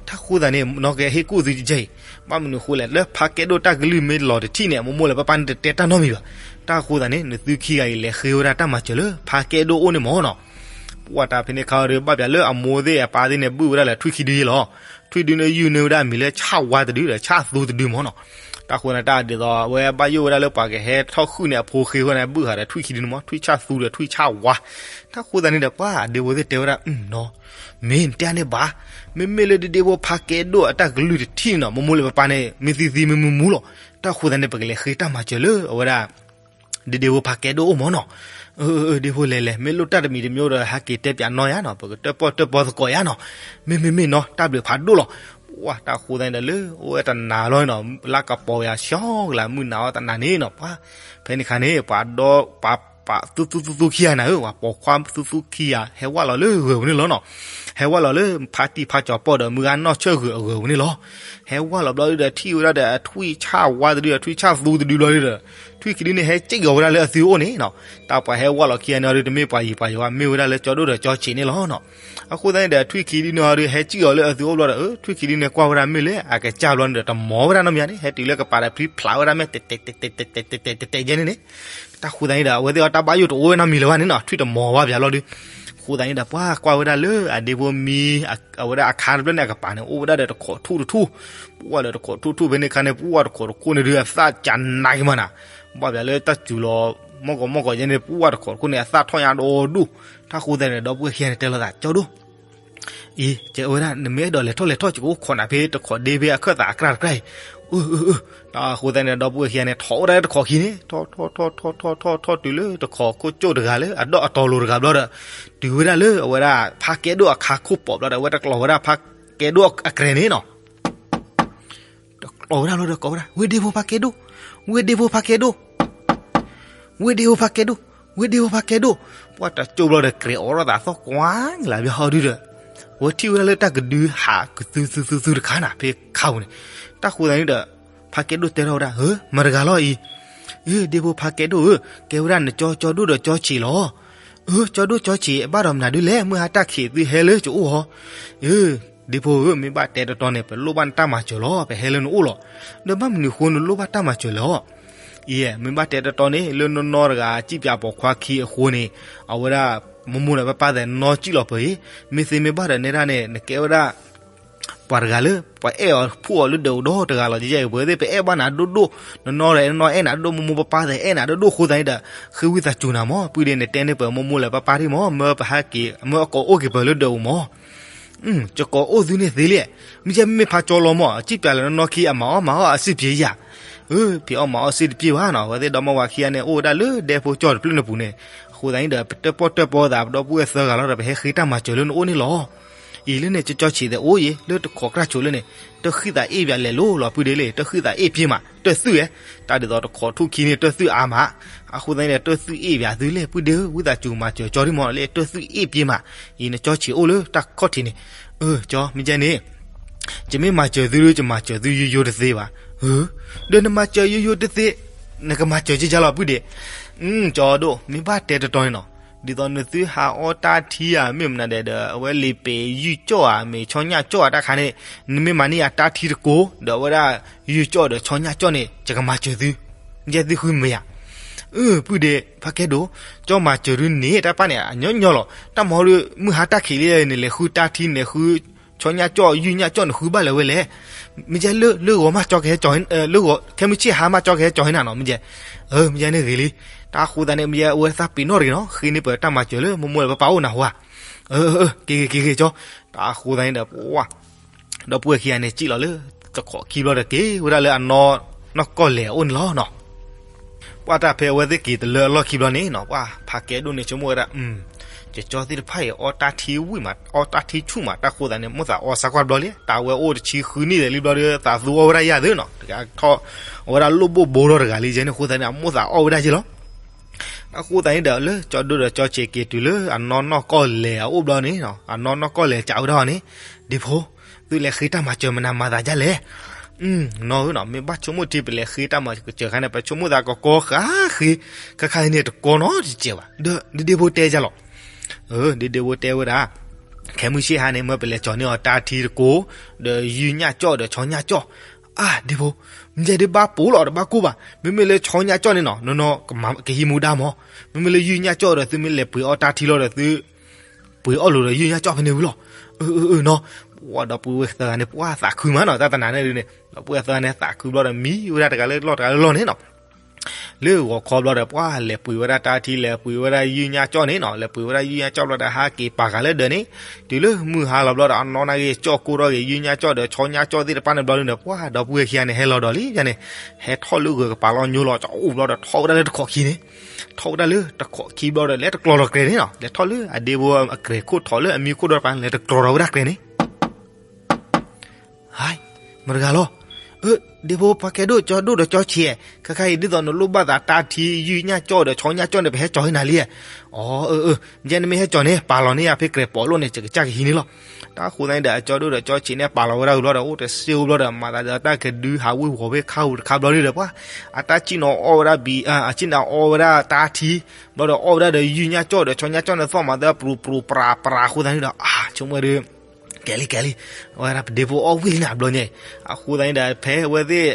တၢ်ဃိသတးန့ၣ် နီၢ်ကဟ့ၣ်ကူၣ်သုကဲအံၤ, ဘၣ်မနုၤအဃိလဲၣ်, လၢဖါကဲဒိၣ်တၢ်ကလုၢ်မ့ၢ်လီၤတထံၣ်န့ၣ် အမိၢ်မိၢ်လၢပၢ်ပၢ်န့ၣ် တတဲတၢ်နီတမံၤဘၣ်. တၢ်ဃိသတးန့ၣ် နသုခံဂၤအံၤလဲၤဃ့ဝဲဒၣ်တၢ်မၤစၢၤလၢဖါကဲဒိၣ်အိၣ်န့ၣ်မ့ၢ်နီၤ. ပှၢ်တၢ်ဖဲန့ၣ်ခါဒီး ဘၣ်ပၠးလၢအမိၢ်သ့ၣ်အပၢ်သ့ၣ်န့ၣ် ဘုၣ်ဝဲဒၣ်လၢထွံၣ်ခံဒုယဲလီၤ. ထွံၣ်ဒုန့ၣ် ယုၢ်န့ၢ်ဝဲဒၣ်အမံၤလၢဆၣ်ဝါတဒုဒီး ဆၣ်သူတဒုမ့ၢ်နီၤ. တၢ်ဃိသတးန့ၣ် တၢ်ဒ်သိး အဝဲဘၣ်ယိၣ်ဝဲဒၣ်လၢပှၤကဟဲထီၣ်ဃုာ်န့ၣ် အဖိဃ့ဝဲန့ၣ် ဘုၣ်ဃာ်ဒီးထွံၣ်ခံဒုန့ၣ်မ့ၢ် ထွံၣ်ဆၣ်သူဒီးထွံၣ်ဆၣ်ဝါ. တၢ်ဃိသတးန့ၣ်ဒီး ပှၢ်ဒ့ဖိသ့ၣ်တဲဝဲဒၣ်နီၤ, မ့ၢ်နတဲန့ၣ်ဘၣ်, မ့မ့ၢ်လၢဒဒ့ဖိဖါကဲဒိၣ်အတၢ်ကလုၢ်တထံၣ်န့ၣ်နီၤ မိၢ်မိၢ်လၢပၢ်ပၢ်န့ၣ် မ့ၢ်သံသံမ့ၢ်မူမူလီၤ. တၢ်ဃိသတးန့ၣ် ပကလဲၤဃ့တၢ်မၤစၢၤလၢအဝဲဒၣ် ဒဒ့ဖိဖါကဲဒိၣ်အိၣ်မ့ၢ်နီၤ. အၢ ဒ့ဖိလဲၤလဲၤ မ့ၢ်လိၣ်တၢ်တမံၤတမံၤဒီး ဟဲက့ၤတဲပၠးနီၢ်ယၤနီၤ, ပကတၢၣ်ပီၣ်တၢၣ်ပီသကိးယၤနီၤ. မ့မ့မ့ၢ်နီၤ တၢ်ဘျုးဖးဒိၣ်လီၤ. ပှၢ်တၢ်ဃိသတးန့ၣ်ဒီး လၢအိၣ်ဝဲတနၤလီၤနီၤ, လၢကပီၤယၤဆှီကလၢ်မုၢ်နၤအီၤတနၤန့ၣ်နီၤ, ပှၢ်ဖဲန့ၣ်ခါန့ၣ် ပှၤဒီ ပှၤသူသူသူသူခံဂၤနၤဧၢ, ပှၤပိာ်ခွါသူသူခံဂၤ ဟဲဝၢ်လီၤလၢဂၢၤပူၤန့ၣ်လီၤနီၤ. ဟဲဝၢ်လီၤလၢဖါတံၢ်ဖါကၠီၤပီၣ်ဒီး မုၢ်ဂၤနီၢ်ဆၢၣ်ဂၢၤအဂၢၤပူၤန့ၣ်လီၤ. ဟဲဝၢ်လီၤဘျီဒီး ထံၣ်ဝဲဒၣ်ဒီး ထွံၣ်ဆၣ်ဝါတဒုဒီး ထွံၣ်ဆၣ်သူတဒုဘျီဒီး ထွံၣ်ခံဒုန့ၣ် ဟဲစံၣ်ကီၤဝဲဒၣ်လၢအသုအိၣ်န့ၣ်နီၤ. တၢ်ပှၤဟဲဝၢ်လီၤခံဂၤန့ၣ်အီၤဒီး တမ့ၢ်ပှၤယံၤပှၤယွၤဘၣ်, မ့ၢ်ဝဲဒၣ်လၢကၠီဒိၣ်ဒီးကၠီဆံးန့ၣ်လီၤနီၤ. အဃိသတးန့ၣ်ဒီး ထွံၣ်ခံဒုန့ၣ်အီၤဒီး ဟဲစံၣ်ကီၤလၢအသုအိၣ်ဘျီဒီး ထွံၣ်ခံဒုန့ၣ် ကွၢ်ဝဲဒၣ်မ့ၢ်လၢအကစၢ်ဘျီန့ၣ်ဒီး တမီၤဝဲဒၣ်နီတမံၤန့ၣ် ဟဲတုၤလၢကပၤဒီး ဖျံဖျးဝဲဒၣ်မ့ၢ်တဲတဲတဲတဲတဲတဲတဲတဲတဲယဲန့ၣ်န့ၣ်. တၢ်ဃိသတးန့ၣ်ဒီး အဝဲသ့ၣ်အီၤတၢ်ဘၣ်ယိၣ်တအိၣ်ဝဲနီတမံၤလၢၤဘၣ်န့ၣ်နီၤ, ထွံၣ်တမီၤဘၣ်ပၠးလီၤဒုး. ဃိသတးန့ၣ်ဒီး ပှၢ်ကွၢ်ဝဲဒၣ်လၢအဒ့ဖိမံ အဝဲဒၣ်အခါတဖျၢၣ်န့ၣ် အကပၤန့ၣ် အိၣ်ဝဲဒၣ်ဒီးတခိးထူၣ်တထူၣ်, ပှၢ်ဒီးတခိးထူၣ်ထူၣ်ဖဲန့ၣ်ခါန့ၣ် ပှၢ်တခိးတခိၣ်န့ၣ်ဒုး အသၣ်ကနးက့ၤမးနၤ. ဘၣ်ပၠးလၢတၢ်စူၤလီၤ မီၢ်ကီၢ်မီၢ်ကီၢ်ယဲန့ၣ် ပှၢ်တခိးတခိၣ်န့ၣ် အသၣ်ထီၣ်ညါဒိၣ်ဒိၣ်. တၢ်ဃိသတးန့ၣ် ဒီပုၢ်ဝဲၢ်ခံဂၤန့ၣ် တဲလိာ်သး ကၠီဒိၣ် အံၤ ကဲဝဲဒၣ် နမ့ၢ်အဲၣ်ဒိးလဲၤထီၣ်လဲၤထီၣ် ယကအိၣ်ခိးနၤဖဲတခိးဒ့ဖဲအခၢၣ်သးအကြၢးတကြၢးအံၤ. အၢ အၢ အၢ. တၢ်ဃိသတးန့ၣ် ဒီပုၢ်ဝဲၢ်ခံဂၤန့ၣ် ထီၣ်ဝဲဒၣ်လၢတခိးခံန့ၣ် ထီၣ်ထီၣ်ထီၣ်ထီၣ်ထီၣ်ထီၣ်ထီၣ်တုၤလၢတခိးခိၣ်ကၠိၣ်တဂၤလၢအဒီၣ်အတီၤလိၤတဂၤဘျီဒီး တုၤဝဲဒၣ်လၢအဝဲဒၣ်ဖါကဲဒိၣ်အခါခိၣ်ပိာ်ဘျီဒီး အဝဲတကျီၤဝဲဒၣ်ဖါကဲဒိၣ်အကြဲးန့ၣ်နီၤ. တကျီၤဝဲဒၣ်လီၤဒီးကိးဝဲဒၣ် ဝ့ၢ်ဒ့ဖိဖါကဲဒိၣ်, ဝ့ၢ်ဒ့ဖိဖါကဲဒိၣ်, ဝ့ၢ်ဒ့ဖိဖါကဲဒိၣ်, ဝ့ၢ်ဒ့ဖိဖါကဲဒိၣ်. ပှၢ်တကၠိၣ်ဘျီဒီး ကြဲးအိးထီၣ်သးသီၣ်ကွၢ်လၢ်ဘျီဟီဒုဒီး ဝဲထံၣ်ဝဲဒၣ်လၢတၢ်ကဒုဟးကသုသုသုသုတခါနၤ ဖဲခါပူၤန့ၣ်. တၢ်ဃိသတးန့ၣ်ဒီး ဖါကဲဒိၣ်တဲထီၣ်ဝဲဒၣ် ဧၢ မတၤတဂၤလီၤအံၤ. ဧၢ ဒ့ဖိဖါကဲဒိၣ်ဧၢ, ကဲဝဲဒၣ်နကၠီ ကၠီဒိၣ်ဒီးကၠီဆံးလီၤ. ဧၢ ကၠီဒိၣ်ကၠီဆံး ဘၣ်ဒီးမနုၤဒုလဲၣ်, မုၢ်ဟါတၢ်ခံးသုဟဲလၢကအိၣ်ဟီ. ဧၢ ဒ့ဖိဧၢ, မ့ၢ်ဘၣ်တဲတတီန့ၣ် ပလိၣ်ဘၣ်နတၢ်မၤစၢၤလီၤ, ပဟဲလၢနအိၣ်လီၤ. ဒီးဘၣ်မနုၤဃိနလိၣ်ဘၣ်တၢ်မၤစၢၤလဲၣ်. အံၤ မ့ၢ်ဘၣ်တဲတတီန့ၣ် လၢနီၢ်နီၢ်တဂၤ စံၣ်ပၠးပိာ်ခွါခံအဃိန့ၣ် အဝဲဒၣ် မိၢ်မိၢ်လၢပၢ်ပၢ်သဲးနီၢ်စံၣ်လီၤပၢၤအံၤ, မ့ၢ်သ့မ့ၢ်ဘၣ်ဒီးနဲဒၣ်န့ၣ် နကဲဝဲဒၣ် ပှၤတဂၤလၢ ပှၤအဲၣ်အီၤဖှိၣ်အီၤလၢဒၢးအိၣ်ဒီတဂၤလီၤ. ယဲယဲ ပဝဲသ့ၣ် ပအဲၣ်ဘၣ်နၤဒိၣ်ဒိၣ်, နီၢ်နီၢ်ဒီးနီၢ်အဲၣ်နၤဒိၣ်ဒိၣ်, မိၢ်မိၢ်ပၢ်ပၢ်သဲးအဲၣ်နၤဒိၣ်ဒိၣ်အဃိသတးန့ၣ်ဒီး ဃ့ဝံသးစူၤနၤမၢ်. ပုၢ်ဒ့ နတဲန့ၢ်ပမိၢ်မိၢ်လၢပၢ်ပၢ်ဒံးမၢ်, မၢပဟဲက့ၤ မၢအကိးအိၣ်က့ၤပၢၤလၢဒၢးအိၣ်မၢ်. ယကိးအိၣ်သုန့ၣ်သ့လံ, မ့ၢ်ယဲမ့မ့ၢ်ဖးကၠီလီၤမၢ်, စံၣ်ပၠးလၢနီၢ်နီၢ်ခံ အမၤအီၣ်မၤအီၣ်အစ့ၣ်ပျ့ၤယၤ. ဧၢ ဖံးအီၣ်မၤအီၣ်စ့ၣ်တပျ့ၤဘၣ်နီၤ, အဝဲသ့ၣ်ဒီမါဝၤခံဂၤန့ၣ် အိၣ်ဝဲဒၣ်လၢဒဲဖိကၠီတဖျၢၣ်န့ၣ်ပူၤန့ၣ်, အဃိသတးန့ၣ်ဒီး ပတၢၣ်ပီၣ်တၢၣ်ပီသး ပဒီပုၢ်ဝဲၢ်သၢဂၤလီၤဒီး ပဟဲဃ့တၢ်မၤစၢၤလၢနအိၣ်န့ၣ်လီၤ. အံၤလၢန့ၣ် ကၠီကၠီဆံးသဲးအိၣ်ယံၤ လၢတခိးကြၢ်ဆိးလၢန့ၣ် တၢ်ဃံသးအ့ၣ်ပၠးလဲၤလိၤလီၤ ပုၢ်ဒ့လံ, တၢ်ဃံသးအ့ၣ်ပျ့ၤမး တၢ်သွံၣ်ဧဲ, တၢ်ဒ်သိးတခိးထူၣ်ခံန့ၣ် တၢ်သွံၣ်အါမး, အဃိသတးန့ၣ်ဒီး တၢ်သွံၣ်အ့ၣ်ပၠးသုလဲၣ် ပုၢ်ဒ့ဧၢ, ဝံသးစူၤမၤစၢၤကၠီဒံးမၢ်, လၢတၢ်သွံၣ်အ့ၣ်ပျ့ၤမး, အံၤနကၠီဆံးအိၣ်လၢတၢ်ခီၣ်ထံးန့ၣ်, အၢ ကၠီ မ့ၢ်ယဲန့ၣ် ယမ့ၢ်မၤစၢၤသုဒီး ယမၤစၢၤသုယိယိတသ့ဘၣ်. ဧၢ ဒီးနမၤစၢၤယိယိတသ့ နကမၤစၢၤကၠီလီၤ ပုၢ်ဒ့. ကၠီဒိၣ် မ့ၢ်ဘၣ်တဲတတီန့ၣ်နီၤ, ဒ်သိးနသုဟးအီၣ်တၢ်ထံဧါ မ့ၢ်မနုၤဒဲးဒီး အဝဲလံာ်ပ့ၤယုၢ်ကၠီၣ်ဧါ မ့ၢ်ဆီညၣ်ကၠီၣ်ဧါ တၢ်ခါန့ၣ် နမ့ၢ်မၤန့ၢ်ယၤတၢ်ထံတကိး ဒီးအဝဲဒၣ်ယုၢ်ကၠီၣ်ဒီးဆီညၣ်ကၠီၣ်န့ၣ် ယကမၤစၢၤသု, ယဲသုဃုမ့ၢ်ဧါ. အၢ ပုၢ်ဒ့ ဖါကဲဒိၣ်, ကၠီမၤစၢၤဒုန့ၣ် တၢ်ပၢ်န့ၣ် အညီညီလီၤ, တၢ်မၤဟီဒီး မုၢ်ဟါတၢ်ခံးလံ နလဲၤဃုတၢ်ထံ နလဲၤဃု ဆီညၣ်ကၠီၣ် ယုၢ်ညၣ်ကၠီၣ် နဃုဘၣ်လၢၤဝဲလဲၣ်. မ့ၢ်ယဲလၢ လၢဂီၤမးကၠီကဟဲကၠီၤ, လၢဂီၤ ခဲမုၢ်ဆ့ၣ်ဟါမးကၠီကဟဲကၠီၤဟဲနၤနီၤ မ့ၢ်ယဲ. အၢ မ့ၢ်ယဲန့ၣ်ဂ့ၤလံ. တၢ်ဃိသတးန့ၣ် မ့ၢ်ယဲအဝဲသးပ့ၤနီၣ်တဂ့ၤနီၤ, ဃ့န့ၢ်ပတၢ်မၤစၢၤလၢမိၢ်မိၢ်လၢပၢ်ပၢ်အိၣ်နၤဟူဧါ. အၢ အၢ က့ၤဂ့ၤ က့ၤဂ့ၤကၠီ. တၢ်ဃိသတးန့ၣ်ဒီး ပှၢ် ဒီပုၢ်ဝဲၢ်ခံဂၤန့ၣ် စံၣ်လီၤလၢတခိးခံဘျီဒီး က့ၤဝဲဒၣ်လၢအနီၢ်နီၢ်ကီၢ်လဲၤအအိၣ်န့ၣ်လီၤနီၤ. ပှၢ်တၢ်ဖဲအဝဲသ့ၣ်က့ၤတလၢအလီၢ်ခံဘျီန့ၣ်နီၤ, ပှၢ်ဖါကဲဒိၣ်န့ၣ် ဆိကမိၣ်ဝဲဒၣ်, ယကၠီသ့ၣ်တဖၣ်အံၤ အီတၢ်ထံဝံၣ်မး အီတၢ်ထံဆူၣ်မး တၢ်ဃိသတးန့ၣ် မိၢ်သးအီစၢ်ကွၢ်ဘျီလံ, တၢ်ဝဲအိၣ်တဆံဃုနံၣ်သဲးလံဘျီဒီး သးသူအီၣ်ဝဲဒၣ်ယၤသ့နီၤ, တဂၤထီၣ် အဝဲဒၣ်လိၣ်ဘိၣ်ဘိထီၣ်တဂၤလံ ယဲန့ၣ်အဃိသတးန့ၣ် အမိၢ်သးအီၣ်ဝဲဒၣ်ယဲလီၤ. အဃိသတးန့ၣ်ဒီး လၢကၠီဒိၣ်ဒီးကၠီဆံးက့ၤတုၤလၢအနီၢ်နီၢ်ကီၢ်လဲၤအအိၣ်ဘျီန့ၣ်, အနီၢ်နီၢ်ကီၢ်လဲၤစံးဝဲဒၣ်အီၤန့ၣ်, ဒ့ဖိ, သုလဲၤဃ့တၢ်မၤစၢၤမနုၤမၤသးဒ်လဲၣ်. နီၢ်ဧၢနီၤ, မ့ၢ်ဘၣ်ဆိကမိၣ်ထံ ပလဲၤဃ့တၢ်မၤစၢၤခါန့ၣ် ပဆိကမိၣ်သးကကီဃာ်ဃ့, ခဲခါအံၤန့ၣ်တကီနီတစဲးဘၣ်, ဒီးဒ့ဒ့ဖိတဲယၤလီၤ. ဒ့ဒ့ဖိတဲဝဲဒၣ်, ခဲမုၢ်ဆ့ၣ်ဟါန့ၣ် မၢပလဲၤကၠီၤန့ၢ်အီၤတၢ်ထံတကိး, ဒီးယုၢ်ညၣ်ကၠီၣ်ဒီးဆီညၣ်ကၠီၣ်. အၢ ဒ့ဖိ, မ့ၢ်ယဲဒ်ဘၣ်ပိာ်လီၤဒီးဘၣ်ကိၢ်ဘၣ်, မ့မ့ၢ်လၢဆီညၣ်ကၠီၣ်န့ၣ်နီၤ နီၢ်နီၢ်ကဟံးမူဒါမး, မ့မ့ၢ်လၢယုၢ်ညၣ်ကၠီၣ်ဒီး သုမ့ၢ်လဲၤပှ့ၤအီၣ်တၢ်ထံလီၤဒီးသု ပှ့ၤအီၣ်လိာ်ဒီးယုၢ်ညၣ်ကၠီၣ်ဖဲန့ၣ်ဝံၤလီၤ. အၢ အၢ အၢ နီၤ, ပှၢ်ဒီပုၢ်ဝဲၢ်သၢဂၤန့ၣ် ပှၢ်သးခုမးနီၤ, တၢ်တနၤန့ၣ်ဒုန့ၣ် ဒီပုၢ်ဝဲၢ်သၢဂၤန့ၣ် သးခုဘျီဒီးမံဝဲဒၣ်တဂၤလၢလီၢ်တဂၤလၢလီၢ်န့ၣ်နီၤ. လၢဂီၤခီဘျီဒီး ပှၢ်လဲၤပှ့ၤဝဲဒၣ်တၢ်ထံ လဲၤပှ့ၤဝဲဒၣ်ယုၢ်ညၣ်ကၠီၣ်န့ၣ်နီၤ, လဲၤပှ့ၤဝဲဒၣ်ယုၢ်ညၣ်ကၠီၣ်ဘျီဒီး ဟးက့ၤပာ်ဃာ်လၢဒၢးန့ၣ်, တုၤလၢမုၢ်ဟါလီၤဘျီဒီး အနီၢ်နာ်က့ၤ ကၠီၣ်ကိၢ်ထီၣ်က့ၤ ယုၢ်ညၣ်ကၠီၣ်ဒီး ဆီညၣ်ကၠီၣ်သ့ၣ်တဖၣ်န့ၣ်ဘျီဒုန့ၣ် ပှၢ်ဒီပုၢ်ဝဲၢ်ခံဂၤန့ၣ် ဟဲလီၤဒီးလံန့ၣ်, ဟဲထီၣ်လၢဂၢၤကပၤလီၤညိလီၤ ကၠီအိၣ်ဘျီဒီး ထီၣ်ဝဲဒၣ်လၢတခိးခံန့ၣ်, ထီၣ်ဝဲဒၣ်လၢတခိးခံဘျီဒီး လဲၤတကျီၤလီၤကြဲးန့ၣ်နီၤ, လဲၤထီၣ်လၢအဒ့ဖိအကြဲးခိၣ်ထီၣ်လၢအမံခိၣ်ဒီးတပၤ လဲၤတကျီၤလီၤဝဲဒၣ်ကြဲးန့ၣ် ဟါ, မတၤတဂၤလီၤ. အၢ, ဒ့ဖိဖါကဲဒိၣ် ကၠီဒိၣ်ဒီးကၠီဆံး, ခဲခါအံၤဒ်သိးနလိၣ်ဘၣ်သးတၢ်ထံယုၢ်ညၣ်ကၠီၣ်ဒီးဆီညၣ်ကၠီၣ်န့ၣ် ပဟဲကၠီၤဟဲနၤလံ. အီ, အၢ, အၢ, ယဲန့ၣ်မ့ၢ်ဟဲကၠီၤန့ၣ် ပာ်လီၤန့ၢ်ယၤဖဲကြဲးပိာ်လိၣ်န့ၣ် ယကစၢ်ကဟံးန့ၢ်လီၤ. တၢ်ဃိသတးန့ၣ်ဒီး အကၠီဒိၣ်ဒီးကၠီဆံးန့ၣ် ပာ်လီၤဝဲဒၣ်ဝံၤဘျီဒီး အိၣ်တစ့အိၣ်ဘျီဒီး မၤသးဒီးတၢ်ကဒုဟးဝ့ၤဝီၤဖဲခါပူၤတခါဘျီဒုဒီး ပှၤ အတၢ်စံၣ်နီၤအီၣ်ဝဲဒၣ်ဘံ, အစံၣ်နီၤအီဝဲဒၣ်တၢ်ထံ ဘျီဒီးအီၣ်ဝဲဒၣ်ဒီးယုၢ်ညၣ်ကၠီၣ်ဒီးဆီညၣ်ကၠီၣ်န့ၣ် သီၣ်မၤသးပြူၤပြူၤပြၤပြၤအဃိသတးန့ၣ်ဒီး အါ ဆိကမိၣ်ဝဲဒၣ် ကဲလံ ကဲလံ, အဝဲဒၣ်ပဒ့ဖိအီၣ်ဝံၤလံနၤဘျီညါ, အဃိသတးန့ၣ်ဒီး ဖဲအဝဲသ့ၣ်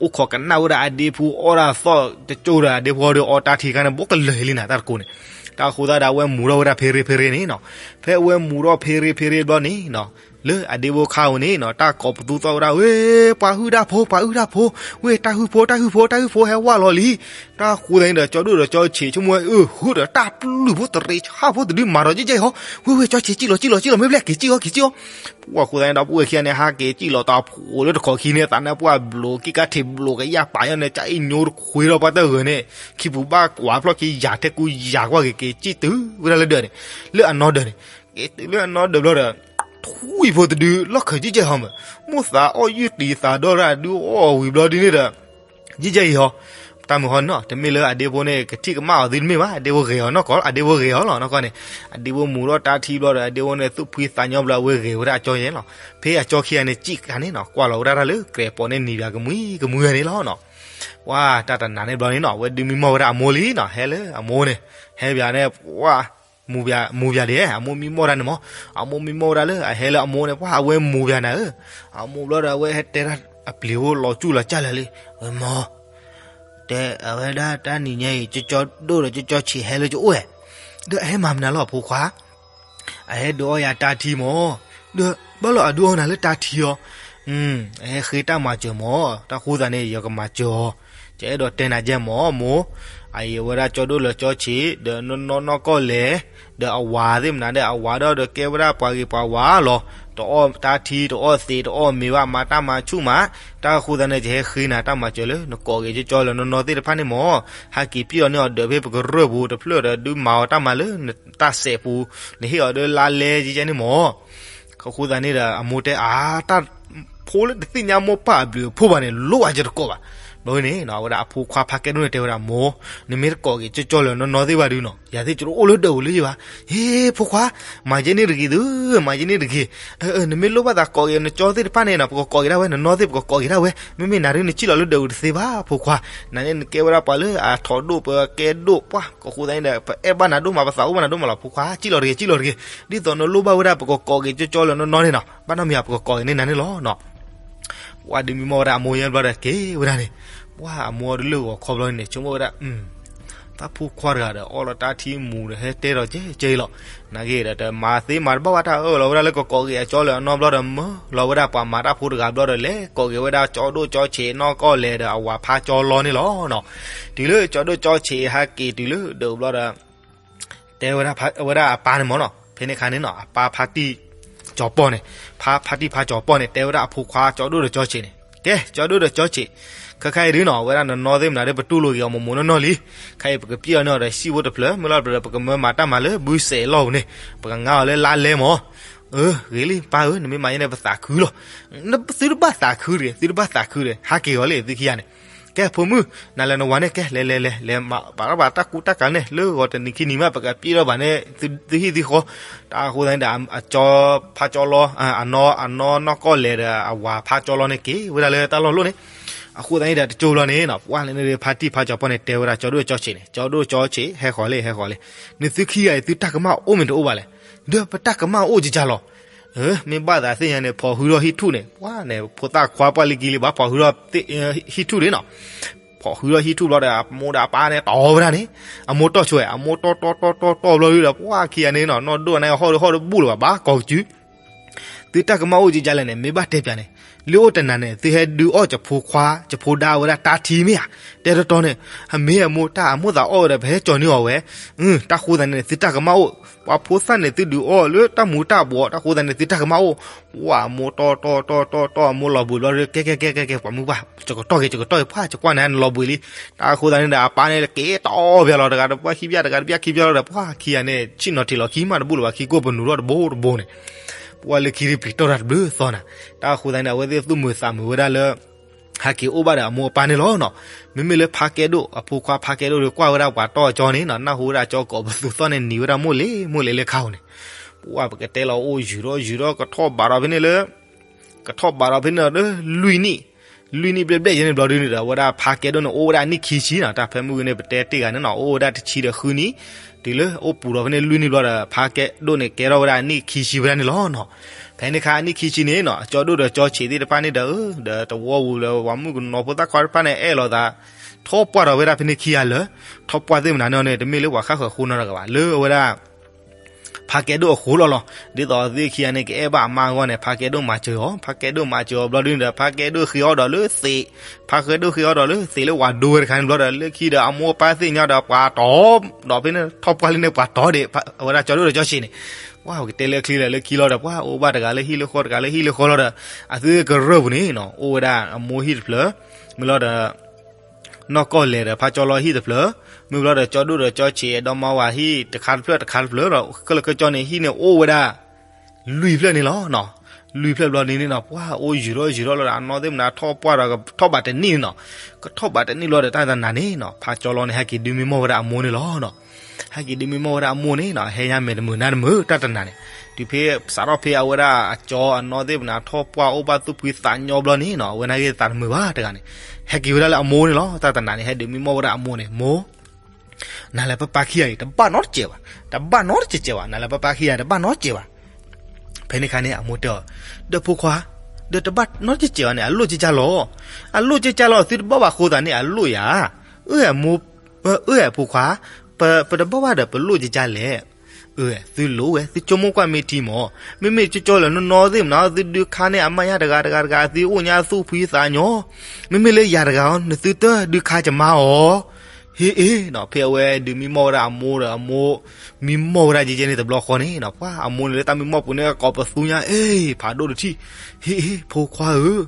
အိၣ်ခိးကနၣ်ဝဲဒၣ်အဒ့ဖိအီၣ်ဒၣ်သီၣ်တကၠိၢ်ဒီး အဒ့ဖိဒီးအီတၢ်ထံခါန့ၣ် ဘိးကလၢာ်လံနၤတၢ်တကိးန့ၣ်, တၢ်ဃိသတးဒီးအဝဲမူထီၣ်ဝဲဒၣ်ဖဲရ့ဖဲရ့န့ၣ်နီၤ, ဖဲအဝဲမူထီၣ်ဖဲရ့ဖဲရ့ဘျီန့ၣ်နီၤ လၢအဒ့ဖိခါဧိၤန့ၣ်နီၤ တၢ်ကိးပသူသီၣ်ဝဲဒၣ် ဝ့ၢ် ပှၤဟုၣ်တၢ်ဖိ ပှၤဟုၣ်တၢ်ဖိ, ဝ့ၢ် တၢ်ဟုၣ်ဖိ တၢ်ဟုၣ်ဖိ တၢ်ဟုၣ်ဖိဟဲဝဲလီၤလံ. တၢ်ဃိသတးန့ၣ်ဒီး ကၠီဒိၣ်ဒီးကၠီဆံး ဆိကမိၣ်ဝဲ အၢ ဟုၣ်ဒီးတၢ်ပျုၢ်ဖိတရံးဆၣ်ဖိတဒု မၤဒီးကဲကဲအံၤဟီ, ဝ့ၢ် ဝ့ၢ် ကၠီဆံး စံၣ်လီၤ စံၣ်လီၤ စံၣ်လီၤ မ့ၢ်ဘျဲၣ်က့ၤစံၣ်အီၤ က့ၤစံၣ်အီၤ. ပှၤဃိသတးန့ၣ်ဒီး ပဝဲခံဂၤန့ၣ် ဟးက့ၤစံၣ်လီၤတၢ်ဖိလၢတခီခံန့ၣ် သးနၢ်ပှၢ်ဘျိး က့ၣ်ကါထံးဘျိး ကယၢ်ပာ်ယီၤန့ၣ် ကအံၤညိတခွ့ထီၣ်ပှၢ်တၢ်ဂၢၤန့ၣ် ခံပူၤဘၣ်ကွၢ်ဖျီၣ်ခံယၤထဲကူယၤကွၢ်က့ၤ က့ၤစံၣ်တုၤဝဲဒၣ်လၢဒၢးန့ၣ်, လၢအနီၢ်ဒၢးန့ၣ်, က့ၤတုၤလၢအနီၢ်ဒၢးဘျီဒီး ထွံၣ်ဖိတဒု လီၢ်ခၢးကဲကဲအံၤဟီမး, မိၢ်သးအီၣ်ယုၢ်တံၤသးဒီတၢ်ဒုးအီၣ်ဝံၤဘျီဒ်န့ၣ်ဒီး ကဲကဲအံၤဟီ, တၢ်မုၢ်ဟီနီၤ တမ့ၢ်လၢအဒ့ဖိန့ၣ် ကထံၣ်ကမၣ်အီၤသုတမ့ၢ်ဘၣ်, အဒ့ဖိဂဲၤအီၤနီၢ်ကီၢ် အဒ့ဖိဂဲၤအီၤလီၤနီၢ်ကီၢ်န့ၣ်, အဒ့ဖိမူၤထီၣ်တၢ်ထံဘျီဒီး အဒ့ဖိန့ၣ် သူၣ်ဖှံသးညီဘျီ အဝဲဂဲၤဝဲဒၣ်အကၠီယဲလီၤ. ဖဲအကၠီခံဂၤန့ၣ် စံၣ်ခါန့ၣ်နီၤ ကွၢ်လီၤဝဲဒၣ်တၢ်လၢ ကြဲးပိာ်န့ၢ်နံၤဘၣ်ကမှံကမှံဂၤန့ၣ်လီၤနီၤ. ပှၤတၢ်တနၤန့ၣ်ဘျီန့ၣ်နီၤ အဝဲဒုးမံမီၢ်ဝဲဒၣ်အမိၢ်လံနီၤ, ဟဲလၢအမိၢ်န့ၣ်, ဟဲဘၣ်န့ၣ် ပှၤ မူၤဘၣ်ဒၣ်န့ၣ်မး, အမိၢ်မံမီၢ်ဝဲဒၣ်လၢ အဟဲလၢအမိၢ်န့ၣ် ပှၤအဝဲမူၤဘၣ်နၤဧၢ, အမိၢ်ဘျီဒီး အဝဲဟဲတဲဒၣ်အပျ့ၤဖိလီၤကၠူၣ်လီၤကၢ်လၢာ်လံ, ဝဲမၢ် တဲအဝဲဒၣ်တၢ်နံၤညါအံၤ ကၠီဒိၣ်ဒီးကၠီဆံး ဟဲလၢကအိၣ်ဧါ, ဒီးအဟဲမၤမနုၤလီၤအဖိခွါ, အဟဲဒုးအီၣ်ယၤတၢ်ထံမး, ဒီးဘၣ်လီၤအဒုးအီၣ်နၤလၢတၢ်ထံအီၤ, အဟဲဃ့တၢ်မၤစၢၤမး, တၢ်ဃိသတးန့ၣ် ယကမၤစၢၤအီၤ, ယအဲၣ်ဒိးတဲနၤယဲမး မိၢ်, အအံၤအဝဲဒၣ်ကၠီဒိၣ်လၢကၠီဆံး ဒီးနီၢ်နီၢ်နီၢ်ကီၢ်လဲၣ်, ဒီးအဝၤသ့ၣ်မနုၤဒီး အဝၤဒီးကဲဝဲဒၣ်ပှၤဂ့ၤပှၤဝါလီၤ, တအီၣ်တၢ်ထံ တအီၣ်သံး တအီၣ်မ့ၤဘၣ်, မၤတၢ်မၤဆူၣ်မး, တၢ်ဃိသတးန့ၣ် ယဟဲဃ့နၤတၢ်မၤစၢၤလၢ နကိးက့ၤကၠီကၠီလၢနီၢ်နီၢ်သ့ၣ်တဖၣ်န့ၣ်မး, ဟဲက့ၤပျံၢ်အီၤန့ၢ်အီၤဒီး ဖဲပကရၢၢ်ပူၤတဖျၢၣ်ဒီး ဒုးမၤအီၤတၢ်မၤလၢနတၢ်စဲးပူၤ, နဟ့ၣ်အီၤဒီးလါလဲကဲကဲန့ၣ်မး အဃိသတးန့ၣ်ဒီး အမိၢ်တဲအါ, တၢ်ဖိလၢတသ့ၣ်ညါမိၢ်ပၢ်အဘျုးအဖှိၣ်ဘၣ်န့ၣ် လိၣ်ဘၣ်ယတကိးဘၣ်. ဘျီန့ၣ် အဝဲဒၣ်အဖိခွါဖါကဲဒိၣ်န့ၣ်တဲဝဲဒၣ်မိၢ်, နမ့ၢ်တကိးက့ၤကၠီကၠီလၢနီၢ်နီၢ်သ့ၣ်ဘၣ်ဒုးနီၤ ယၤသ့ၣ်ကတအိၣ်လၢဒၢးပူၤလၢယဘၣ်. ဟ့ ဖိခွါ, မၤယဲန့ၣ်တဂ့ၤသု, မၤယဲန့ၣ်တဂ့ၤ, နမ့ၢ်လိၣ်ဘၣ်သးကိးက့ၤနကၠီသ့ၣ်တဖၣ်န့ၣ်နီၤ ပကကိးက့ၤဒၣ်ဝဲ, နနီၢ်သ့ၣ်ပကကိးက့ၤဒၣ်ဝဲ, မ့မ့ၢ်နၤဒုးနစံၣ်လီၤလၢဒၢးပူၤတသ့ဘၣ် ဖိခွါ, နန့ၣ်နကဲဝဲဒၣ်ပှၤလၢအထိးဒိၣ်ပကဲဒိၣ်ပှၢ်, အဃိသတးန့ၣ်ဒီး ပအဲၣ်ဘၣ်နၤဒိၣ်မး ပသးအိၣ်ဘၣ်နၤဒိၣ်မးလီၤ ဖိခွါ, စံၣ်လီၤတဂ့ၤ စံၣ်လီၤတဂ့ၤ, ဒ်သိးနလိၣ်ဘၣ်ဝဲဒၣ် ပကကိးက့ၤကၠီကၠီလၢနီၢ်နီၢ်န့ၣ်နီၤ, ဘၣ်နီတမံၤ ပကကိးက့ၤန့ၢ်နၤန့ၣ်လီၤနီၤ. ပှၤဒုးမံမီၢ်ဝဲဒၣ်အမိၢ်ယဲဘျီဒီးက့ၤဝဲဒၣ်န့ၣ်, ပှၤအမိၢ်တလၢၢ်ဂီၤခီဘျီန့ၣ် ဆိကမိၣ်ဝဲဒၣ်, တၢ်ဖိခွါတဂၤဒီး အီၣ်လီၤတၢ်ထံမူၤဒီး ဟဲတဲဒီးကဲကဲအံၤလီၤ, နာ်က့ဒီး တမၤသ့မၤတဘၣ်ဘၣ် တၢ်အၢၣ်လီၤဝဲဒၣ်လၢကကိးက့ၤအကၠီလၢအနီၢ်ဘျီဒီး မၢလီၤဝဲဒၣ်ပှၤမၤတၢ်ဖိတဂၤဘျီဒီး လဲၤကိးက့ၤဝဲဒၣ်ကၠီဒိၣ်ကၠီဆံးနီၢ်ကီၢ်လဲၣ်ဒီး အဝၤဖါကၠီလီန့ၣ်လီၤနီၤ. တုၤလၢကၠီဒိၣ်ကၠီဆံးဟဲက့ၤတုၤလၢဒၢးဘျီဒီး တဲဝဲဒၣ်အပၢ်န့ၣ်မ့ၢ်နီၤ, ဖဲန့ၣ်အခါန့ၣ်နီၤ အပၢ်ဖါတံၢ်ကၠီၤပီၢ်န့ၣ်, ဖါ ဖါတံၢ်ဖါကၠီၤပီၢ်န့ၣ် တဲဝဲဒၣ်အဖိခွါကၠီဒိၣ်ဒီးကၠီဆံးန့ၣ်, ကဲ ကၠီဒိၣ်ဒီးကၠီဆံး, ခဲခါအံၤဒုးနီၤ အဝဲဒၣ်နနီၢ်သ့ၣ်မနုၤဒီး ပတူၢ်လိာ်က့ၤအီၤမိၢ်မိၢ်နီၢ်နီၢ်လံ, ခဲအံၤပကပျံၢ်အီၤန့ၢ်အီၤဒီး ဟံၣ်ဖိတဖျၢၣ် မ့ၢ်လီၤတဖျၢၣ်ဒီး ပကမၢမၤတၢ်မၤလၢဘုစဲးလီၢ်ပူၤန့ၣ်, ပကငါအီၤလၢလါလဲမး. အၢ ဂ့ၤလံ ပၢ်ဧၢ, နမ့ၢ်မၤယဲန့ၣ် ပသးခုလီၤ. သုတဘၣ်သးခုတဂ့ၤ, သုတဘၣ်သးခုတဂ့ၤ, ဟးက့ၤဂီၤလံ သုခံဂၤန့ၣ်. ကဲ ဖိမုၣ်, နၤလၢနဝၤန့ၣ် ကဲ လဲၤလဲၤလဲၤ လဲၤမၤဘၣ်တၢ်ကူတၢ်ကၤန့ၣ် လၢဂီၤတနံၤခံနံၤမး ပကပျံၢ်ထီၣ်ဘၣ်န့ၣ် သုဟံၣ်သုဃီ. တၢ်အဃိသတးန့ၣ်ဒီး အကၠီဖါကၠီလီ အနီၢ် အနီၢ်နီၢ်ကီၢ်လဲၣ်ဒီး အဝၤဖါကၠီလီန့ၣ် က့ၤဝဲဒၣ်လၢတၢ်လီၢ်လိၣ်န့ၣ်. အဃိသတးန့ၣ်ဒီး တကၠိဘျီန့ၣ်နီၤ ပှၢ်လၢန့ၣ် ဖါတံၢ်ဖါကၠီၤပီၢ်န့ၣ် တဲဝဲဒၣ်ကၠီဒိၣ်ကၠီဆံးန့ၣ်, ကၠီဒိၣ်ကၠီဆံး ဟဲဃီၤလံ ဟဲဃီၤလံ. နသုခံဂၤအံၤ သုတၢ်ကမၣ်အိၣ်မ့ၢ်တအိၣ်ဘၣ်လဲၣ်. ဒီးပတၢ်ကမၣ်အိၣ်ကကလီၤ. မ့ၢ်ဘၣ်သးသ့ၣ်ညါန့ၣ် ဖီၣ်ဃုာ်ဒီးဟံၣ်ထူၣ်န့ၣ် ပှၢ်န့ၣ် ဖိသၣ်ခွါပှၢ်လံက့ၤလံ ဘၣ်ဖီၣ်ဃုာ်ဒီးဟံၣ်ထူၣ်န့ၣ်နီၤ. ဖီၣ်ဃုာ်ဒီးဟံၣ်ထူၣ်ဘျီဒီး အမိၢ်ဒီးအပၢ်န့ၣ်တီၢ်ဝဲဒၣ်န့ၣ်, အမိၢ်တီၢ်ဆိဝဲ အမိၢ်တီၢ်တီၢ်တီၢ်တီၢ်တီၢ်ဘျီဒီး ပှၢ်ခံဂၤန့ၣ်နီၤ နီၢ်ဒိၣ်န့ၣ် ဟီၣ်ဒီးဟီၣ်ဒီးဘူၣ်လၢၤဘၣ် ဘၣ်ကိးကစု သုတၢ်ကမၣ်အိၣ်ကကလီၤန့ၣ် မ့ၢ်ဘၣ်တဲပၠးန့ၣ်, လၢအိၣ်တနၤန့ၣ် သုဟဲဒုးအီၣ်ကဖိခွါ ကဖိဒါဝဲဒၣ်တၢ်ထံမ့ၢ်ဧါ. တဲတီတီန့ၣ် အမ့ၢ်အမိၢ်တၢ်အမိၢ်သးအီၣ်ဝဲဒီး ပဟဲကၠီၤန့ၢ်အီၤဝဲ. တၢ်ဃိသတးန့ၣ် သုတၢ်ကမၣ်အိၣ်, ပှၤဖိသၣ်န့ၣ် သုဒုးအီၣ်လၢတၢ်မူၤတၢ်ဘှီး တၢ်ဃိသတးန့ၣ် သုတၢ်ကမၣ်အိၣ်. ဝဲအမိၢ်တီၢ်တီၢ်တီၢ်တီၢ်တီၢ် အမိၢ်လီၤဘှံးဘျီဒီး ကဲကဲကဲကဲကဲ ပှၤမုၢ်ပှၢ် ယကတီၢ်က့ၤ ယကတီၢ်က့ၤ ပှၢ် ယကွၢ်န့ၣ် နလီၤဘှံးလံ. တၢ်ဃိသတးန့ၣ်ဒီး အပၢ်န့ၣ် က့ၤတီၢ်ပၠးလီၤ တဂၤတပှၢ်ခံပၠး တဂၤတပၠးခံပၠးလီၤဒီး ပှၢ်ခံဂၤန့ၣ် ဆ့ၣ်နီၤထံးလီၤခံမးတဘူၣ်လၢၤဘၣ် ခံကိၢ်ပနူးထီၣ်တဘိတဘိန့ၣ် ပှၢ်လၢခံတပျံၤတီၢ်တၢ်တဘျုးသီနၤ. တၢ်ဃိသတးန့ၣ် အဝဲသ့ၣ်သူၣ်မုာ်သးမုာ်ဝဲဒၣ်လၢ ဟဲက့ၤအိၣ်ဘၣ်ဒီးအမိၢ်အပၢ်န့ၣ်လီၤနီၤ. မ့မ့ၢ်လၢဖါကဲဒိၣ် အဖိခွါဖါကဲဒိၣ်ဒီး ကွၢ်ဝဲဒၣ်ပှၤတီၢ်အကၠီန့ၣ်နီၤ နၢ်ဟူဝဲဒၣ်ကၠီကိးပသူသီၣ်န့ၣ် နံၤဝဲဒၣ်မိၢ်လံ မိၢ်လံလၢခါဧိၤန့ၣ် ပှၢ်ပကတဲလီၤအိၣ်ယုာ်ထီၣ်ယုာ်ထီၣ် ကထီၣ်ဘးဒီးဖဲန့ၣ်လၢ ကထီၣ်ဘးဒီးဖဲန့ၣ်ဒီး လွံၢ်နံၣ်, လွံၢ်နံၣ်ဘျဲၣ်ဘျဲၣ်ယဲန့ၣ်ဘျီဒုန့ၣ်ဒီး အဝဲဒၣ်ဖါကဲဒိၣ်န့ၣ် အိၣ်ဝဲဒၣ်နံၣ်ခံဆံနီၤ. တၢ်ဖဲမုၢ်ဂ့ၤန့ၣ် ပတဲတ့ၢ်ဂၤန့ၣ်နီၤ အိၣ်ဝဲဒၣ်တဆံဒီးဃုနံၣ်, တုၤလၢအိၣ်ပူၤဒီးဖဲန့ၣ်လွံၢ်နံၣ်ဘျီဒီး ဖါကဲဒိၣ်န့ၣ် ကဲထီၣ်ဝဲဒၣ်နံၣ်ခံဆံဝဲဒၣ်န့ၣ်လီၤနီၤ. ဖဲန့ၣ်အခါနံၣ်ခံဆံန့ၣ်နီၤ ကၠီဒိၣ်ဒီးကၠီဆံးသ့ၣ်တဖၣ်န့ၣ်ဒီး ဒီးတဝီပူၤလၢ ပှၤမုၣ်ကနီၤဖိသၣ်ခွါတဖၣ်န့ၣ် အဲၣ်လိာ်သး ထီၣ်ပှၢ်ဒီးဝဲဒၣ်ဖဲန့ၣ်ခံဂၤလၢာ်, ထီၣ်ပှၢ်သ့ၣ်မနုၤန့ၣ် တမ့ၢ်လၢပှၤဃၣ်ဃၢၤဃိနီတဂၤဘၣ် လၢအဝဲဒၣ် ဖါကဲဒိၣ်အဃိလီၤလီၤ. ဒ်သိးအဝဲသ့ၣ်ခံဂၤန့ၣ် ကအဲၣ်ဘၣ်အမါအဂီၢ်န့ၣ် ဖါကဲဒိၣ်မၤစၢၤအီၤ, ဖါကဲဒိၣ်မၤစၢၤအီၤဘျီဒုန့ၣ်ဒီး ဖါကဲဒိၣ်ဃ့အီၣ်ဒီးလၢသံး, ဖါကဲဒိၣ်ဃ့အီၣ်ဒီးလၢသံးလၢဝၤဒိဝဲတခါန့ၣ်ဘျီဒီး လၢခံဒီးအမိၢ်အပၢ်သ့ၣ်ညါဒီးပှၤတီၤ, ဒီးဖဲန့ၣ်ထီၣ်ပှၢ်လံန့ၣ်ပှၤတီၤဒံး အဝဲဒၣ်ကၠီဒိၣ်ဒီးကၠီဆံးန့ၣ်, ပှၤကတဲလၢချံဒီးလၢခံလီၤဒီး ပှၤအိၣ်ဘၣ်တဂၤလၢဟံၣ်လၢဃီ တဂၤလၢဟံၣ်လၢဃီလီၤဒီး အသုကရၢၢ်ပူၤန့ၣ်နီၤ အိၣ်ဝဲဒၣ်အမိၢ်ဟံၣ်တဖျၢၣ်, မ့ၢ်လီၤဒီး နီၢ်ကီၢ်လဲၢ်ဒီးဖါကၠီလီၤဟံၣ်တဖျၢၣ်, မ့ၢ်ဘျီဒီးကၠီဒိၣ်ဒီးကၠီဆံး အဲၣ်ဒိးမါဝၤဟံၣ်တခါတဖျၢၣ်တခါတဖျၢၣ်ဒီး ခဲလၢာ်ခဲဆ့န့ၣ် ဟံၣ်န့ၣ်အိၣ်ဝဲဒၣ် လွံၢ်ဖျၢၣ်န့ၣ်လီၤ. လွံၢ်ဖျၢၣ်ဘျီဒုန့ၣ်နီၤ ပှၤအိၣ်ယုၢ်ထီၣ်ယုၢ်ထီၣ်လီၤဒီး အနီၢ်သ့ၣ်မနုၤထီၣ်ပှၢ်ဒီးကထီၣ်ဘးတနံၣ်န့ၣ်နီၤ, ကထီၣ်ဘးတနံၣ်ဘျီဒီးတၢ်တနၤန့ၣ်နီၤ ဖါကၠီလီၤန့ၣ် ဟဲက့ၤဒုးမံမီၢ်ဝဲဒၣ်အမိၢ်န့ၣ်လီၤ. ဟဲက့ၤဒုးမံမီၢ်ဝဲဒၣ်အမိၢ်န့ၣ်နီၤ ဟဲညါမဲာ်တမုာ်နါတမုာ်တၢ်တနၤန့ၣ်, တုၤဖဲစးထီၣ်ဖဲအဝဲဒၣ်အကၠီအနီၢ်သ့ၣ်မနုၤထီၣ်ပှၢ် အိၣ်ဘၣ်သူၣ်ဖှံသးညီဘျီန့ၣ်နီၤ အဝဲနာ်က့ၤသးတမုာ်ဘၣ်တဂၤန့ၣ်, ဟဲက့ၤဝဲဒၣ်လၢအမိၢ်န့ၣ်လီၤ. တၢ်တနၤန့ၣ် ဟဲဒုးမံမီၢ်ဝဲဒၣ်အမိၢ်န့ၣ်, မိၢ် နၤလၢပပၢ်ခံဂၤအံၤ တဘၣ်နီတစဲးဘၣ်, တဘၣ်နီတစဲးဘၣ်, နၤလၢပပၢ်ခံဂၤတဘၣ်နီတစဲးဘၣ်. ဖဲန့ၣ်အခါန့ၣ် အမိၢ်တဲအီၤ, ဒီးဖိခွါ, ဒီးတဘၣ်နီတစဲးဘၣ်န့ၣ် အလိၣ်ကကၢ်လီၤ, အလိၣ်ကကၢ်လီၤ သုတဘၣ်ဘၣ်ဃိသးန့ၣ် အလိၣ်ယၤ, အၢ အမိၢ်, အၢ အဖိခွါ, ပတဘၣ်ဘၣ်ဒီးပလိၣ်ကကၢ်လဲၣ်. အၢ သုလိၣ်ဝဲ သုဆိကမိၣ်ကွၢ်မ့ၢ်ထံမး, မ့မ့ၢ်ကၠီကၠီလၢနီၢ်နီၢ်သ့ၣ်မနုၤ သုဒုးခါန့ၢ်အမါညါတဂၤတဂၤတဂၤ သုအိၣ်ညါသူၣ်ဖှံသးညီ, မ့မ့ၢ်လၢယၤတဂၤအီၤ နသုတဒုးခါကမါအီၤ ဟ့ၣ်အ့ၣ်နီၤ. ဖဲအဝဲဒုးမံမီၢ်ဝဲဒၣ်အမိၢ်ဒီး အမိၢ် မံမီၢ်ဝဲဒၣ်ယဲကဲန့ၣ်တဘျီဃီန့ၣ်နီၤ ပှၤအမိၢ်န့ၣ်လၢတၢ်မံမီၢ်ပူၤန့ၣ် ကိးပသူညါ အ့ၣ် ဖးဒိၣ်တထံၣ်, ဟ့ၣ်အ့ၣ် ဖိခွါဧၢ,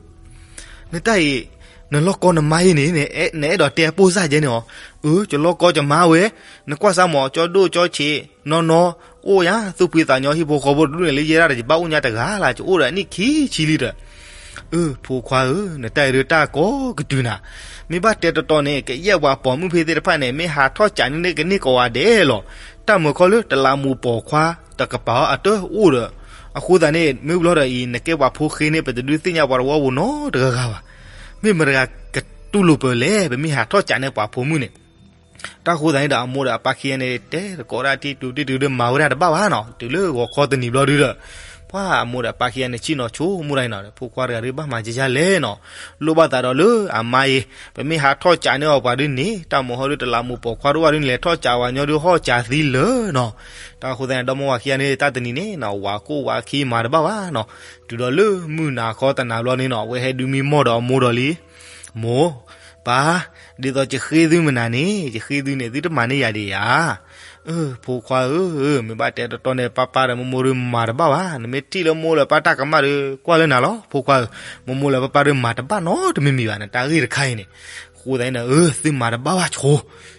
နတၢ်အံၤ နလီၢ်ကီနမါအံၤန့ၣ် နအဲၣ်ဒိးတဲအပိၢ်စၢ်ကဲန့ၣ်အီၤ, အၢ ယလီၢ်ကီယမါဝဲ, နကွၢ်စၢ်မး ကၠီဒိၣ်ကၠီဆံး နီၢ်နီၢ် အိၣ်ယါ သူၣ်ဖှံသးညီဟံၣ်ဖိဃီဖိတဒူၣ်န့ၣ် လၢယဲဒၣ်ဒီးယဘၣ်အိၣ်ညါတဂၤလၢ် ယအိၣ်ဒီးအနံၣ်ခံဆံလံဒီး အၢ ဖိခွါဧၢ, နတၢ်အံၤဒုးတၢ်ကိးကတုၤနၤ, မ့ၢ်ဘၣ်တဲတီတီန့ၣ် ကယဲၢ်ပှၤပိာ်မုၣ်ဖဲသ့ၣ်တဖၣ်န့ၣ် မ့ၢ်ဟးထီၣ်ကးန့ၢ်ကန့ၢ်ကိးဂၤဒဲးလီၤ. တၢ်မုာ်ခီလၢတလးမူးပိာ်ခွါ တကပၤအီၤအတအိၣ်ဒီး အဃိသတးန့ၣ် မ့ၢ်ဘျီဒီးအံၤ နကဲပှၤဖိဃ့န့ၣ် ပတဒုးသ့ၣ်ညါပှၤတဝီပူၤနီတဂၤဂၤဘၣ်. မ့ၢ်မတဂၤကတူၢ်လိာ်ပၢၤလဲၣ် ပမ့ၢ်ဟးထီၣ်ကးန့ၢ်ပှၤဖိမုၣ်န့ၣ် တၢ်ဃိသတးန့ၣ်ဒီး အမိၢ်ဒီးအပၢ်ခံဂၤန့ၣ် တဲတကိးဒၣ်တံၢ်တူာ်တံၢ်တုၤဒီးမၤဝဲဒၣ်တဘၣ်ဘၣ်နီၤ. တုၤလၢဂီၤခီတနံၤဘျီဒုဒီး ပှၤအမိၢ်ဒီးအပၢ်ခံဂၤန့ၣ် ဆ့ၣ်နီၤဆိကမိၣ်တၢ်အံၤနီၤ ဖိခွါတဂၤဒုးဘၣ်မၤကကၢ်လဲၣ်နီၤ. လိၣ်ဘၣ်သးဒီးလၢအမါအံၤ ပမ့ၢ်ဟးထီၣ်ကးန့ၢ်အီၤပှၤဒုန့ၣ် တၢ်မုာ်ဟီဒုတလးမူးပိာ်ခွါတအိၣ်ဘၣ်ဒုန့ၣ် လဲၤထီၣ်ကးဝဲညီဒုဟီၣ်ကးသံလၢာ်နီၤ. တၢ်ဃိသတးန့ၣ် ဒီမါဝၤခံဂၤန့ၣ် တၢ်တနံၤန့ၣ်နီၤ ဝၤခိၣ်ဝၤခံမၤတဘၣ်ဘၣ်နီၤ. တုၤဒီးလၢမုၢ်နၤခီတနၤဘျီန့ၣ်နီၤ အဝဲဟဲဒုးမံမီၢ်ဒီးအမိၢ်ဒီးလံ မိၢ်, ပၢ်, ဒ်သိးယဃ့သုမနၤန့ၣ် ယဃ့သုန့ၣ် သုတမၤန့ၢ်ယၤဒံးဧါ. အၢ ဖိခွါဧၢ, မ့ၢ်ဘၣ်တဲတီတီန့ၣ် ပၢ်ပၢ်ဒီးမိၢ်မိၢ်ဒုးမၤတဘၣ်ဘၣ်. နမ့ၢ်ထံၣ်လၢမိၢ်လၢပၢ်တၢ်ကမၣ်ဒီး ကွၢ်လၢနၤလီၤ ဖိခွါဧၢ. မိၢ်မိၢ်လၢပၢ်ပၢ်ဒုးမၤတဘၣ်နီတမံၤမံၤဘၣ် နတၢ်ဂ့ၢ်တခါအံၤန့ၣ်. အဃိသတးန့ၣ်ဒီး အၢ သုမၤတဘၣ်ဘၣ်ဆိ.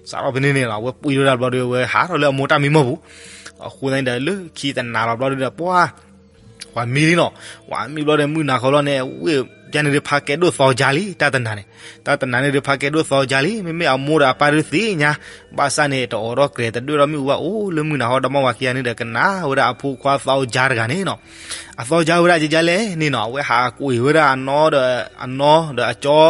စးထီၣ်ဖဲန့ၣ်န့ၣ်လီၤ အဝဲပှံၢ်ထီၣ်ဒၣ်ဘျီဒီး အဝဲဟးထီၣ်လၢအမိၢ်တၢ်မံမီၢ်ပူၤ. အဃိသတးန့ၣ်ဒီး လၢခံတနၤလီၤဘျီဒုဒီး ပှၤ ပှၤမံလံနီၤ. ပှၤမံဘျီဒီး မုၢ်နၤခီလီၤန့ၣ် ဝ့ၢ်ယါန့ၣ်ဒုးဖးကဲဒိၣ်သီကါလံ တၢ်တနၤန့ၣ်. တၢ်တနၤန့ၣ်ဒုးဖးကဲဒိၣ်သီကါလံ မ့မ့ၢ်အမိၢ်ဒီးအပၢ်ဒုးသ့ၣ်ညါ ဘၣ်ဆၣ်န့ၣ် တအိးထီၣ်ကြဲးတဒွဲၣ်ထီၣ်မ့ၣ်အူဘၣ် အိၣ်လၢမုၢ်နၤခီဒီမါဝၤခံဂၤန့ၣ်ဒီး ကနၣ်ဝဲဒၣ်အဖိခွါသီကါတဂၤန့ၣ်နီၤ. အသီကါဝဲဒၣ်ကကၢ်လဲၣ်န့ၣ်နီၤ အဝဲဟးကွံာ်ဝဲဒၣ်အနီၢ်ဒီး အနီၢ်ဒီးအကၠီ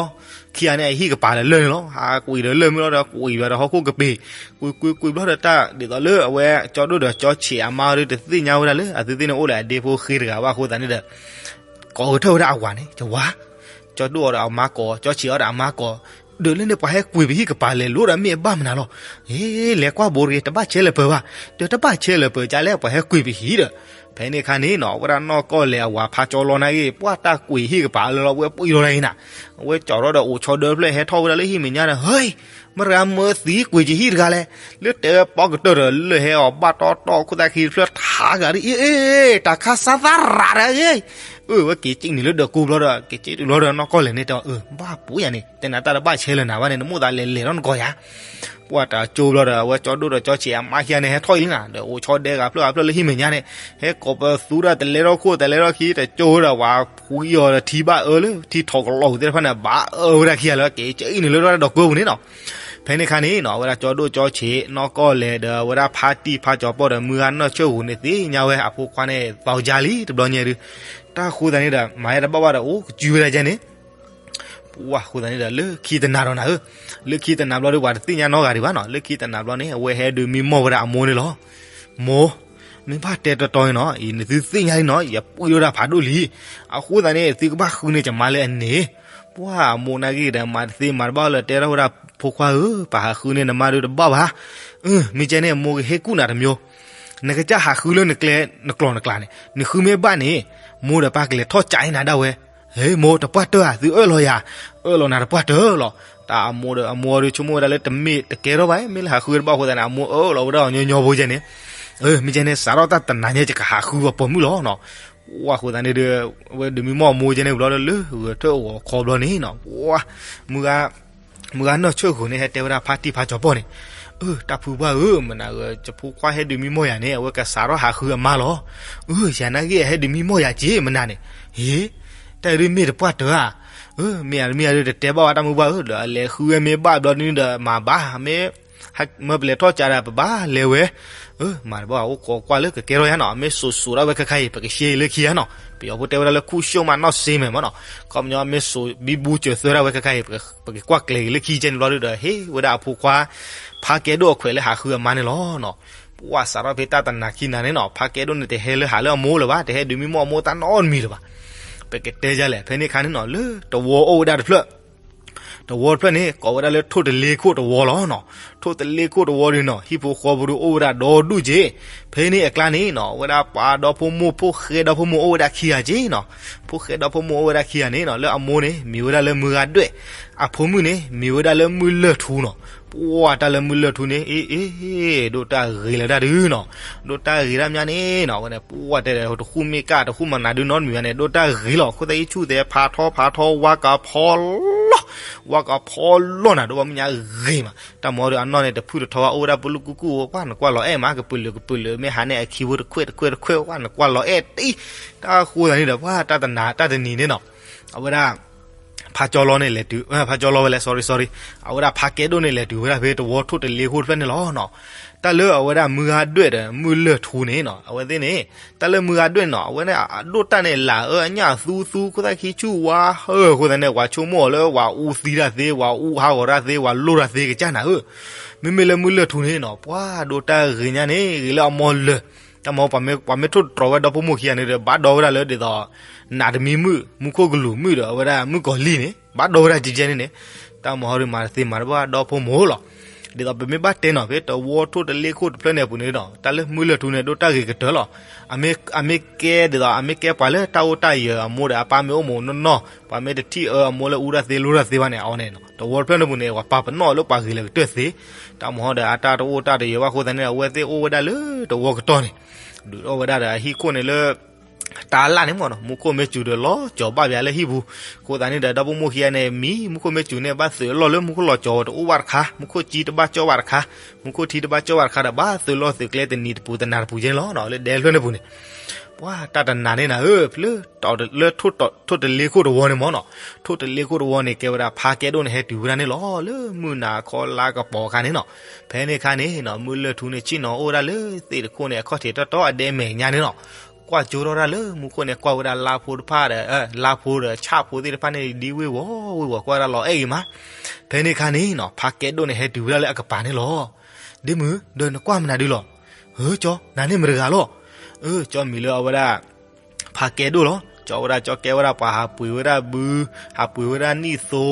ခံဂၤန့ၣ် အဟံၣ်ကပၤလၢလၢၢ်န့ၣ်လီၤ. ဟးကွံာ်ဒီးလၢၢ်မ့ၢ်လီၤဒီး ကွံာ်ဝဲဒီးဟီၣ်ခိၣ်ကပ့ၤ ကွံာ်ကွံာ်ကွံာ်ဘျီဒီးတၢ် ဒ်သိးလၢအဝဲကၠီဒိၣ်ဒီးကၠီဆံးအမါဒုးတသ့ၣ်ညါဝဲဒၣ်လၢ အသုသ့ၣ်န့ၣ်အိၣ်လၢအဒ့ဖိဃ့တဂၤဘၣ်အဃိသတးန့ၣ်ဒီး ကိးကထၢၣ်ဝဲဒၣ်အဝၤန့ၣ် ယဝၤ ကၠီဒိၣ်အီၤဒီးအမါကိး ကၠီဆံးအီၤဒီးအမါကိး ဒီးလၢန့ၣ်ပှၤဟဲကွံာ်ပဟံၣ်ကပၤလဲၤလိၤဒီးမ့ၢ်အဘၣ်မနုၤလီၤ. ဟ့ လဲၤကွၢ်ဘိတဂ့ၤ တဘၣ်ဆဲးလၢၤပၢၤဘၣ်. ဒီးတဘၣ်ဆဲးလၢၤပၢၤကလဲၣ် ပှၤဟဲကွံာ်ပဟံၣ်ဒီး ဖဲန့ၣ်အခါန့ၣ်နီၤ အဝဲဒၣ်နီၢ်ကီၢ်လဲၢ်အဝၤဖးကၠီလီၤနာ်က့ ပှၤတၢ်ကွံာ်ဟံၣ်ကပၤလၢလီၤ ဝဲပှံၢ်လီၤဒၣ်အံၤနၤ အဝဲကၠီထီၣ်ဒီးအိၣ်ဆီဒၢတဖျၢၣ်ဟဲထီၣ်ဝဲဒၣ်လၢဟံၣ်မဲာ်ညါဒီး ဟ့ မတၤမၢသံကွံာ်ကဟံၣ်တဂၤလဲၣ်. လၢတဲပီကတၢၢ်ဒီးလၢဟဲအီၤဘၣ်တီတီ ခိၣ်သၣ်ခံတဖျၢၣ်ထးဂၤဒ်အံၤ အ့ တၢ်ခါဆါသၣ်ရးတဂၤအံၤ အၢ ဝဲက့ၤကၠံၣ်နုာ်လၢဒၢးကူဘျီဒီး က့ၤကၠံၣ်တုၤလီၤဒီးနီၢ်ကီၢ်လဲၢ်န့ၣ်တဲအီၤ အၢ ဘၣ်ပူၤယၤန့ၣ် တဲနၤတၢ်တဘၣ်ဆဲးလၢၤနၤဘၣ်န့ၣ် နမိၣ်သးလဲၤလဲၤထီၣ်နကီၢ်ယၤ ပှၤတၢ်ကၠိဘျီဒီး အဝဲကၠီဒိၣ်ဒီးကၠီဆံးအမါခံဂၤန့ၣ် ဟဲထီၣ်အံၤလံနၤ ဒီးအိၣ်ဆီဒဲဂၤဖျၢၣ်ဂၤဖျၢၣ်လၢဟံၣ်မဲာ်ညါန့ၣ် ဟဲကိးပသူဒၣ်တလဲထီၣ်ခိၣ်တလဲထီၣ်ခံ တကၠိဒီးဝၤဖှံအီၤဒီးထံဘၣ်အၢလၢ ထံထီၣ်ကလီၤဟူသ့ၣ်တဖၣ်န့ၣ် ဘၣ်အၢဝဲဒၣ်ခံဂၤလၢက့ၤကၠံၣ်နုာ်လၢဒၢးကူပူၤန့ၣ်နီၤ. ဖဲန့ၣ်အခါန့ၣ်နီၤ အဝဲဒၣ်ကၠီဒိၣ်ကၠီဆံး နီၢ်ကီၢ်လဲၢ်ဒီး အဝဲဒၣ်ဖါတံၢ်ဖါကၠီၤပီၣ်ဒီး မုၢ်ဂၤနီၢ်ဆၢၣ်ဂူၤန့ၣ်သ့ၣ်ညါဝဲအဖိခွါန့ၣ် သီကါလံ တဘျီညါဒုး တၢ်ဃိသတးန့ၣ်ဒီး မၤဟဲတဘၣ်ဘၣ်ဒီး အိၣ်ကစုဝဲဒၣ်ကဲန့ၣ် ပှၤဃိသတးန့ၣ်ဒီး လၢခံတနၤဒီးနၤဧၢ, လၢခံတနၤဘျီဒီး ပှၤတသ့ၣ်ညါနီတဂၤဒံးဘၣ်နီၤ, လၢခံတနၤဘျီန့ၣ် အဝဲဟဲဒုးမံမီၢ်ဝဲဒၣ်အမိၢ်န့ၣ်လီၤ. မိၢ်, မ့ၢ်ဘၣ်တဲတီတီန့ၣ်နီၤ, အံၤ နသုသ့ၣ်ညါလံနီၤ, ယပှံၢ်ထီၣ်ဒၣ်ဖးဒိၣ်လံ, အဃိသတးန့ၣ် သုကဘၣ်ဃုန့ၢ်ကမါလၢအန့ၣ်, ပှၤအမိၢ်နာ်က့ၤဒီး မၤတသ့မၤတဘၣ်လၢ တဲထီၣ်ဝဲဒၣ် ဖိခွါဧၢ, ပဟးဃုန့ၢ်နမါဒုးတဘၣ်ဘၣ်, မ့ၢ်ကဲန့ၣ် မိၢ်ကဟ့ၣ်ကူၣ်နၤတမျိုး နကစၢ်ဟးဃုလၢနကျဲ နကျီၢ်နကျါန့ၣ် နဃုမ့ၢ်ဘၣ်န့ၣ် မိၢ်ဒီးပၢ်ကလဲၤထီၣ်ကးအံၤနၤဒၣ်ဝဲ. ဟ့ မိၢ်တပှၢ်တၢၢ်ဧါ သုအၢၣ်လီၤယၤ, အၢၣ်လီၤနၤတပှၢ်တၢၢ်လီၤ. တၢ်အမိၢ်ဒီးအမိၢ်အီၤဒီးဆိကမိၣ်ဝဲဒၣ်လၢတမ့ၢ်တကဲထီၣ်ဘၣ် မ့ၢ်လၢဟးဃုတဘၣ်အဃိသတးန့ၣ် အမိၢ်အၢၣ်လီၤဝဲဒၣ်အီၤညီညီဖိကဲန့ၣ်, မ့ၢ်ကဲန့ၣ် စးထီၣ်တၢ်တနၤညါ ယကဟးဃုအီၤပိာ်မုၣ်လီၤနီၤ. ပှၢ်အဃိသတးန့ၣ်ဒီး ဝဲဒုးမံမီၢ်အမိၢ်ကဲန့ၣ်ဘျီဒီး လၢဂဲၤထၢၣ်ဂီၤခီဘျီန့ၣ်နီၤ ပှၢ် မုၢ်ဂၤနီၢ်ဆၢၣ်ဃိၤန့ၣ် ဟဲတဲဝဲဒၣ်ဖါတံၢ်ဖါကၠီၤပီၢ်န့ၣ်, အၢ တၢ်ဖုပှၢ်ဧၢ မနၤဧၢ ယဖိခွါဟဲဒုးမံမီၢ်ယၤန့ၣ် အဝဲကစးထီၣ်ဟးဃုအမါလီၤ. အၢ ယၤနာ်က့ အဟဲဒုးမံမီၢ်ယၤက့ၤ မနၤန့ၣ်, ဟ့ တၢ်ဒုးမ့ၢ်တပှၢ်တၢၢ်ဧါ. အၢ မ့ၢ်ဧါတမ့ၢ်ဧါဒီး တတဲဘၣ်ဝဲတၢ်မုၢ်ပှၢ်ဧၢ ဒီးအလဲၤဃုဝဲမ့ၢ်ဘၣ်ဘျီဒုးဒီး မၤဘၣ် မ့ၢ် မ့ၢ်ပလဲၤထီၣ်ကးဒီး ပဘၣ်လဲၤဝဲ. အၢ မၤတဘၣ် အိၣ်ခိးကွၢ်လၢကကဲထီၣ်ယါနီၤ မ့ၢ်စိၤစိၤဒၣ်ဝဲခဲခါအံၤ ပကရှဲအံၤလၢခံယါနီၤ ပယီၤဖိတဲဝဲဒၣ်လၢ ခုရှုံးမးနီၢ်စ့မဲာ်မးနီၤ ခီပညီမ့ၢ်စိၤဘံဘူစၢၤသၢဒၣ်ဝဲခဲခါအံၤ ပကကွၢ်ကျဲၤက့ၤလၢခံကဲန့ၣ်ဘျီဒီး ဟ့ၣ်ဝဲဒၣ်အဖိခွါ ဖါကဲဒိၣ်အခွဲးလၢဟးဃုအမါန့ၣ်လီၤနီၤ. ပှၢ်စးထီၣ်ဖဲတၢ်တနၤခံနၤန့ၣ်နီၤ ဖါကဲဒိၣ်န့ၣ် တဟဲလၢဟးလၢအမိၢ်လၢၤဘၣ် တဟဲဒုးမံမီၢ်အမိၢ်တၢ်နီတမံၤလၢၤဘၣ်. ပကတဲယါလဲၣ် ဖဲန့ၣ်ခါန့ၣ်နီၤ လၢတဝီအိၣ်ဝဲဒၣ်တဖျၢၣ် တဝီတဖျၢၣ်န့ၣ် ကိးဝဲဒၣ်လၢထိၣ်တလ့ခိၣ်တဝီလီၤနီၤ. ထိၣ်တလ့ခိၣ်တဝီဒုးနီၤ ဟံၣ်ဖိဃီဖိဒုးအိၣ်ဝဲဒၣ်ဒီဒူၣ်က့ၤ. ဖဲန့ၣ်အကျါန့ၣ်နီၤ အဝဲဒၣ်ပှၤဒီဖိမိၢ် ဖိၣ်ဃဲဒီဖိမိၢ်အိၣ်ဝဲဒၣ်ခံဂၤက့ၤနီၤ. ဖိၣ်ဃဲဒီဖိမိၢ်အိၣ်ဝဲဒၣ်ခံဂၤန့ၣ်နီၤ လၢအမိၢ်န့ၣ် မံၤဝဲဒၣ်လၢမုၢ်ဂၤဒွဲၣ်, အဖိမုၣ်န့ၣ် မံၤဝဲဒၣ်လၢမုၢ်လၢၢ်ထူနီၤ. ပှၢ်တၢ်လၢမုၢ်လၢၢ်ထူန့ၣ် အ့ အ့ ဒိၣ်တၢ်ဂ့ၤလၢဒၣ်ဒုးနီၤ. ဒိၣ်တၢ်ဂ့ၤဒၣ်မးန့ၣ်နီၤ အဝဲန့ၣ် ပှၢ်တဲဒီး တဃူမ့ၢ်ကၣ် တဃူမနၤဒုးနီတမံၤဘၣ်န့ၣ် ဒိၣ်တၢ်ဂ့ၤလီၤ. ခိၣ်သၣ်အံၣ်ဆူၣ်သဲး ဖးထီဖးထီ ဝါကဖီလီၤ, ဝါကဖီလီၤနၤ ဒိၣ်ဘၣ်မုၢ်ညါဂ့ၤမး. တၢ်မၤဒီးအနီၢ်န့ၣ် တဖုၣ်တထီဝဲ အိၣ်ဝဲဒၣ်ပလူၣ်ကူၣ်ကူၣ် ကွၢ်နကွၢ်လီၤအဲၣ်မး ကပုာ်လုာ်ကပုာ်လုာ် မ့ၢ်ဟးန့ၢ်အခံဖိတခွဲးတခွဲးတခွဲး ကွၢ်နကွၢ်လီၤအဲၣ်တံၢ်. တၢ်ဃိသးန့ၣ်ဒီး ပှၢ်တၢ်တနၤတၢ်တနံၤန့ၣ်နီၤ အဝဲဒၣ် ဖါကၠီလီန့ၣ်လဲၤတုၤ ဖါကၠီလီဝဲလဲၣ် sorry sorry အဝဲဒၣ်ဖါကဲဒိၣ်န့ၣ် လဲၤတုၤဝဲဒၣ်ဖဲတဝီထိၣ်တလ့ခိၣ်တဖျၢၣ်န့ၣ်လီၤနီၤ. တၢ်လၢအဝဲဒၣ်မုၢ်ဂၤဒွဲၣ်ဒီးမုၢ်လၢၢ်ထူန့ၣ်နီၤ အဝဲသ့ၣ်န့ၣ် တၢ်လၢမုၢ်ဂၤဒွဲၣ်န့ၣ်နီၤ အဝဲန့ၣ်အဒိၣ်တၢ်န့ၣ် လၢအၢအညၣ်အသူသူ ခိၣ်သၣ်ခံဆူၣ်ဝါဟၢအဃိသတးန့ၣ် ပှၤဆိကမိၣ်အီၤလၢ ပှၤအူသံတၢ်သ့ ပှၤအူဟးဂီၤတၢ်သ့ ပှၤလိၣ်တၢ်သ့ကစၢ်နၤဧၢ. မ့မ့ၢ်လၢမုၢ်လၢၢ်ထူန့ၣ်နီၤ ပှၢ်ဒိၣ်တၢ်ဂ့ၤညါန့ၣ် ဂ့ၤလၢအမိၢ်လၢာ် တၢ်မၤပှၤမ့ၢ်ထိၣ်တတြီၤဝဲဒီဖိမိၢ်ခံဂၤန့ၣ်ဒီး ဘၣ်ဒီဝဲဒၣ်လၢဒ်သိး နးတမံၤမုၣ် မူခိၣ်ကလူးမုၣ်ဒီး အဝဲဒၣ်မုၣ်ကီၤလံၢ်န့ၣ် ဘၣ်ဒီဝဲဒၣ်ကဲကဲန့ၣ်န့ၣ် တၢ်မၤဟီဒုးမၤတသ့မၤတဘၣ်ဒီဖိမိၢ်လီၤ. ဒ်သိးပမ့ၢ်ဘၣ်တဲနီၤ ဖဲတဝီထိၣ်တလ့ခိၣ်တဖျၢၣ်န့ၣ်အပူၤန့ၣ်ဒီး တၢ်လၢမုၢ်လၢၢ်ထူန့ၣ် ဒိၣ်တၢ်ဂ့ၤကတၢၢ်လီၤ. အမ့ၢ်ကဲဒ်သိး အမ့ၢ်ကဲပှၤလၢတၢ်အိၣ်တၢ်ယၢၤ အမိၢ်ဒီးအပၢ်မ့ၢ်အိၣ်မူနီၢ်နီၢ် ပှၤမ့ၢ်တထံၣ်အၢအမိၢ်လၢအူတၢ်သ့လိၣ်တၢ်သ့ဘၣ်န့ၣ် အဝဲန့ၣ် တဝီတဖျၢၣ်န့ၣ်ပူၤန့ၣ် ပှၤပာ်ပနီၣ်လၢပှၤဂ့ၤလၢကတၢၢ်သ့. တၢ်မၤဟီဒီးအတၢ်တအိၣ်တၢ်တယၢၤဘၣ်အဃိသတးန့ၣ် အဝဲသ့ၣ်အိၣ်ဝဲဒၣ်လၢတဝီကတီၢ်န့ၣ် ဒုးအိၣ်ဝဲဒၣ်ဒီးအဟံၣ်ခိၣ်န့ၣ်လၢ တၢ်လၣ်န့ၣ်မ့ၢ်နီၤ မူခိၣ်မ့ၢ်စူၤဒီးလီၤကၠီၤဘၣ်ပၠးလၢဟံၣ်ပူၤ, အဃိသတးန့ၣ်ဒီး ဒီဖိမိၢ်ခံဂၤန့ၣ် မံၤမူခိၣ်မ့ၢ်စူၤန့ၣ် ဘၣ်သုးလီၢ်လၢမူခိၣ်လီၤကၠီၤတအိၣ်ဘၣ်တခါ, မူခိၣ်ကံတဘၣ်ကၠီဘၣ်တခါ, မူခိၣ်ထံတဘၣ်ကၠီဘၣ်တခါဒီး ဘၣ်သုးလီၢ်သုးကျဲတနံၤတပူၤတနၤတပူၤကဲန့ၣ်လီၤ. လၢဒဲတဖျၢၣ်န့ၣ်ပူၤန့ၣ် ပှၤတၢ်တနၤန့ၣ်နၤဧၢ, ဖဲလၢ လၢထိၣ်တလ့ခိၣ်တဝီန့ၣ်မ့ၢ်နီၤ, ထိၣ်တလ့ခိၣ်တဝီန့ၣ် ကဲဝဲဒၣ်ဖါကဲဒိၣ်န့ၣ် ဟဲတုၤဝဲဒၣ်န့ၣ်လီၤ. လၢမုၢ်နၤခီလါကပီၤအခါန့ၣ်နီၤ, ဖဲန့ၣ်အခါန့ၣ်နီၤ မုၢ်လၢၢ်ထူန့ၣ် ဆ့ၣ်နီၤအိၣ်ဝဲဒၣ်လၢသ့ၣ်တခိၣ်န့ၣ် အခီၣ်ထံးတီတီအဒဲမဲာ်ညါန့ၣ်နီၤ, ကွၢ်ကၠိထီၣ်ဝဲဒၣ်လၢမူခိၣ်န့ၣ် ကွၢ်ဝဲဒၣ်လါဖိတဖၣ်ဒီး လါဖိဒီးဆၣ်ဖိသ့ၣ်တဖၣ်န့ၣ် ဒ်ဝ့ၢ်ဝီၤဝ့ၢ်ဝီၤ ကွၢ်ဝဲဒၣ်လီၤအဲၣ်ဂ့ၤမး. ဖဲန့ၣ်အခါန့ၣ်နီၤ ဖါကဲဒိၣ်န့ၣ် ဟဲတုၤဝဲဒၣ်လၢအကပၤန့ၣ်လီၤ. ဒ့မုၣ် ဒီးနကွၢ်မနုၤဒုလီၤ. ဧၢ ကၠီ နၤန့ၣ်မတဂၤလီၤ. အၢ ကၠီမံၤလၢအဝဲဒၣ် ဖါကဲဒိၣ်လီၤ. ကၠီဝဲဒၣ် ကၠီကဲဝဲဒၣ်ပှၤဟးပှ့ၤဝဲဒၣ်ဘု, ဟးပှ့ၤဝဲဒၣ်နံၣ်သိ,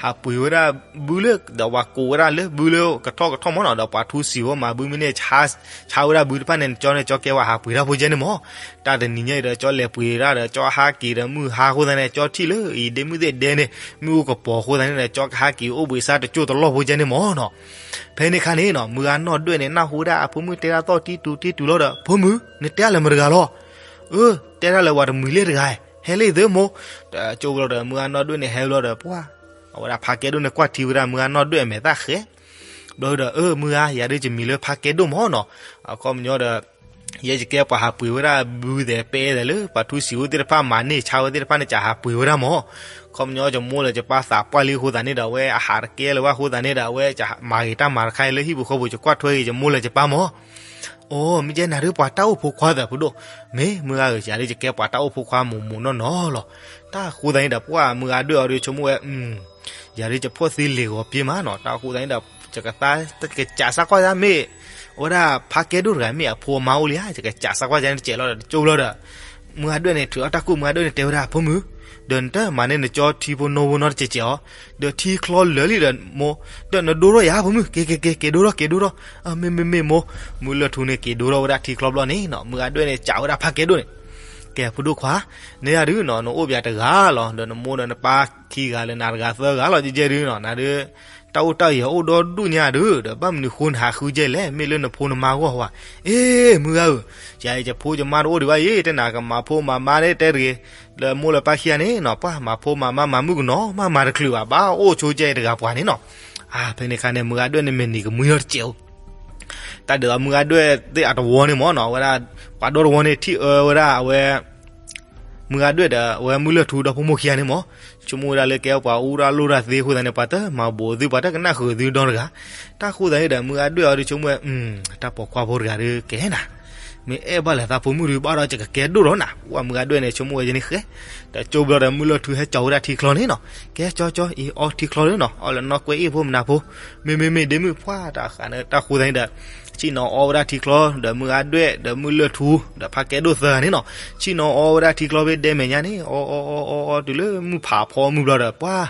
ဟးပှ့ၤဝဲဒၣ်ဘုလၢ ဒီးပှၤကိးဝဲဒၣ်လၢဘုလၢကထီၣ်ကထီၣ်မ့ၢ်နီၤ, ဒီးပှၤထူစံာ်ဝဲမၤဘုမ့ၢ်န့ၢ် ဆါဝဲဒၣ်ဘုတဖၣ်န့ၣ် ကၠီန့ၣ် ကၠီကဲဝဲဟးပှ့ၤတၢ်ဖိကဲန့ၣ်မ့ၢ်. တၢ်တနံၤညါအံၤဒီး ကၠီလဲၤပှ့ၤဒၣ်ဒီး ကၠီဟးက့ၤဒီးမုၢ်ဟါအဃိသတးန့ၣ် ကၠီထံၣ်လၢအံၤဒ့မုၣ်သ့ၣ်ဒဲန့ၣ် မုၢ်အိၣ်ကပီၤအဃိသတးန့ၣ်ဒီး ကၠီကဟးက့ၤအိၣ်ဘှံးစၢ်တကၠိၢ်တလီၢ်ဖိကဲန့ၣ်မ့ၢ်နီၤ. ဖဲန့ၣ်အခါန့ၣ်နီၤ မုၢ်ဂၤနီၢ်ဒွဲၣ်န့ၣ် နၢ်ဟူဝဲဒၣ်အဖိမုၣ်တဲတၢ်သီၣ်တံတူတံတူလီၤဒီး ဖိမုၣ် နတဲတၢ်လၢပှၤတမှံၤလၢတဂၤ, ဟဲလံသုမိၢ်, ကၠိဘျီဒီး မုၢ်ဂၤနီၢ်ဒွဲၣ်န့ၣ်ဟဲဘျီဒီး ပှၤ အဝဲဒၣ်ဖါကဲဒိၣ်န့ၣ် ကွၢ်ထံဝဲဒၣ်မုၢ်ဂၤနီၢ်ဒွဲၣ်အမဲာ်သၣ်ဃဲ ဘျီဒီး အၢ မုၢ်ဂၤ ယၤဒုးယမံၤလၢဖါကဲဒိၣ်မ့ၢ်နီၤ, အခီပညီဒီး ယဲယကဲပှၤဟးပှ့ၤဝဲဒၣ်ဘုသဲးပဲသဲးလၢ ပှၤထူစံာ်ဝဲသ့ၣ်တဖၣ် မၤန့ၢ်ဆါဝဲသ့ၣ်တဖၣ်န့ၣ် ကဟးပှ့ၤဝဲဒၣ်မ့ၢ်, အခီပညီ ယမိၢ်လၢယပၢ်သးပှၢ်လံအဃိသတးန့ၣ်ဒီး အဝဲအဟးတကဲလၢၤဘၣ်အဃိသတးန့ၣ်ဒီး အဝဲမၤဂ့ၤတၢ်မၤတခါအံၤလၢဟံၣ်ပူၤဃီပူၤ ယကွၢ်ထွဲက့ၤယမိၢ်လၢယပၢ်မ့ၢ်. အိ မ့ၢ်ကဲနၤဒုးပှၤတၢ်အိၣ်ဖိခွါသးဖုဒိၣ်, မ့ၢ်မုၢ်ဂၤဧၢ ယၤဒုးယကဲပှၤတၢ်အိၣ်ဖိခွါမိၢ်မိၢ်နီၢ်နီၢ်လီၤ. တၢ်အဃိသတးန့ၣ်ဒီး ပှၤမုၢ်ဂၤဒွဲၣ်အီၤဒုးဆိကမိၣ်ဝဲ ယၤဒုးယဖှီၣ်သံလ့ၤဂီၤပျ့ၤမးနီၤ, တၢ်အဃိသတးန့ၣ်ဒီး ယကသးကစးစၢ်ကွၢ်ယါမ့ၢ် အဝဲဒၣ်ဖါကဲဒိၣ်တဂၤမ့ၢ်အဖိအမါအိၣ်လံဧါ, ယကစးစၢ်ကွၢ်ယါန့ၣ်တစဲးလီၤဒီး တကၠိဘျီဒီး မုၢ်ဂၤဒွဲၣ်န့ၣ် ထုးအီၣ်တၢ်ကူၣ် မုၢ်ဂၤဒွဲၣ်န့ၣ်တဲဝဲဒၣ် ဖိမုၣ်, ဒီးနတမၤန့ၢ်နကၠီထံဖိနီဖိနီတစဲးစဲးအီၤ, ဒီးထံချီလၢာ်လံဒီးမိၢ်, ဒီးနဒိထီၣ်ယၤဖိမုၣ်, က့ၤက့ၤက့ၤ က့ၤဒိထီၣ် က့ၤဒိထီၣ်, မ့ၢ်မ့ၢ်မ့ၢ်မိၢ်, မုၢ်လၢၢ်ထူန့ၣ် က့ၤဒိထီၣ်ဝဲဒၣ်ထံချီဘျီန့ၣ်နီၤ မုၢ်ဂၤဒွဲၣ်န့ၣ် စံးဝဲဒၣ်ဖးကဲဒိၣ်န့ၣ်, ကဲဖိဒိၣ်ခွါ, နယၤဒုနီၤ နအိၣ်ပယၤတဂၤလီၤ, ဒီးနမိၢ်ဒီးနပၢ်ခံဂၤလၢနၤတဂၤသၢဂၤလီၤ ကဲကဲဒုနီၤ နၤဒု တၢ်အိၣ်တၢ်ယၢၤအိၣ်ဒီဒူၣ်ညါဒု, ဒီးဘၣ်မနုၤဃိနဟးဃုကဲလဲၣ်, မ့ၢ်လၢနဖိနမါဂီၢ်ဝဲ, အ့ မုၢ်ဂၤဧၢ, ယၤအံၤယဖိယမါတအိၣ်ဒံးဘၣ်အံၤ, တဲနၤကမၤဖိမၤမါန့ၣ် တဲတဂ့ၤ, လၢမိၢ်လၢပၢ်ခံဂၤန့ၣ်နီၤ ပှၤမၤဖိမၤမါမၤမုၣ်ကနီၤ မၤမၤတချုးဘၣ်, ဘၣ်အိၣ်ဆိကဲအံၤတဂၤပှၤန့ၣ်နီၤ, ဖဲန့ၣ်အခါန့ၣ် မုၢ်ဂၤဒွဲၣ်န့ၣ် မဲာ်နံၤကမှံထီၣ်တစဲးအိၣ် တၢ်ဒုးအီၤမုၢ်ဂၤဒွဲၣ်သ့ၣ်အတဝီန့ၣ်မ့ၢ်နီၤ အဝဲဒၣ်, ပှၤဒီတဝီန့ၣ်ထံၣ်အၢဝဲဒၣ်အဝဲ, မုၢ်ဂၤဒွဲၣ်ဒီးအဝဲမုၢ်လၢၢ်ထူဒီဖိမိၢ်ခံဂၤန့ၣ်မ့ၢ်, ဆိကမိၣ်ဝဲဒၣ်လၢကဲပှၤအူတၢ်လိၣ်တၢ်သ့အဃိသတးန့ၣ် ပှၤတမၤဘူးသု ပှၤတကနၣ်ဃုာ်သုဒီတဂၤ, တၢ်ဃိသတးန့ၣ်ဒီး မုၢ်ဂၤဒွဲၣ်အီၤဒုးဆိကမိၣ်ဝဲ, တၢ်ပိာ်ခွါဖိတဂၤဒုးကဲနၤ, မ့ၢ်အဲၣ်ဘၣ်လၢသးဖိမုၣ်ဒုးဘၣ်ဒီး ယကကဲဒိၣ်ဒီးနၤ, ပှၤမုၢ်ဂၤဒွဲၣ်န့ၣ် ဆိကမိၣ်ဝဲယဲန့ၣ်ဃဲ, ဒီးကၠိဘျီဒီး မုၢ်လၢၢ်ထူဟဲကၠီဝဲဒၣ်ထံချီန့ၣ်နီၤ, ကဲကၠီကၠီအံၤအီထံချီလၢနီၤ အီလၢနီၢ်ကွဲအ့ၣ်ဖိမနၤဖိ, မ့မ့မ့ၢ်ဒ့မုၣ်ပှၢ်တၢ်ဃးန့ၣ် တၢ်ဃိသတးန့ၣ်ဒီး, ဆ့ၣ်နီၤအီဝဲဒၣ်ထံချီ ဒီးမုၢ်ဂၤဒွဲၣ် ဒီးမုၢ်လၢၢ်ထူ ဒီးဖးကဲဒိၣ်သၢဂၤန့ၣ်နီၤ, ဆ့ၣ်နီၤအီဝဲဒၣ်ထံချီဖဲဒဲမဲာ်ညါန့ၣ် အီအီအီအီအီတုၤလၢမုၢ်ဖးဖီမုၢ်ဘျီဒီး ပှၤ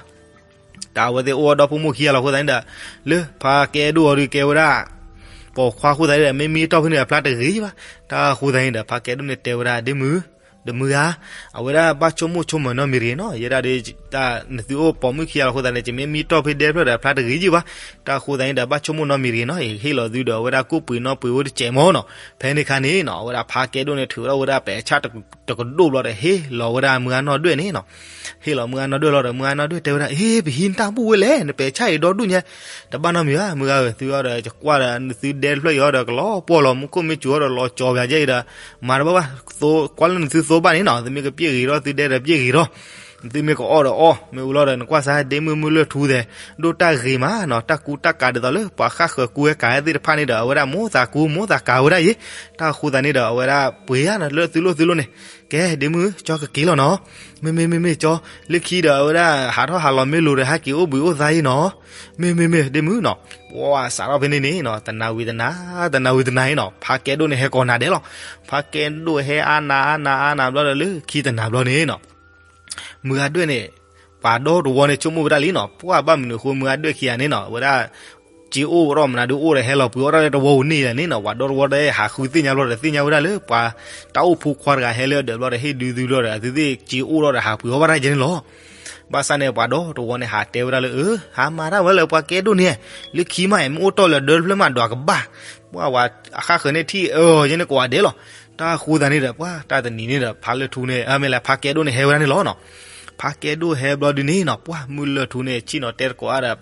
တၢ်အဝဲသ့ၣ်အိၣ်ဒီဖိမိၢ်ခံဂၤလီၤအဃိသတးန့ၣ်ဒီး, လၢဖးကဲဒိၣ်အီၤဒုးကဲဝဲဒၣ် ပိာ်ခွါအဃိသတးန့ၣ်ဒီး မ့မ့ၢ်တီၢ်ဖဲန့ၣ်အဖျါတဂ့ၤဘၣ်, တၢ်အဃိသတးန့ၣ်ဒီး ဖးကဲဒိၣ်န့ၣ်တဲဝဲဒၣ်ဒ့မုၣ်, ဒီးမုၢ်ဂၤ, အဝဲဒၣ်ဘၣ်ဆိကမိၣ်ဆိကမးနီတမံၤတဂ့ၤနီၤ, ယဲဒၣ်ဒ် နသုအိၣ်ပိာ်မုၣ်ခံဂၤလီၤအဃိသတးန့ၣ် ယမ့ၢ်မံတီၢ်ဖဲဒဲဖျၢၣ်ဒီးအဖျါတဂ့ၤယုၢ်ဘၣ်, တၢ်အဃိသတးန့ၣ်ဒီး ဘၣ်ဆိကမိၣ်နီတမံၤတဂ့ၤနီၤ, ယဟ့ၣ်လီၤသုဒီးအဝဲဒၣ်ကိၣ်ပှ့ၤနီၣ်ပှ့ၤအိၣ်တစဲးမ့ၢ်နီၤ, ဖဲန့ၣ်အခါန့ၣ်နီၤ အဝဲဒၣ်ဖးကဲဒိၣ်န့ၣ် ထုးဝဲဒၣ်ဝဲဒၣ်ပဲာ်ဆၣ်တကဒိၣ်ဘျီဒီး ဟ့ၣ်လီၤဝဲဒၣ်မုၢ်ဂၤနီၢ်ဒွဲၣ်န့ၣ်နီၤ, ဟ့ၣ်လီၤမုၢ်ဂၤနီၢ်ဒွဲၣ်လီၤဒီး မုၢ်ဂၤနီၢ်ဒွဲၣ်တဲဝဲဒၣ် အ့ ပဟံးနတၢ်ဘူၣ်ဝဲလဲၣ်, နပဲာ်ဆၣ်အံၤဒီဒူၣ်ညါ, တဘၣ်နီတမံၤဘၣ်, မုၢ်ဂၤဧၢ သုအီၤဒီး ယကွၢ်ဒီး နသုဒဲတဖျၢၣ်အံၤအီၤဒီး ကလီၤပှီၢ်လီၤ မူခိၣ်မ့ၢ်စူၤအီၤဒီး လီၤကၠီၤပယၤကဲအံၤဒီး, မၤတဘၣ်ဘၣ်, ကွၢ်လၢနသုသိဘၣ်န့ၣ်နီၤ, သုမ့ၢ်ကပျဲၢ်ဂ့ၤထီၣ် သုဒဲဒီးပျဲၢ်ဂ့ၤထီၣ် သုမ့ၢ်ကအီၣ်ဒီးအီၣ်, မ့ၢ်ဝံၤလီၤဒီး နကွၢ်စၢ်ဒ့မုၣ်မုၢ်လၢၢ်ထူသဲး, ဒိၣ်တၢ်ဂ့ၤမးနီၤ, တၢ်ကူတၢ်ကးဒ်သိးလၢ ပှၤဃၣ်ဃၢၤကူဝဲကးဝဲသ့ၣ်တဖၣ်န့ၣ်ဒီး အဝဲဒၣ်မိၢ်သးကူ မိၢ်သးကးဝဲဒၣ်ယဲ, တၢ်ဃိသတးန့ၣ်ဒီး အဝဲဒၣ်ပှ့ၤယါလၢသုလိၣ်သုလိၣ်န့ၣ်, ကဲ ဒ့မုၣ် ကၠီကက့ၤလီၤနီၤ, မ့မ့ၢ်မ့မ့ၢ်ကၠီ, လၢခံဒီးအဝဲဒၣ်ဟးထီၣ်ဟးလီၤမ့ၢ်လိၤဒီး ဟဲက့ၤအိၣ်ဘှံးအိၣ်သါယဲနီၤ, မ့မ့ၢ်မ့ၢ် ဒ့မုၣ်နီၤ, ပှၤစးထီၣ်ဖဲန့ၣ်န့ၣ်နီၤ တနၤဝံၤတနၤ, တနၤဝံၤတနၤန့ၣ်နီၤ ဖးကဲဒိၣ်န့ၣ်ဟဲကိးနၤဒဲးလီၤ, ဖးကဲဒိၣ်ဟဲအါနၤအါနၤအါနၤဘျီဒီး လၢခံတနၤဘျီန့ၣ်နီၤ မုၢ်ဂၤဒွဲၣ်န့ၣ်, ပှၤဒီတဝီန့ၣ် ဆိကမိၣ်ဝဲဒၣ်လံနီၤ, ပှၤဘၣ်မနုၤအဃိ မုၢ်ဂၤဒွဲၣ်ခံဂၤန့ၣ်နီၤ အဝဲဒၣ်, စ့အိၣ်ထီၣ်မနုၤဒုးအိၣ်ဒီး ဟဲလီၤပှ့ၤအီၣ်တၢ်လၢတဝီပူၤန့ၣ်လဲၣ်န့ၣ်နီၤ, ပှၤဒီတဝီဒီးဟးဃုသ့ၣ်ညါဘျီဒီး သ့ၣ်ညါဝဲဒၣ်လၢပှၤ, တၢ်အိၣ်ဖိခွါတဂၤဟဲလၢအဒၢးဘျီဒီး ဟ့ၣ်ဒုသုဘျီဒီး အသုသ့ၣ်စ့အိၣ်ထီၣ်ဒီး ဟးပှ့ၤအီၣ်ဘၣ်တၢ်ယဲန့ၣ်လီၤ ဘၣ်ဆၣ်န့ၣ် ပှၤဒီတဝီန့ၣ် ဟးတဲဝဲဒၣ်လၢ အၢ ဟးမၤတၢ်ဝဲလၢပှၤကဲဒိၣ်န့ၣ်, လၢခံမး မ့ၢ်အိၣ်တီၢ်လၢဒၢတဖျၢၣ်မး ဒွးကဘၣ်, ပှၤဝဲအဃၣ်ဃၢၤန့ၣ်ထံၣ်အၢယဲန့ၣ်ကိးဂၤဒဲးလီၤ, တၢ်ဃိသတးန့ၣ်ဒီး ပှၤတၢ်တနံၤန့ၣ်ဒီး ဖးလၢထူန့ၣ် အမ့ၢ်လဲၣ် ဖးကဲဒိၣ်န့ၣ်ဟဲဝဲဒၣ်န့ၣ်လီၤနီၤ, ဖးကဲဒိၣ်ဟဲဘျီဒုန့ၣ်နီၤ ပှၤမုၢ်လၢၢ်ထူန့ၣ် ဆ့ၣ်နီၤတဲတကိးအါဒီး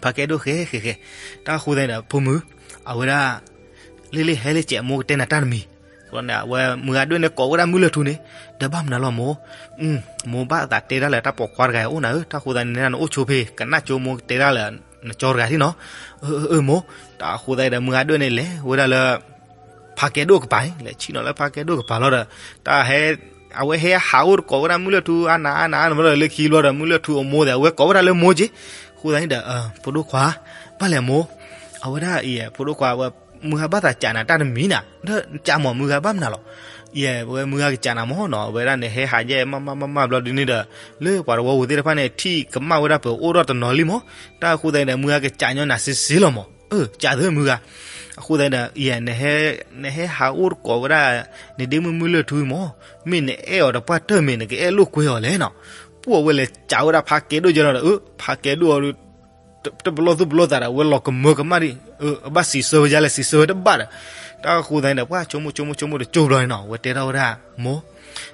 ဖးကဲဒိၣ်ဃဲဃဲဃဲ, တၢ်ဃိသတးန့ၣ်ဒီး ဖိမုၣ်, အဝဲဒၣ် လ့လ့ဟဲလၢကဲး မိၢ်ကတဲနၤတၢ်တမံၤ, အဝဲမုၢ်ဂၤဒွဲၣ်န့ၣ်ကိးဝဲဒၣ်မုၢ်လၢၢ်ထူန့ၣ်, ဒီးဘၣ်မနုၤလီၤမိၢ်, မိၢ်ဘၣ်သးတဲဒၣ်လၢတၢ်ပိာ်ခွါတဂၤအံၤအိၣ်နၤဧၢ, တၢ်ဃိသတးန့ၣ် နအိၣ်ဆိဖဲ ကနၣ်ကၠိ မိၢ်ကတဲဒၣ်လၢနကၠီတဂၤထံၣ်နီၤ, အၢ အၢ မိၢ်, တၢ်ဃိသတးဒီး မုၢ်ဂၤဒွဲၣ်န့ၣ် လဲၤဝဲဒၣ်လၢ ဖးကဲဒိၣ်ကပၤန့ၣ် လဲၤဆ့ၣ်နီၤလၢဖးကဲဒိၣ်ကပၤလီၤဒီး, တၢ်ဟဲ, အဝဲဟဲဟးအိၣ်တကိးဝဲဒၣ်မုၢ်လၢၢ်ထူ အါနၤအါနၤအါနၤဘျီဒီး လၢခံဘျီဒီး မုၢ်လၢၢ်ထူအမိၢ်သ့ၣ် အဝဲကိးဝဲဒၣ်လၢမိၢ်က့, ဃိသတးန့ၣ်ဒီး ဖိဒိၣ်ခွါ, ဘၣ်လဲၣ်မိၢ်, အဝဲဒၣ်အံၤ ဖိဒိၣ်ခွါ အဝဲ, မုၢ်ဂၤဘၣ်သးကးနၤတၢ်တမံၤနၤ, ဒီးကးမး မုၢ်ဂၤဘၣ်မနုၤလီၤ, ယဲ ဝဲမုၢ်ဂၤကးနၤမ့ၢ်နီၤ အဝဲဒၣ်န့ၣ် ဟဲဟးယဲၢ်မးမးမးမးဘျီဒုန့ၣ်ဒီး, လၢပှၤတဝီပူၤသ့ၣ်တဖၣ်န့ၣ် ထံၣ်ကမၣ်ဝဲဒၣ်ပှၤအိၣ်ထီၣ်တနီၤလံမ့ၢ်, တၢ်ဃိသတးန့ၣ်ဒီး မုၢ်ဂၤကးညီနၤစ့စ့လီၤမ့ၢ်, အၢ ကးသၢမုၢ်ဂၤ, အဃိသတးန့ၣ်ဒီး ယဲ နဟဲဟးအိၣ်တကိးဝဲဒၣ် နဒ့မုၢ်မုၢ်လၢၢ်ထူမ့ၢ်, မ့ၢ်နအဲၣ်အီၤတပှၢ်တၢၢ်မ့ၢ် နကအဲၣ်လိာ်ကွဲအီၤလဲၣ်နီၤ, ပှၤဝဲလဲၤကးဝဲဒၣ်ဖးကဲဒိၣ်ယဲလီၤဒီး အၢ ဖးကဲဒိၣ်အီၤ တပလီၢ်သူၣ်ပလီၢ်သးဒီး ဝဲလီၤကမၢကမၣ်ဒံး, အၢ အဘၣ်စံးဆၢဝဲယါလဲၣ် စံးဆၢဝဲတဘၣ်ဒီး, တၢ်ဃိသတးန့ၣ်ဒီး ပှၤဆိကမိၣ်ဆိကမိၣ်ဆိကမိၣ်တကၠိဘျီန့ၣ်နီၤ ဝဲတဲထီၣ်ဝဲဒၣ်, မိၢ်,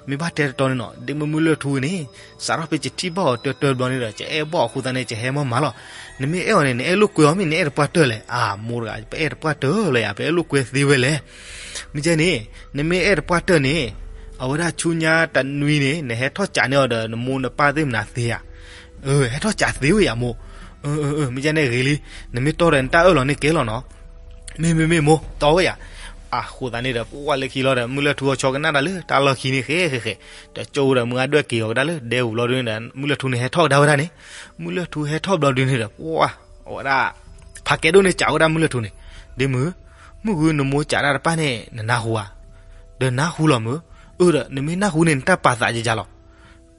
မ့ၢ်ဘၣ်တဲတတီန့ၣ်နီၤ ဒ့မုၢ်မုၢ်လၢၢ်ထူန့ၣ်, စးထီၣ်ဖဲယထံၣ်ဘၣ်အီၤတၢတၢဘျီန့ၣ်ဒီး ယအဲၣ်ဘၣ်အီၤအဃိသတးန့ၣ် ယဟဲမၤမၤလီၤ, နမ့ၢ်အဲၣ်အီၤန့ၣ် နအဲၣ်လိာ်ကွဲအီၤမ့ၢ် နအဲၣ်တပှၢ်တၢၢ်လဲၣ်, အမိၢ်တဂၤ ပအဲၣ်တပှၢ်တၢၢ်လီၤယၤ ပအဲၣ်လိာ်ကွဲသ့ဝဲလဲၣ်, မ့ၢ်ကဲန့ၣ်, နမ့ၢ်အဲၣ်တပှၢ်တၢၢ်န့ၣ်, အဝဲဒၣ်ဆူညါတနွံန့ၣ် နဟဲထီၣ်ကးန့ၢ်အီၤဒီး နမိၢ်နပၢ်သ့ၣ်မနုၤသ့ဧါ, ဟဲထီၣ်ကးသ့ဝဲယၤမိၢ်, မ့ၢ်ကဲန့ၣ်ဂ့ၤလံ, နမ့ၢ်တီဒီးနတၢ်အၢၣ်လီၤန့ၣ်ကဲလီၤနီၤ မ့ၢ်မ့ၢ်မ့ၢ်မိၢ် တီဝဲယၤ, အဃိသတးန့ၣ်ဒီး ပှၤလၢခံလီၤဒီး မုၢ်လၢၢ်ထူအီၤဆီကနၣ်တၢ်လၢတၢ်လီၢ်ခံန့ၣ် ဃဲဃဲဃဲ, ဒီးကၠိဒီးမုၢ်ဂၤဒွဲၣ်က့ၤအီၤကဒါလၢဒဲပူၤဘျီဒုန့ၣ်ဒီး မုၢ်လၢၢ်ထူန့ၣ်ဟဲထီၣ်ကဒါဝဲဒၣ်န့ၣ်, မုၢ်လၢၢ်ထူဟဲထီၣ်ဘျီဒုန့ၣ်ဒီး ပှၤ, အဝဲဒၣ်, ဖးကဲဒိၣ်န့ၣ်ကးဝဲဒၣ်မုၢ်လၢၢ်ထူန့ၣ်, ဒ့မုၢ်, မုၢ်ဂုၢ်နမိၢ်ကးတၢ်တပၢ်န့ၣ် နနၢ်ဟူဧါ, ဒီးနၢ်ဟူလီၤမုၢ်, အၢဒီး နမ့ၢ်နၢ်ဟူန့ၣ် နတၢ်ပာ်သးယယၤလီၤ,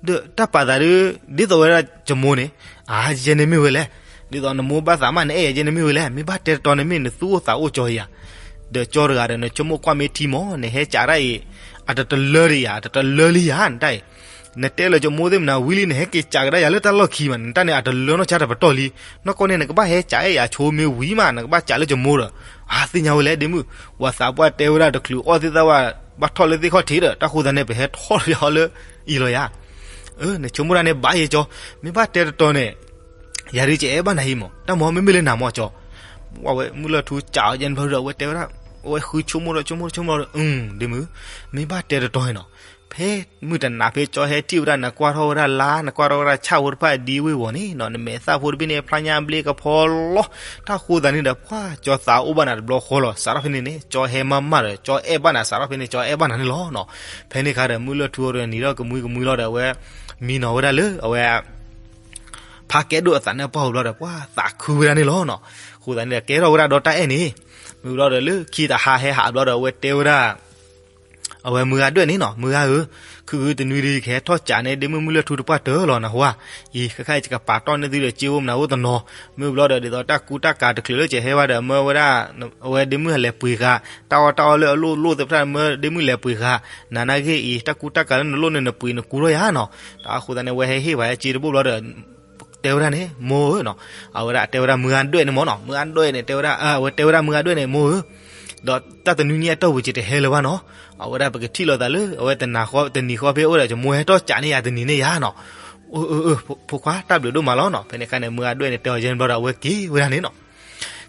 ဒီးတၢ်ပာ်သးဒ် ဒ်သိးဝဲဒၣ်ယမိၢ်န့ၣ်, အါ ယဲန့ၣ်မ့ၢ်ဝဲလဲၣ်, ဒ်သိးနမိၢ်ဘၣ်သးမး နအဲၣ်ယဲန့ၣ်မ့ၢ်ဝဲလဲၣ်, မ့ၢ်ဘၣ်တဲတတီၤန့ၣ်မ့ၢ်နသူၣ်အိၣ်သးအိၣ်ကၠီယၤ, ဒီးကၠီတဂၤဒီး နဆိကမိၣ်ကွၢ်မ့ၢ်ထံမး နဟဲကးတၢ်အံၤ, အတတလၢဒံးယၤ, အတတလၢလံယၤ နတၢ်အံၤ, နတဲလၢယမိၢ်သ့ၣ်မနၤဝံၤလံ နဟဲက့ၤကးကဒါယၤလၢတၢ်လီၢ်ခံမး နတၢ်န့ၣ် အတလၢနီၢ်ဆါတပတီၢ်လံ, နီၢ်ကီၢ်န့ၣ် နကဘၣ်ဟဲကးအဲၣ်ယၤဆိမ့ၢ်ဝံၤမး နကဘၣ်ကးလၢယမိၢ်ဒီး, အါ သ့ၣ်ညါဝဲလဲၣ် ဒ့မုၣ်, ပှၤသးပှၢ်တဲဝဲဒၣ်တချုးအီၣ်သ့ၣ်သၣ်ဝဲ ဘၣ်ထီၣ်လၢသ့ၣ်ခီၣ်ထံးဒီး တၢ်ဃိသးန့ၣ် ပဟဲထီၣ်လၢအံၤလီၤယၤ နဆိကမိၣ်တၢ်န့ၣ်ဘၣ်ယဲကၠီ, မ့ၢ်ဘၣ်တဲတတီၤန့ၣ်, ယၤဒုးကအဲၣ်ဘၣ်နၤအံၤမး တၢ်မၤမ့မ့ၢ်လၢနၤမးကၠီ, ဝဲမုၢ်လၢၢ်ထူကးအီၤယဲန့ၣ်ဘျီဒီး အဝဲတဲဝဲဒၣ်, အဝဲဃုဆိကမိၣ်ဒီးဆိကမိၣ်ဒီးဆိကမိၣ်ဒီး, ဒ့မုၣ်, မ့ၢ်ဘၣ်တဲတတီၤန့ၣ်နီၤ, ဖဲမုၢ်တနၤဖဲကၠီဟဲထံၣ်ဝဲဒၣ် နကွၢ်ထီၣ်ဝဲဒၣ်လါ နကွၢ်ထီၣ်ဝဲဒၣ်ဆၣ်ဖိတဖၣ်ဒ်ဝ့ၢ်ဝီၤန့ၣ်နီၤ နမဲာ်သၣ်ဖိတဘ့ၣ်န့ၣ် ဖျါညါဘျ့ကဖီလီၤ, တၢ်ဃိသးန့ၣ်ဒီး ပှၤကၠီသးအိၣ်ဘၣ်နၤတဘျီဃီလီၤ စးထီၣ်ဖဲန့ၣ်န့ၣ် ကၠီဟဲမးမးဒီး ကၠီအဲၣ်ဘၣ်နၤ စးထီၣ်ဖဲန့ၣ် ကၠီအဲၣ်ဘၣ်နၤန့ၣ်လီၤနီၤ, ဖဲန့ၣ်ခါဒီး မုၢ်လၢၢ်ထူဒီးနံၤထီၣ်ကမှံကမှံလီၤဒီး အဝဲ, မံနီၤဝဲဒၣ်လၢအဝဲ ဖးကဲဒိၣ်အသးနၢၣ်ပှၢ်ဧိၤဘျီဒီး ပှၤသးခုဝဲဒၣ်န့ၣ်လီၤနီၤ, အဃိသတးန့ၣ်ဒီး ကဲထီၣ်ဝဲဒၣ်ဒီးတၢ်အဲၣ်န့ၣ်, မ့ၢ်ဘျီဒီးလၢခံတဟါဟဲဟးဘျီဒီး အဝဲတဲဝဲဒၣ်, အဝဲမုၢ်ဂၤဒွဲၣ်န့ၣ်နီၤ မုၢ်ဂၤဧၢ, ခုၣ်ခုၣ်တနွံဒီး ယကဟဲထီၣ်ကးန့ၣ် ဒ့မုၣ်မုၢ်လၢၢ်ထူတပှၢ်တၢၢ်လီၤနဟူဧါ, အံၤ ခဲခါအံၤ ယကပာ်တီၢ်န့ၢ်သုဒီး စ့အိၣ်မနုၤအိၣ်တနီၤ, မ့ၢ်ဘျီဒီး ဒ်သိးတၢ်ကူတၢ်ကၤတချုးလၢကဟဲဘၣ်ဒီး မၢဝဲဒၣ်, အဝဲဒ့မုၣ်လဲၤပှ့ၤဃာ်, တၢ်အီၣ်တၢ်အီလၢအလိၣ်လိၣ်သ့ၣ်တဖၣ် မၢဒ့မုၣ်လဲၤပှ့ၤဃာ်, နၤနာ်က့အံၤ တၢ်ကူတၢ်ကၤလၢနလိၣ်န့ၣ် နပှ့ၤနကူထီၣ်ယၤနီၤ, တၢ်အဃိသတးန့ၣ် အဝဲဟဲဟ့ၣ်ပှၤဟဲစ့တဘိၣ်ဘျီဒီး တဲဝဲဒၣ်န့ၣ် မိၢ်ဧၢနီၤ, အဝဲဒၣ်တဲဝဲဒၣ်မုၢ်ဂၤဒွဲၣ်န့ၣ်မ့ၢ်နီၤ မုၢ်ဂၤဒွဲၣ်န့ၣ် တဲဝဲဒၣ်, အဝဲတဲဝဲဒၣ်မုၢ်ဂၤဒွဲၣ်န့ၣ် မိၢ်ဧၢ, ဒီးတၢ်တနွံညါအတီၢ်ပူၤ ယတဟဲလၢၤဘၣ်နီၤ, အဝဲဒၣ်ပကထံၣ်လိာ်သးလၢ အဝဲတနၤဃီ တနံၤဃီဖဲအိၣ်ဒီး ယမိၢ်ဟဲထီၣ်ကးန့ၢ်ယၤတနံၤန့ၣ်ယၤနီၤ, အၢ အၢ အၢ ဖိခွါတၢ်ဘျုးဒိၣ်မးလီၤနီၤ, ဖဲန့ၣ်အခါန့ၣ် မုၢ်ဂၤဒွဲၣ်န့ၣ် တဲအီၤယဲန့ၣ်ဘျီဒီး အဝဲက့ၤဝဲဒၣ်န့ၣ်နီၤ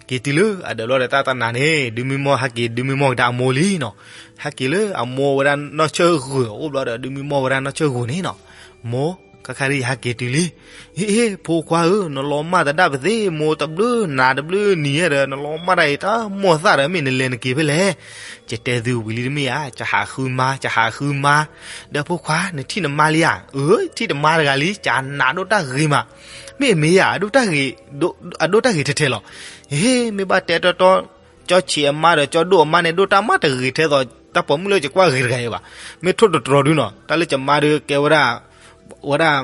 က့ၤတုၤလၢအဒၢးဘျီဒီး တၢ်တနၤန့ၣ် ဒုးမံမီၢ်ဟဲက့ၤ ဒုးမံမီၢ်ကဒါအမိၢ်လံနီၤ, ဟဲက့ၤလၢအမိၢ်ဝဲဒၣ်နီၢ်ဆၢၣ်ဂုာ်အိၣ်ဘျီဒီး ဒုးမံမီၢ်ဝဲဒၣ်နီၢ်ဆၢၣ်ဂုာ်န့ၣ်နီၤ, မိၢ် ခါခါဒ်ယဟဲက့ၤတုၤလံ, အ့ အ့ ဖိခွါဧၢ နလီၤမၢ်သဒၣ်ပသ့ မိၢ်တဘျုးနၤတဘျုးနံၤဒီး နလီၤမၢ်တၢ်အံၤ တၢ်မိၢ်သၣ်ဒီး မ့ၢ်နလဲၤနက့ၤဖဲလဲၣ်, ယတဲသုဝံၤလံတမ့ၢ်ဧါ ယဟးဃုမါ ယဟးဃုမါ, ဒီးဖိခွါ နထံၣ်နမါလံဧါ, အၢ ထံၣ်တမါတဂၤလံ ကနးဒိၣ်တၢ်ဂ့ၤမး, မ့ၢ်မ့ၢ်ဧါ အဒိၣ်တၢ်ဂ့ၤ, အဒိၣ်တၢ်ဂ့ၤထဲထဲလီၤ, ဟ့ မ့ၢ်ဘၣ်တဲတီတီ ကၠီဆံးအမါဒီးကၠီဒိၣ်အမါန့ၣ် ဒိၣ်တၢ်မးတဂ့ၤထဲသိး တၢ်ပိာ်မုၣ်လၢယကွၢ်ဂ့ၤတဂၤအံၤဘၣ်, မ့ၢ်ထိၣ်တတြီၤဒုနီၤ တၢ်လၢယမါဒုးကဲဝဲဒၣ်, ဝဲဒၣ်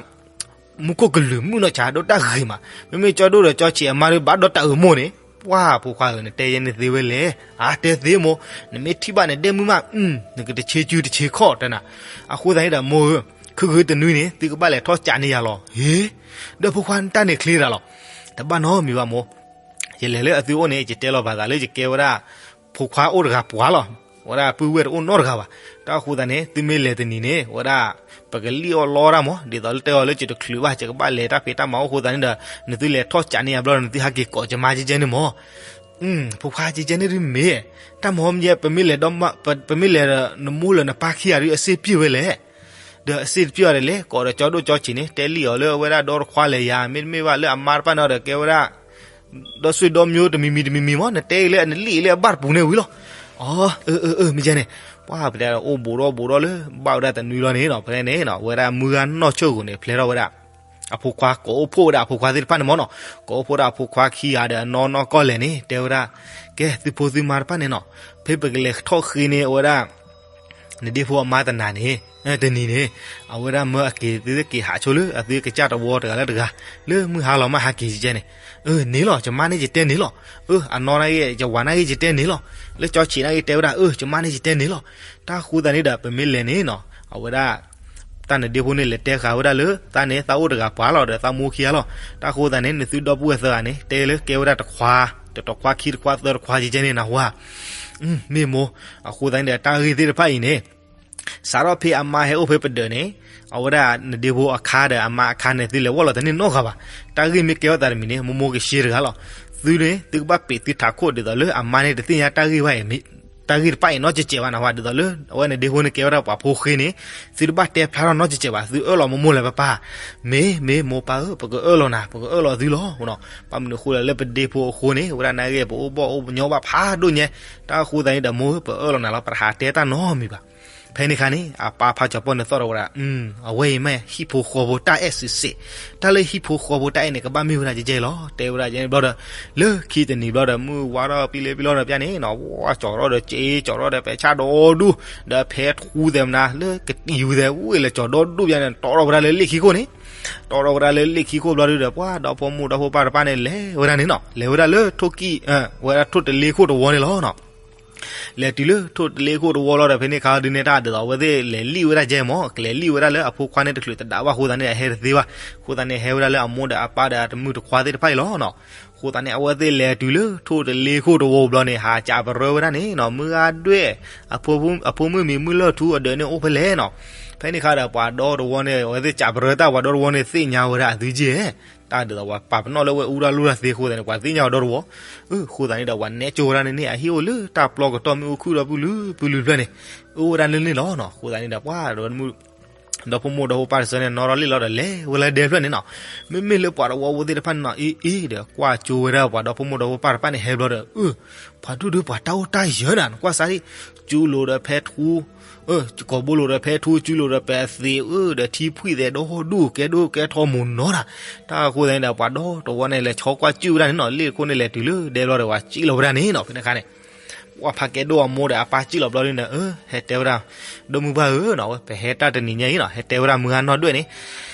မူခိၣ်ကလုာ်မုၣ်နီၢ်ဆါ ဒိၣ်တၢ်ဂ့ၤမး, မ့မ့ၢ်ကၠီဒိၣ်ဒီးကၠီဆံးအမါဒုး ဘၣ်ဒီးတၢ်အၢမိၢ်န့ၣ်, ပှၢ်ဖိခွါဧၢ နတဲယဲန့ၣ်သ့ဝဲလဲၣ်, အါ တဲသ့မိၢ်, နမ့ၢ်ထံၣ်ဘၣ်နဒဲမုၢ်မး, နကတဆ့ကၠူတဆ့ခီၣ်တဲနၤ, အဃိသတးန့ၣ်ဒီးမိၢ်ဧၢ, ခုၣ်ခုၣ်တနွံန့ၣ် သုကဘၣ်လဲၤထီၣ်ကးန့ၢ်ယၤလီၤ, ဟ့ ဒီးဖိခွါနတၢ်န့ၣ်ချ့တၢ်လီၤ, တဘၣ်နီတမံၤဘၣ်မိၢ်, ယလဲၤလၢအသုအိၣ်န့ၣ် ယတဲလီၤပာ်သးလၢယကဲဝဲဒၣ်, ဖိခွါအိၣ်တဂၤပှၤလီၤ, ဝဲဒၣ်ပုၢ်ဝဲၢ်တအိၣ်နီတဂၤဘၣ်, တၢ်အဃိသတးန့ၣ် သုမ့ၢ်လဲၤတနံၤန့ၣ် ဝဲဒၣ်, ပကလံၣ်အီၣ်လီတၢ်မး ဒ်သိးလၢတဲအီၤလၢယတချုးဘၣ် ယကဘၣ်လဲၤတၢ်ဖံးတၢ်မၤအိၣ်အဃိသတးန့ၣ်ဒီး နသုလဲၤထီၣ်ကးန့ၢ်ယၤဘျီဒီး နသုဟဲက့ၤကိးယမါကဲကဲန့ၣ်မး, ဖိခွါကဲကဲန့ၣ်ဒုးမ့ၢ်, တၢ်မၤမ့ၢ် ပမ့ၢ်လဲၤဒီး, ပမ့ၢ်လဲၤဒီး နမိၢ်လၢနပၢ်ခံဂၤဒုး အစ့ၢ်ပျံၢ်ဝဲလဲၣ်, ဒီးအစ့ၢ်တပျံၢ်အီၤဒ်လဲၣ် ကိးဒီးကၠီဒိၣ်ကၠီဆံးန့ၣ် တဲလံၣ်အီၤလၢအဝဲဒၣ်ဒီတခွါလဲၤယၤ မ့တမ့ၢ်ဘၣ်လၢအမါတဖၣ်န့ၣ်ဒီးကဲဝဲဒၣ် ဒီးစွ့ဒီးမျိတမံၤမံၤတမံၤမံၤမး နတဲအံၤလၢနလံၣ်အံၤလၢအဘၣ်တပူၤန့ၣ်ဝံၤလီၤ, အၢ အၢ အၢ မ့ၢ်ကဲန့ၣ်, ပှၢ်ပတဲဒီးအိၣ်ဘူးဒီးဘူးဒီးလၢ ဘၣ်ဝဲဒၣ်တနွံလီၤန့ၣ်နီၤ ဖဲန့ၣ် ဝဲဒၣ်မုၢ်ဂၤနီၢ်ဆၢၣ်ဂိၤန့ၣ် ဖျဲထီၣ်ဝဲဒၣ် အဖိခွါ ကိးအိၣ်ဖှိၣ်ဝဲဒၣ်အဖိခွါသ့ၣ်တဖၣ်န့ၣ်မးနီၤ ကိးအိၣ်ဖှိၣ်ဝဲဒၣ်အဖိခွါခံဂၤဒီးအနီၢ်နီၢ်ကီၢ်လဲၣ်န့ၣ် တဲဝဲဒၣ်, ကဲသုဖိသုမါတဖၣ်န့ၣ်နီၤ ဖဲပကလဲၤထီၣ်ဃ့န့ၢ်အဝဲဒၣ် နဒ့ဖိအမါတနၤန့ၣ်, တနံၤန့ၣ်, အဝဲဒၣ်မၢအက့ၤသုက့ၤဟးဆိလၢအသုကစၢ်တဝီတဂၤလၢတဂၤ, လၢမုၢ်ဟါလီၤမးဟးက့ၤကဲန့ၣ်, အၢ န့ၣ်လီၤ ယမါန့ၣ်ယတဲန့ၣ်လီၤ, အၢ အနီၢ်နာ်ဂ့ၤ ယဝၤနာ်ဂ့ၤယတဲန့ၣ်လီၤ, လၢကၠီဆံးနာ်ဂ့ၤတဲဝဲဒၣ် အၢ ယမါန့ၣ်ယတဲန့ၣ်လီၤ, တၢ်ဃိသတးန့ၣ်ဒီး ပမ့ၢ်လဲၤန့ၣ်နီၤ အဝဲဒၣ် တၢ်နဒ့ဖိန့ၣ်လဲၤတဲဃာ်ဝဲဒၣ်လၢ သးန့ၣ် သးအိၣ်တဂၤပှၤလီၤဒီးသးမိၢ်ခံဂၤလီၤ, တၢ်ဃိသတးန့ၣ် နသုဒီပုၢ်ဝဲၢ်သၢဂၤန့ၣ် တဲလၢကဲဝဲဒၣ်တခွါ, တတခွါခံတခွါသၢတခွါကဲကဲန့ၣ်နဟူဧါ, မ့ၢ်မိၢ်, အဃိသတးန့ၣ်ဒီးတၢ်ဂ့ၢ်သ့ၣ်တဖၣ်အံၤန့ၣ် စးထီၣ်ဖဲအမါဟဲအိၣ်ဖဲပဒၢးန့ၣ်, အဝဲဒၣ်နဒ့ဖိအခါဒီးအမါအခါန့ၣ် သုလဲၤဝီၣ်လီၤတန့ၢ်နီတဂၤဘၣ်, တၢ်ဂ့ၢ်မ့ၢ်ကဲထီၣ်သးတမံၤန့ၣ် မိၢ်မိၢ်ကရှဲတဂၤလီၤ, သုန့ၣ် သုကဘၣ်ပံးသုထးခိၣ်ဒ်သိးလၢအမါန့ၣ်တသ့ၣ်ညါတၢ်ဂ့ၢ်ဘၣ်အံၤ တၢ်ဂ့ၢ်တဖၣ်အံၤနီတစဲးဘၣ်နဟူဧါ, ဒ်သိးလၢ အဝဲနဒ့ဖိန့ၣ်ကဲဝဲဒၣ်ပှၤဖိဃ့န့ၣ်, သုတဘၣ်တဲဖျါထီၣ်နီတစဲးဘၣ်, သုအၢၣ်လီၤမိၢ်မိၢ်လၢၤပၢ်ပၢ်, မ့ၢ် မ့ၢ်မိၢ်ပၢ်ဧၢ ပကအၢၣ်လီၤနၤ ပကအၢၣ်လီၤသုလီၤ, ဘၣ်မနုၤအဃိလဲၣ်လၢပဒ့ဖိအဃိန့ၣ် အဝဲဒၣ်နာ်ဂ့ၤ ပအိၣ်ဘီၣ်အိၣ်ညီဘၣ်ဖးဒိၣ်ညါ, တၢ်အဃိသတးန့ၣ်ဒီးမိၢ်ဧၢ ပအၢၣ်လီၤနၤလီၤ ပတဟးတဲတၢ်နီတမံၤဘၣ်, ဖဲန့ၣ်ခါန့ၣ် အပၢ်ဖးကၠီၤပီၣ်န့ၣ်သီၣ်ထီၣ်ဝဲဒၣ်, အဝဲအံၤမ့ၢ်ဟံၣ်ဖိဃီဖိတၢ်အဲၣ်စံးစ့း, တၢ်လၢဟံၣ်ဖိဃီဖိတၢ်အဲၣ်န့ၣ် ကဘၣ်မ့ၢ်ဝဲဒၣ်ကဲကဲလီၤ. တဲဝဲဒၣ်ယဲန့ၣ်ဘျီဒီး, လၢခံတနံၤဘျီဒီး မုၢ်ဝါထီၣ်ပံလ့ပံလီဒီးပျၢ်န့ၣ်နီၤ, ဝဲကၠီၤထီၣ်ဒီးက့ၤ ကၠီၤထီၣ်ဒီးပဲာ်ဆၣ်ဒီဒူၣ်, ဒီးဖဲထူသဲးမနၤ လၢကတံၤဝံၤသဲးဝံၤလၢကၠီၤဒီဒူၣ်ပျၢ်န့ၣ် တီၣ်ထီၣ်ဝဲဒၣ်လၢလ့ၣ်ခံခိၣ်န့ၣ်, တီၣ်ထီၣ်ဝဲဒၣ်လၢလ့ၣ်ခံခိၣ်ဘျီဒုဒီး ပှၤဒီဖိမိၢ်ဒီဖိပၢ်တဖၣ်န့ၣ် လဲၤဝဲဒၣ်န့ၣ်နီၤ, လဲၤဝဲဒၣ်လၢထိၣ်ကံၢ်, ဝဲဒၣ်ထိၣ်တလ့ခိၣ်တဝီန့ၣ်လီၤနီၤ. လဲၤတုၤလၢထိၣ်တလ့ခိၣ်တဝီလီၤဒီး ဖဲန့ၣ်ခါဒုန့ၣ် တၢ်ဒ်သိးအဝဲသ့ၣ်လဲၤလံၣ်ဝဲဒၣ်ကဲမၢ်, ကလဲၤလံၣ်ဝဲဒၣ်လၢအဖိခွါန့ၣ်တချုးတဒးဘၣ်အဃိသတးန့ၣ် အဟဲတသ့ဘၣ်. အဃိသတးန့ၣ် ဟဲဝဲဒၣ်လၢအမိၢ်ဒီးအပၢ်ဒီးအတမုၣ်တခွါသ့ၣ်တဖၣ်အံၤလီၤနီၤ. အဃိသတးန့ၣ် အဝဲသ့ၣ်လဲၤတုၤလၢထိၣ်တလ့ခိၣ်တဝီဘျီန့ၣ် ဟးစံးပရၢဝဲဒၣ်န့ၣ်နီၤ, မုၢ်ဂၤဒွဲၣ်, အဖိမုၣ်မံၤမုၢ်လၢၢ်ထူအဒၢးန့ၣ်အိၣ်ဖဲလဲၣ်နီၤ. ဖဲန့ၣ်ခါဒီးပှၤဒီတဝီန့ၣ် အဝဲသ့ၣ်စံးပရၢတၢ် ပှၤဒီတဝီန့ၣ်သ့ၣ်ညါဝဲဒၣ်အသုက့ၢ် တၢ်ဒ်သိးပှၤပာ်ပနီၣ်လၢဝဲအူတၢ်လိၣ်တၢ်သ့အဃိသတးန့ၣ် ပှၤသ့ၣ်ညါဝဲဒီတဝီ. အဃိသတးန့ၣ်ဒီး ပှၤနဲၣ်ကၠိဝဲဒၣ်န့ၣ်န့ၣ် အဟံၣ်အိၣ်လၢတၢ်ပျီကတီၢ်မ့ၣ်အူခုၣ်ဒီးပုၢ်လုးပုၢ်လုးဖျၢၣ်န့ၣ် အိၣ်ဝဲဒၣ်လၢန့ၣ်လီၤနီၤ. အဃိသတးန့ၣ်ဒီး ပှၤဒီမုၣ် ဒီဖိမိၢ်ဒီဖိပၢ်တစၢန့ၣ် နီၣ်ထီၣ်လံၣ်လီၤဒီး လဲၤဝဲလၢဒဲဖျၢၣ်န့ၣ်နီၤ. မ့မ့ၢ်လၢပှၤတဝီဖိသ့ၣ်တဖၣ်န့ၣ်နီၤ အ့အ့ဒီး ကွၢ်ကၠိဝဲဒၣ်ပှၤဒီဖိမိၢ်ဒီဖိပၢ်တဖၣ်န့ၣ် ဟဲဘျီဒီး အၢ ပှၤဒိၣ်ဒု ပှၤတၢ်အိၣ်တၢ်ယၢၤနၤ နကွၢ်စၢ်ဒံး, ကၠူလိာ်ဒီးဖဲထူ, ကိာ်ဘိလိာ်ဒီးဖဲထူ, ကၠူလိာ်ဒီးပဲသ့းအၢ ဒီးထံဖှံၣ်သဲးဒီဒူၣ် ကဲဒိၣ်ကဲထီမိၢ်နီၤနၤ. တၢ်အဃိသတးန့ၣ်ဒီး ပှၤဒီတဝီန့ၣ် လဲၤဆီကွၢ်ကၠူၣ်ဝဲဒၣ်န့ၣ်နီၤ, လ့ၣ်တခိၣ်န့ၣ် လဲၤတုၤလၢဒဲဘျီဒီး ပှၤစံၣ်လီၤဝဲဒၣ်န့ၣ်နီၤ. ဖဲန့ၣ်ခါန့ၣ် ပှၤဖးကဲဒိၣ်အမိၢ်ဒီးအပၢ်စံၣ်လီၤဘျီဒုန့ၣ် အၢ ဟဲတဲဝဲဒၣ်, ဒီမုၢ်ပှၢ်ဧၢနီၤ, ပဟဲတၢ်တနံၤညါအံၤနီၤ, ဟဲတဲဝဲဒၣ်မုၢ်ဂၤနီၢ်ဒွဲၣ်န့ၣ်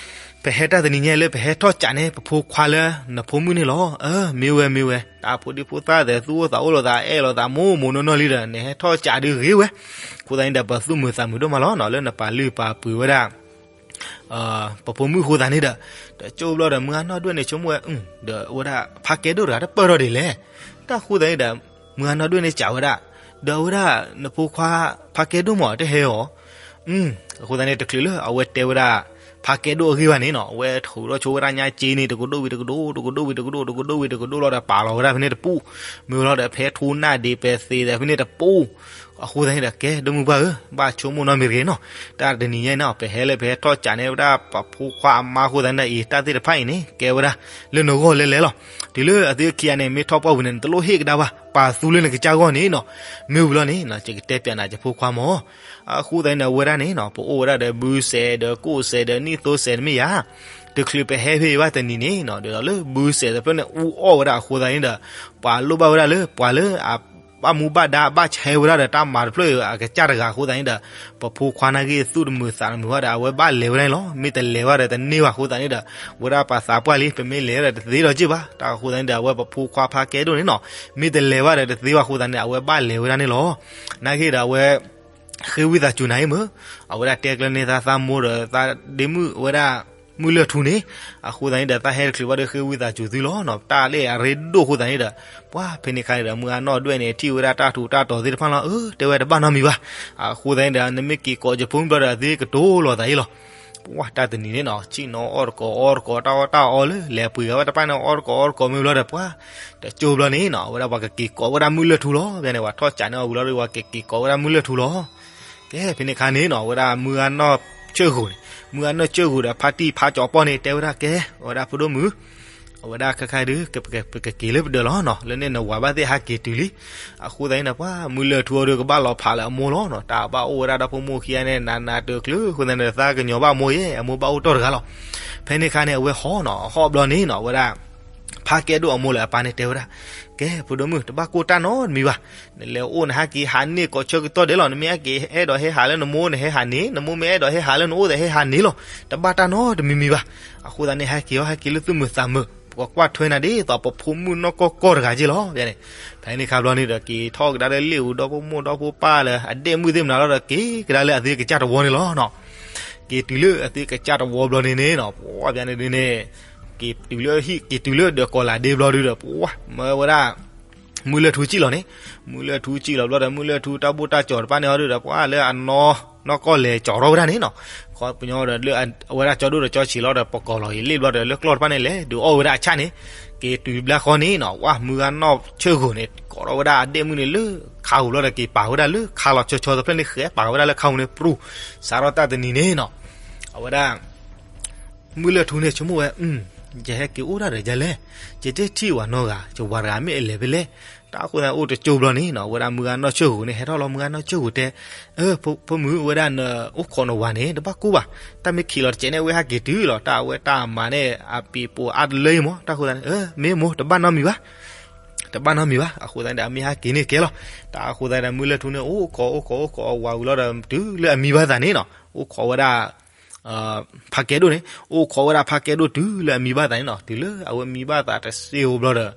ပဟဲတၢ်တနံၤညါအံၤလၢပဟဲထီၣ်စးန့ၢ်ပဖိခွါလၢနဖိမုၣ်န့ၣ်လီၤ. အၢ မ့ၢ်ဝဲမ့ၢ်ဝဲ, တၢ်ဖိဒံဖိသၣ်သဲး သူၣ်အိၣ်သးအိၣ်လိာ်သး အဲၣ်လိာ်သးမိၢ်မိၢ်နီၢ်နီၢ်လံဒီး နဟဲထီၣ်စးဒုဂ့ၤဝဲ. အဃိသတးန့ၣ်ဒီး ပသူၣ်မုာ်သးမုာ်ဒိၣ်မးလီၤနီၤ, လၢနပာ်လုၢ်ပာ်ပှ့ၤဝဲဒၣ် ပဖိမုၣ်အဃိသတးန့ၣ်ဒီး တကၠိဘျီဒီး မုၢ်ဂၤနီၢ်ဒွဲၣ်န့ၣ် ဆိကမိၣ်ဝဲ ဒီးအဝဲဒၣ်ဖးကဲဒိၣ်တဂၤတပၢၢ်ထီၣ်ဒ်လဲၣ်. တၢ်အဃိသတးန့ၣ်ဒီး မုၢ်ဂၤနီၢ်ဒွဲၣ်န့ၣ်စံးဝဲဒၣ်, ဒီးအဝဲဒၣ်နဖိခွါ ဖးကဲဒိၣ်မးတဟဲအီၤ. အဃိသတးန့ၣ် တချုးလၢအဝဲတဲဝဲဒၣ် ဖးကဲဒိၣ်အဂ့ၢ်ဘၣ်န့ၣ်နီၤ, အဝဲထုးထီၣ်ဆိဝဲဒၣ်ညါစ့န့ၣ် တကဒိၣ်ဝံၤတကဒိၣ် တကဒိၣ်ဝံၤတကဒိၣ် တကဒိၣ်ဝံၤတကဒိၣ်လီၤဒီး ပာ်လီၤဝဲဒၣ်ဖဲန့ၣ်တပူၤ, မ့ၢ်ဝဲလီၤဒီး ဖဲထူနၢ်ဒ့ပဲသ့ဒီးဖဲန့ၣ်တပူၤ. အဃိသတးန့ၣ်ဒီး ကဲ ဒီမုၢ်ပှၢ်ဧၢ, ဘၣ်ဆိကမိၣ်နီတမံၤတဂ့ၤနီၤ, တၢ်တနံၤညါအံၤနီၤ ပဟဲလၢပဟဲထီၣ်စးန့ၢ်ဝဲဒၣ်ပဖိခွါအမါအဃိသတးန့ၣ် အံၤတၢ်သ့ၣ်တဖၣ်အံၤန့ၣ် ကဲဝဲဒၣ်လၢနဂီၢ်လဲၤလဲၤလီၤ. တုၤလၢအသုခံဂၤန့ၣ် မ့ၢ်ထီၣ်ပှၢ်ဝံၤန့ၣ် နတလိၣ်ဟ့ၣ်ကဒါဘၣ်, ပာ်သူလၢနကစၢ်ဂီၢ်န့ၣ်နီၤ, မ့ၢ်ဝံၤလီၤန့ၣ် ယကတဲပၠးနၤယဖိခွါမၢ်. အဃိသတးန့ၣ်ဒီး အဝဲဒၣ်န့ၣ်နီၤ ပအိၣ်ဝဲဒၣ်ဒီးဘုစဲးဒီးကိၣ်စဲးဒီးနံၣ်သိစဲးတမ့ၢ်ဧါ, တချုးပဟဲဖဲအံၤဘၣ်တနံၤန့ၣ်နီၤ ဒ်သိးလၢဘုစဲးတဖျၢၣ်န့ၣ်အူအီၣ်ဝဲဒၣ်အဃိသတးန့ၣ်ဒီး ပှၤလိၣ်ဘၣ်ဝဲဒၣ်လၢ ပှၤလၢအဘၣ်မူဘၣ်ဒါဘၣ်ဆဲးဝဲဒၣ်ဒီးတၢ်မၤတဖျၢၣ်အံၤအကစၢ်တဂၤအဃိသတးန့ၣ်ဒီး ပဖိခွါနာ်က့သူၣ်တမုာ်သးတမုာ်ဘၣ်ဒီး အဝဲဘၣ်လဲၤဝဲဒၣ်န့ၣ်လီၤ. မ့ၢ်တလဲၤဘၣ်ဒီးတန့ၢ်ဘၣ်အဃိသတးန့ၣ်ဒီး ဝဲဒၣ်ပှၤသးပှၢ်လံ ပမ့ၢ်လဲၤဒီးတသ့ဒီးက့ၢ်ဘၣ်. တၢ်အဃိသတးန့ၣ်ဒီး အဝဲပဖိခွါဖးကဲဒိၣ်န့ၣ်နီၤ မ့ၢ်တလဲၤဘၣ်ဒီးတသ့ဘၣ်အဃိသတးန့ၣ် အဝဲဘၣ်လဲၤဝဲဒၣ်န့ၣ်လီၤ. နာ်က့ဒီးအဝဲ ဃ့ဝံသးစူၤနၤအံၤမ့ၢ် အဝဲဒၣ်တဲကျၢၤန့ၢ်သးသးမိၢ်ဒီးသးဒ့မုၣ်ဝဲဒၣ် မုၢ်လၢၢ်ထူန့ၣ် အဃိသတးန့ၣ်ဒီး သးဟဲတချုးဘၣ်ဒီးဃ့ဝံသးစူၤသုလီၤနီၤ. တၢ်လၢအရ့ဒိၣ်အဃိသတးန့ၣ်ဒီး ပှၤဖဲန့ၣ်ခါန့ၣ်ဒီး မုၢ်ဂၤနီၢ်ဒွဲၣ်န့ၣ် ထံၣ်ဝဲဒၣ်တၢ်ထူးတၢ်တီၤသ့ၣ်တဖၣ်လီၤ. အၢ တဲဝဲတဘၣ်နီတမံၤဘၣ်. အဃိသတးန့ၣ်ဒီး နမ့ၢ်က့ၤကိးယဖိမုၣ်ဘျီဒီး အသုကတိၤလီၤသးအံၤလီၤ. ပှၤတၢ်တနံၤန့ၣ်နီၤ ဆ့ၣ်နီၤအီၣ်တကိးအီတကိး တၢ်အီၣ်တၢ်အီလၢလဲၤပှ့ၤဂၤဝဲတဖၣ်န့ၣ် အီၣ်တကိးအီတကိးမ့ၢ်ဘျီဒီး ပှၤတကၠိဘျီန့ၣ်နီၤ အဝဲဒၣ်ပှၤကက့ၤကိးဝဲဒၣ်မုၢ်လၢၢ်ထူလီၤ. ဘၣ်န့ၣ် ပှၤထီၣ်စးန့ၢ်အီၤဝံၤလီၤဒီး ပှၤကက့ၤကိးဝဲဒၣ်မုၢ်လၢၢ်ထူလီၤ. ကဲ ဖဲန့ၣ်ခါန့ၣ်နီၤ အဝဲဒၣ်မုၢ်ဂၤနီၢ်ဆၢၣ်ဂိၤန့ၣ် မုၢ်ဂၤနီၢ်ဆၢၣ်ဂိၤဒီး ဖါတံၢ်ဖါကၠီၤပီၢ်န့ၣ် တဲဝဲဒၣ်ကဲ အဝဲဒၣ်ဖိဒိၣ်မုၣ် အဝဲဒၣ်ခဲခါဒုး ပကက့ၤလၢပဒၢးလီၤနီၤ. လၢန့ၣ်နဝၤဘၣ်သ့ၣ်ဟးက့ၤတုၤလံ. အဃိသတးန့ၣ်ဒီး ပှၤမုၢ်လၢၢ်ထူအီၤဒီးကဘၣ်လီၤဖးလၢအမိၢ်လီၤနီၤ. တၢ်ဘၣ်အိၣ်ဝဲဒၣ်ဒီဖိမိၢ်ခံဂၤန့ၣ် နးနးတကျၢၤအဃိသတးန့ၣ်ဒီး သးကညီၤဘၣ်အမိၢ်ယဲ အမိၢ်ဘၣ်အိၣ်တီၢ်တဂၤလီၤ. ဖဲန့ၣ်ခါန့ၣ် အဝဲဟီၣ်နီၤ အဟီၣ်ဘျီန့ၣ်နီၤ အဝဲဒၣ် ဖါကဲဒိၣ်အမိၢ်လၢအပၢ်န့ၣ်တဲဝဲဒၣ် ကဲ ဖိဒိၣ်မုၣ် တဘၣ်ကိၢ်တၢ်နီတမံၤဘၣ်. နလဲၤအိၣ်နဟဲက့ၤဟးန့ၢ်ကိးဆၢကတီၢ်ဒဲးလီၤ. နမ့ၢ်အဲၣ်ဒိးဟဲဟးလၢနမိၢ်နဟဲဟးန့ၣ်, နမိၢ်မ့ၢ်အဲၣ်ဒိးဟဲဟးလၢနအိၣ်ဒီးဟဲဟးန့ၣ်လီၤ. တဘၣ်တၢ်နီတမံၤမံၤဘၣ်. အဃိသတးန့ၣ် ဟဲက့ၤအီၤ ဟဲက့ၤလၢသူၣ်မုာ်သးမုာ်, ပကကွၢ်ထွဲနၤဒ်သိးပဖိမုၣ်နီၢ်ကီၢ်ကီၢ်တဂၤက့ၢ်လီၤ. ဖဲန့ၣ်ခါဘျီန့ၣ်ဒီး က့ၤထီၣ်ကဒါလၢလ့ၣ်အူဒီဖိမိၢ်ဒီဖိပၢ်လၢအဒဲၣ်မုၣ်သ့ၣ်မနုၤလီၤဒီး က့ၤကဒါလၢအသုကစၢ်တဝီန့ၣ်လီၤနီၤ. က့ၤတုၤလၢအသုကစၢ်တဝီဘျီန့ၣ်န့ၣ်နီၤ ပှၤဘၣ်န့ၣ်ဒုးန့ၣ် က့ၤတုၤလၢဟံၣ် က့ၤတုၤလၢဒီးကီၤလၤဒ့ဘျီဒုးဒီး ပှၤမၢဝဲဒၣ် မုၢ်လၢၢ်ထူစံၣ်လီၤန့ၣ်, မုၢ်လၢၢ်ထူစံၣ်လီၤဘျီဒီး မုၢ်လၢၢ်ထူတၢ်ဘိၣ်တၢ်ကၠီၤတဖၣ်န့ၣ်ဟီဒုးဒီး ပှၤလၢအနီၢ်နီၢ်ကီၢ်လဲၤကၠီၤထီၣ်ဝဲဒၣ်န့ၣ်နီၤ, ခီပညီဒီးလၢအဝဲဒၣ်ကၠီဒိၣ်ဒီးကၠီဆံးလီၤဒီး ပကိးလီၤအံၤလ့ၣ်ဘျီဒီး လၢကျီၢ်တဖၣ်န့ၣ်လဲၤဒုးအီၣ်ဝဲဒၣ်အဆၣ်န့ၣ်, က့ၤတုၤဘျီဃီန့ၣ်နီၤ ပှၤမုၢ်ဂၤနီၢ်ဆၢၣ်ဂိၤန့ၣ် ကိးထီၣ်ဝဲဒၣ်အဒဲၣ်မုၣ်န့ၣ်လၢခါဧိၤဘျီဒီး က့ၤပာ်ဝဲဒၣ်လၢခါလီၤဆီဆီတဖျၢၣ်န့ၣ် ဃဲပာ်ဝဲဒၣ်လၢခါဧိၤန့ၣ် ပြူၢ် စးထီၣ်တၢ်တနံၤန့ၣ်နီၤ, အဝဲဒၣ် မုၢ်လၢၢ်ထူန့ၣ်ဆိကမိၣ်ဝဲ, ယဟဲက့ၤအိၣ်ဒၣ်ဒီးယၤလဲၣ်, ယတထံၣ်ဝဲနီတဂၤ, ယဝၤတဂၤမ့ၢ်အလဲၤဖဲလဲၣ်, တၢ်အဃိသတးန့ၣ် အိၣ်တကၠိဘျီန့ၣ်နီၤ အဝဲဒၣ်မုၢ်ဂၤနီၢ်ဆၢၣ်ဂိၤန့ၣ် ဟဲထီၣ်လီၤ မုၢ်ဂၤနီၢ်ဆၢၣ်ဂိၤတဲ, ဖိမုၣ် အဝဲဒၣ်နအိၣ်ခိးနဝၤန့ၣ် တဘၣ်ကိၢ်ဘၣ်, တၢ်မ့ၢ်ခံးလီၤတစဲးန့ၣ် အဝဲဟဲက့ၤတုၤလီၤ တၢ်အဝဲတၢ်အမါန့ၣ် အပ့ၤပိာ်အါတလၢအံၤမး တၢ်အဃိသတးန့ၣ် မ့ၢ်မိၢ် တဘၣ်နီတမံၤဘၣ် တဘၣ်နီတမံၤဘၣ် အဃိသတးန့ၣ်ဒီး အမ့ၢ်ဟဲက့ၤန့ၣ်ကဲလီၤ. တၢ်အဃိသတးဒီး မုၢ်လၢၢ်ထူန့ၣ် အိၣ်ခိးအိၣ်ခိးအိၣ်ခိးအဝၤဝံၤလီၤဒီး တုၤလၢအမံဘၣ်သးန့ၣ်နီၤ အိၣ်ခိးဝဲဒၣ် ဖါကဲဒိၣ်န့ၣ် အိၣ်ခိးဝဲဒၣ်ဖါကဲဒိၣ်တုၤလၢအမံဘၣ်သးန့ၣ်နီၤ တုၤလၢအဝဲမံဘၣ်သးတစ့ဧိၤဘျီဒီး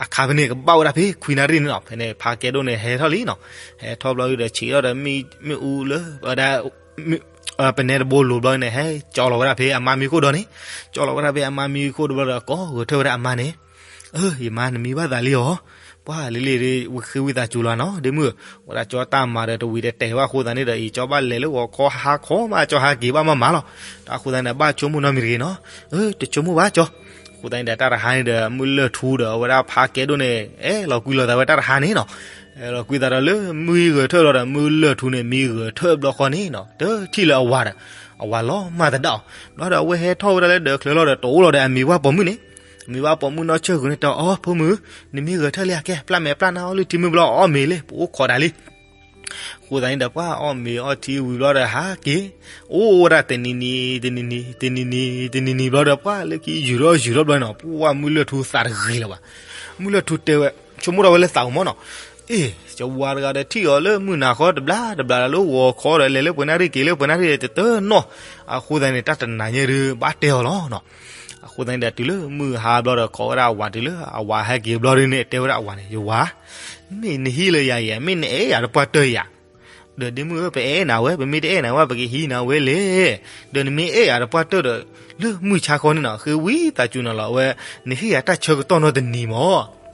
အခါဖဲန့ၣ်ကဘၣ်ဝဲဒၣ်ဖဲခွံနၣ်ရံၣ်န့ၣ်နီၤ ဖဲန့ၣ် ဖါကဲဒိၣ်န့ၣ်ဟဲထီၣ်လံနီၤ ဟဲထီၣ်ဘျီဒီး ဆံးထီၣ်ဒီးမ့ၣ်အူလၢ ဝဲဒၣ် ပနဲတဘိလိၤဘျီန့ၣ် ဟဲကၠီလီၤဝဲဒၣ်ဖဲအမါမံခိၣ်ဒီးန့ၣ် ကၠီလီၤဝဲဒၣ်ဖဲအမါမံခိၣ်တဘျီဒီး ကိးဂဲၤထၢၣ်ဝဲဒၣ်အမါန့ၣ် အၢ ယမါနမံဘၣ်သးလံဧါ ပှၤလံၤလံၤဒီး ဝံဃံဝံသးစူၤလီၤနီၤ ဒ့မုၣ် ဝဲဒၣ်ကၠီတၢ်မၤဒီးတဝံၤဒီးတဲာ်ဘၣ်အဃိသတးန့ၣ်ဒီး အံၤကၠီဘၣ်လဲၤလၢဂီၤခီဟါခီမး ကၠီဟးက့ၤဘၣ်မးမးလီၤ တၢ်အဃိသတးန့ၣ် ဘၣ်ဆိကမိၣ်နီတမံၤတဂ့ၤနီၤ အၢ တဆိကမိၣ်ဘၣ်ကၠီ အဃိသတးန့ၣ်ဒီး တၢ်တဟါန့ၣ်ဒီး မုၢ်လၢၢ်ထူဒီး အဝဲဒၣ်ဖါကဲဒိၣ်န့ၣ် အဲၣ်လီၤကွံလီၤသးဝဲတၢ်တဟါန့ၣ်နီၤ အဲၣ်လီၤကွံသးဒီးလၢမံဂဲၤထၢၣ်လီၤဒီး မုၢ်လၢၢ်ထူန့ၣ် မံဂဲၤထၢၣ်ဘျီဃီန့ၣ်နီၤ တထံၣ်လၢအဝၤဒီး အဝၤလီၤမၢ်သဒၣ်အီၤ ဘျီဒီး အဝဲဟဲထီၣ်ဝဲဒၣ်လၢဒၢးချၢလီၤဒီး တအိၣ်လီၤဒီး အမံၤဝါပိာ်မုၣ်န့ၣ် အမံၤဝါပိာ်မုၣ်နီၢ်ဆၢၣ်ဂူၤန့ၣ် တဲအီၤ ဖိမုၣ် နမံဂဲၤထၢၣ်လံဧါ ကဲ ပျၢ်မဲာ်ပျၢ်နါအီၣ်လၢထံမုၢ်ဘျီ အီၣ်မ့ၤလံ ပအိၣ်ခိးဒၣ်လံ အဃိသတးန့ၣ်ဒီး ပှၤအီၣ်မ့ၤအီထံဝံၤဘျီဒီး ဟးက့ၤ အိၣ်ဝဲဒၣ်တနံၤနံၤ တနံၤနံၤ တနံၤနံၤ တနံၤနံၤဘျီဒီး ပှၤလၢခံယုၢ်ထီၣ်ယုၢ်ထီၣ်ဘျီန့ၣ်နီၤ ပှၤမုၢ်လၢၢ်ထူသးတဂ့ၤလၢၤဘၣ် မုၢ်လၢၢ်ထူတဲဝဲ ဆိကမိၣ်ထီၣ်ဝဲလၢသးအူၤမးနီၤ အ့ၣ် ယဝၤတဂၤဒီးထံၣ်အီၤလၢမုၢ်နၤဃီတဘျါတဘျါဒီး လၢဂီၤခီဒီး လဲၤလၢပှဲၤနၣ်ရံၣ်က့ၤလၢပှဲၤနၣ်ရံၣ်တတနီၤ အဃိသတးန့ၣ် တၢ်တနၤညါဒုး ဘၣ်တဲအီၤလီၤနီၤ အဃိသတးန့ၣ်ဒီး တုၤလၢမုၢ်ဟါဘျီဒီး ကိးဝဲဒၣ်အဝၤ တုၤလၢအဝၤဟဲက့ၤဘျီဒုးန့ၣ် တဲဝဲဒၣ်အဝၤန့ၣ် ယဝၤ မ့ၢ်နဟံးလၢယၤအံၤ မ့ၢ်နအဲၣ်ယၤတပှၢ်တၢၢ်ယၤ ဒီးဒ့မုၣ်ဧၢ ပအဲၣ်နၤဝဲ ပမ့ၢ်တအဲၣ်နၤဝဲ ပကဟံးနၤဝဲလဲၣ် ဒီးနမ့ၢ်အဲၣ်ယၤတပှၢ်တၢၢ်ဒီး လၢမုၢ်ဆါခီန့ၣ်နီၤ ဃ့ဝံသးစူၤနၤလီၤ အဝဲ နဟ့ၣ်ယၤတၢ်ဆၢကတီၢ်နီတနံၤမး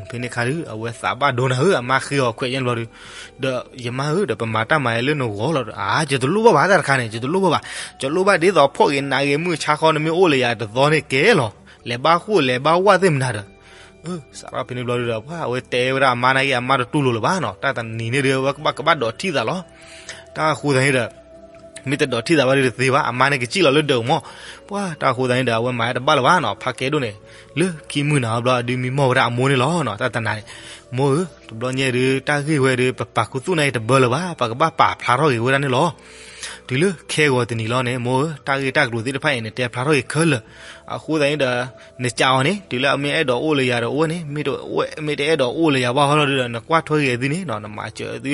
ဖဲန့ၣ်အခါဒုး အဝဲသးဘၣ်ဒိနၤဧၢ အမါဃ့အီၤခွဲးညါဘျီဒုး ဒီးယမါဧၢ ဒီးပမၤတၢ်မၤလၢနဂီၢ်လီၤဒီး အါ ယတလိၣ်ဘၣ်ဘၣ်တၢ်တခါန့ၣ် ယတလိၣ်ဘၣ်ဘၣ် ယလိၣ်ဘၣ်ဒ်သိးဖှီၣ်ဂ့ၤနးဂ့ၤ မုၢ်ဆါခီ နမ့ၢ်အိၣ်လၢယၤတသီန့ၣ်ကဲလီၤ လဲၤဘၣ်ဃိၣ်လဲၤဘၣ်ဝၣ်သ့ၣ်မနၤဒီး စးထီၣ်ဖဲန့ၣ်ဘျီဒုးဒီး ပှၤအဝဲတဲဝဲဒၣ်အမါနာ်က့ အမါတတူၢ်လိာ်လၢၤဘၣ်နီၤ တၢ်တနံၤန့ၣ်ဒုး အဝဲကဘၣ်ကဘၣ်ဒိးထံၣ်သးလီၤ တၢ်အဃိသတးန့ၣ်ဒီး မ့ၢ်တဒိးထံၣ်သးဘၣ်ဒုးတသ့ဘၣ် အမါန့ၣ်ကစံၣ်လီၤလၢဒၢးမး ပှၤတၢ်အဃိသတးန့ၣ်ဒီး အဝဲမၤတဘၣ်လၢၤဘၣ်နီၤ ဖါကဲဒိၣ်န့ၣ် လၢခံမုၢ်နၤဘျီ အဒုးမံမီၢ်ဝဲဒၣ်အမိၢ်န့ၣ်လီၤနီၤ တၢ်တနၤန့ၣ် မိၢ်ဧၢ တဘျီညါဒုး တၢ်ဂ့ၢ်ဝဲဒုး ပပာ်ခူသူၣ်နာ်က့တဘၢလၢၤဘၣ် ပကဘၣ်ပာ်ဖျါထီၣ်က့ၤဝဲဒၣ်န့ၣ်လီၤ တုၤလၢခဲဂီၤတနံၤလီၤန့ၣ် မိၢ်ဧၢ တၢ်ဂ့ၢ်တၢ်ကျိၤသ့ၣ်တဖၣ်အံၤန့ၣ် တဲဖျါထီၣ်က့ၤခဲလၢာ် အဃိသတးန့ၣ်ဒီး နကးအီၤန့ၣ် တုၤလၢအမ့ၢ်အဲၣ်ဒိးအိၣ်လၢယၤဒီးအိၣ်န့ၣ် မ့ၢ်တအဲၣ်ဒိးအိၣ်လၢယၤဘၣ်ဟီလီၤဒုးဒီး နကွၢ်ထွဲက့ၤအသုန့ၣ်နီၤ နမၤစၢၤအသု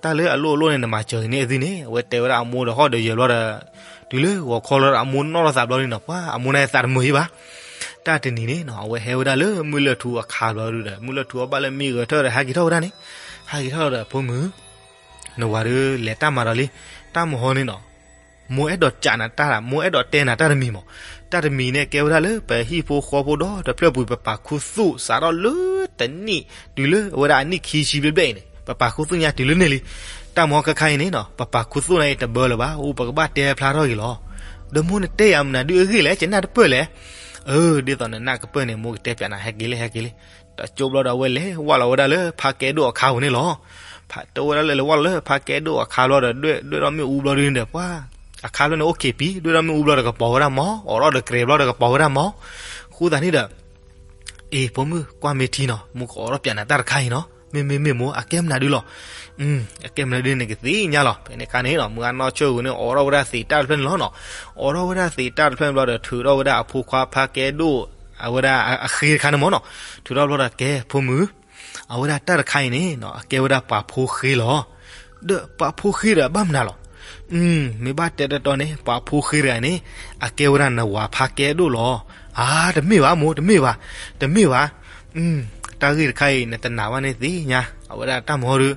တၢ်လၢအလိၣ်အလိၣ်န့ၣ် နမၤစၢၤက့ၤန့ၢ်အသုန့ၣ် အဝဲတဲဝဲဒၣ်အမိၢ်ဒီးဟီၣ်ဒီးယၢၤဘျီဒီး တုၤလၢဂီၤခီလီၤဒီး အမိၢ်နီၣ်ထီၣ်သးဘျီန့ၣ်နီၤ ပှၤအမိၢ်န့ၣ်သးတမုာ်ဟံၣ်ဘၣ် တၢ်တနံၤန့ၣ်နီၤ အဝဲဟဲဝဲဒၣ်လၢမုၢ်လၢၢ်ထူအခါဘျီဒုးဒီး မုၢ်လၢၢ်ထူအဘၣ်လၢမံဂဲၤထၢၣ်ဒီး ဟဲက့ၤထီၣ်ဝဲဒၣ်န့ၣ် ဟဲက့ၤထီၣ်ဒီး ဖိမုၣ် နဝၤဒုးလဲၤတၢ်မၤဒီးလံ တၢ်မဟီန့ၣ်နီၤ မိၢ်အဲၣ်ဒိးကးနၤတၢ် မိၢ်အဲၣ်ဒိးတဲနၤတၢ်တမံၤမး တၢ်တမံၤန့ၣ် ကဲဝဲဒၣ်လၢပဟံၣ်ဖိဃီဖိဒီတဖျၢၣ်ပူၤ ပပာ်ခူသူၣ်စးထီၣ်လၢတနံၣ် တုၤလၢအဝဲဒၣ်အနံၣ်ခံဆံဘျဲၣ်ဘျဲၣ်အံၤန့ၣ် ပပာ်ခူသူၣ်ညါတုၤလၢန့ၣ်လံ တၢ်မဟီခဲခါအံၤန့ၣ်နီၤ ပပာ်ခူသူၣ်န့ၣ်အံၤတဘၢလၢၤဘၣ် အိၣ်ပကဘၣ်တဲဖျါထီၣ်က့ၤလီၤ ဒီးမိၢ်နတဲယၤမနုၤဒုးအဂ့ၢ်လဲၣ် ကနၣ်တပၢၢ်လဲၣ် အၢ ဒ်သိးနနၢ်ကပၢၢ်န့ၣ် မိၢ်ကတဲပၠးနၤ ဟဲက့ၤလံ ဟဲက့ၤလံ တကၠိဘျီဒီးအဝဲလဲၤဝဲလီၤဝဲဒၣ်လၢဖါကဲဒိၣ်အခါပူၤန့ၣ်လီၤ. ဖါ တဝဲဒၣ်လၢလဲၤဝဲလီၤလၢဖါကဲဒိၣ်အခါဘျီဒီး ဒွဲၣ်ဒွဲၣ်ထီၣ်မ့ၣ်အူဘျီဒုန့ၣ်ဒီး ပှၤ အခါဘျီန့ၣ်အိၣ်ခံးပံၤ ဒွဲၣ်ထီၣ်မ့ၣ်အူဘျီဒီးကပီၤဝဲဒၣ်မီၤ အိးထီၣ်ဒီးကြဲၤဘျီဒီးကပီၤဝဲဒၣ်မီၤ အဃိသတးန့ၣ်ဒီး အ့ ဖိမုၣ် ကွၢ်မ့ၢ်ထံနီၤ မိၢ်ကအိးထီၣ်ပၠးနၤတၢ်တခါအံၤနီၤ မ့ၢ်မ့ၢ်မ့ၢ်မိၢ် အကဲမနုၤဒုလီၤ. အကဲမနုၤဒုန့ၣ်ကသ့ၣ်ညါလီၤ. ဖဲန့ၣ်အခါန့ၣ်နီၤ မုၢ်ဂၤနီၢ်ဆၢၣ်ဂူၤန့ၣ် အိးထီၣ်ဝဲဒၣ်သ့းတၢ်တဖျၢၣ်န့ၣ်လီၤနီၤ. အိးထီၣ်ဝဲဒၣ်သ့းတၢ်တဖျၢၣ်န့ၣ်ဘျီဒီး ထုးထီၣ်ဝဲဒၣ်အဖိခွါဖါကဲဒိၣ် အဝဲဒၣ်အဃ့တခါန့ၣ်မီၤနီၤ. ထုးထီၣ်ဘျီဒီး ကဲဖိမုၣ် အဝဲဒၣ်တၢ်တခါအံၤန့ၣ်နီၤ အကဲဝဲဒၣ်ပှၤဖိဃ့လီၤ. ဒီးပှၤဖိဃ့ဒီးဘၣ်မနုၤလီၤ. မ့ၢ်ဘၣ်တဲတီတီန့ၣ် ပှၤဖိဃ့တဂၤန့ၣ် အကဲဝဲဒၣ်နဝၤဖါကဲဒိၣ်လီၤ. အါ တမ့ၢ်ဘၣ်မိၢ် တမ့ၢ်ဘၣ် တမ့ၢ်ဘၣ်. တၢ်ဂ့ၢ်တခါအံၤ နတနာ်ဘၣ်န့ၣ်သ့ၣ်ညါ အဝဲဒၣ်တၢ်မဟီဒု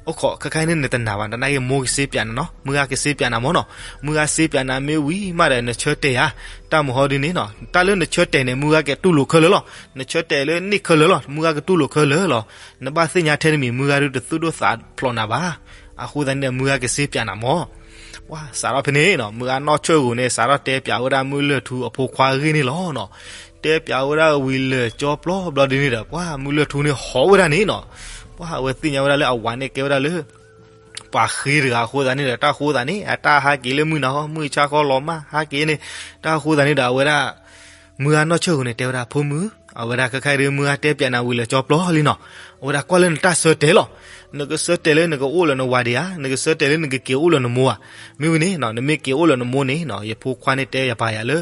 အိၣ်ခိးခဲခါအံၤန့ၣ် နတနာ်ဘၣ် တနာ်က့ၤမိၢ်ကစ့ပၠးနၤနီၤ မုၢ်ဂၤကစ့ပၠးနၤမီၤနီၤ. မုၢ်ဂၤစ့ပၠးနၤမ့ၢ်ဝံၤမးဒီး နဆၢတဲာ်ဧါ တၢ်မဟီဒုန့ၣ်နီၤ တၢ်လၢနဆၢတဲာ်န့ၣ် မုၢ်ဂၤကတူၢ်လိာ်ခဲလၢာ်လီၤ. နဆၢတဲာ်လၢန့ၢ်ခဲလၢာ်လီၤ မုၢ်ဂၤကတူၢ်လိာ်ခဲလၢာ်လီၤ. နဘၣ်သ့ၣ်ညါထဲတမံၤ မုၢ်ဂၤဒုတသူၣ်ဒိၣ်သးဖျိးနၤဘၣ်. အဃိသတးန့ၣ်ဒီး မုၢ်ဂၤကစ့ပၠးနၤမီၤ ပှၤစးထီၣ်ဖဲန့ၣ်နီၤ မုၢ်ဂၤနီၢ်ဆၢၣ်ဂူၤန့ၣ် စးထီၣ်တဲပၠးဝဲဒၣ်မုၢ်လၢၢ်ထူအဖိခွါအဂ့ၢ်န့ၣ်လီၤနီၤ. တဲပၠးဝဲဒၣ်ဝံၤလၢာ်ကၠီပျီဘျီဒုန့ၣ်ဒီး ပှၤမုၢ်လၢၢ်ထူန့ၣ်ဟီၣ်ဝဲဒၣ်န့ၣ်နီၤ. ပှၤအဝဲသ့ၣ်ညါဝဲဒၣ်လၢအဝၤန့ၣ်ကဲဝဲဒၣ်လၢ ပှၤဃ့တဂၤအဃိသတးန့ၣ်ဒီး တၢ်ဃိသးန့ၣ် အတၢ်ဟးက့ၤလၢမုၢ်နၤဟီ မုၢ်ဆါဃီလီၤမၢ်ဟးက့ၤန့ၣ် တၢ်ဃိသးန့ၣ်ဒီး အဝဲဒၣ် မုၢ်ဂၤနီၢ်ဆၢၣ်ဂူၤန့ၣ် တဲဝဲဒၣ် ဖိမုၣ် အဝဲဒၣ်ခဲခါအံၤဒုး မုၢ်ဂၤတဲပၠးနၤဝံၤလၢာ်ကၠီပျီလံနီၤ, အဝဲဒၣ်ကွၢ်လၢနတၢ်ဆၢတဲာ်လီၤ. နကဆၢတဲာ်လၢနကအိၣ်လၢနဝၤဒံးဧါ, နကဆၢတဲာ်လၢနကက့ၤအိၣ်လၢနမိၢ်ဧါ. မ့ၢ်ဝံၤန့ၣ် နမ့ၢ်က့ၤအိၣ်လၢနမိၢ်န့ၣ် ယဖိခွါန့ၣ်တဲယၤပာ်ယၤလၢ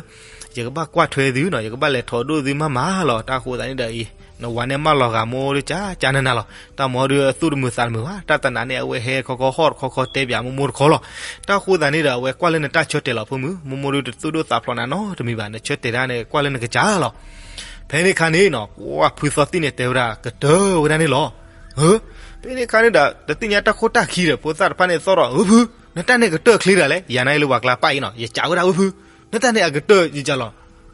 ယကဘၣ်ကွၢ်ထွဲသုနီၤ, ယကဘၣ်လဲၤထီၣ်ဒိၣ်သုမးမးလီၤ. တၢ်အဃိသတးန့ၣ်ဒီးအံၤ နဝၤန့ၣ်မၢလီၤဂာ်မိၢ်ဒုးကၠးကၠးနးနးလီၤ. တၢ်မၤဒုးအသူၣ်တမုာ်သးတမုာ်ဘၣ်, တၢ်တနာ်န့ၣ် အဝဲဟဲခီခီဟီၣ်ခီခီတဲပၠးမိၢ်မိၢ်တခီလီၤ. တၢ်အဃိသတးန့ၣ်ဒီး အဝဲကွၢ်လၢနတၢ်ဆၢတဲာ်လီၤ ဖိမုၣ်, မိၢ်မိၢ်ဒုးတသူၣ်ဒိၣ်သးဖျိးနၤနီတမံၤဘၣ်, နဆၢတဲာ်တၢ်န့ၣ် ကွၢ်လၢနကစၢ်လီၤ. ဖဲန့ၣ်အခါန့ၣ်နီၤ ပှၤဖုသီသံၣ်န့ၣ်တဲဝဲဒၣ်ကတၢၢ်ဝဲဒၣ်န့ၣ်လီၤ. ဖဲန့ၣ်အခါန့ၣ်ဒီး တသ့ၣ်ညါတၢ်ခိၣ်တၢ်ခံဒီး ဖိသၣ်တဖၣ်န့ၣ်သီၣ်ဒီး အၢ ဖု နတၢ်န့ၣ်ကတၢၢ်ချ့တၢ်လဲၣ်, ယၤနာ်အံၤလၢပှၤကျါပၢ်အံၤနီၤ, ယကးဝဲဒၣ်ဝဲဖု, နတၢ်န့ၣ်အကတၢၢ်ယကလီၤ.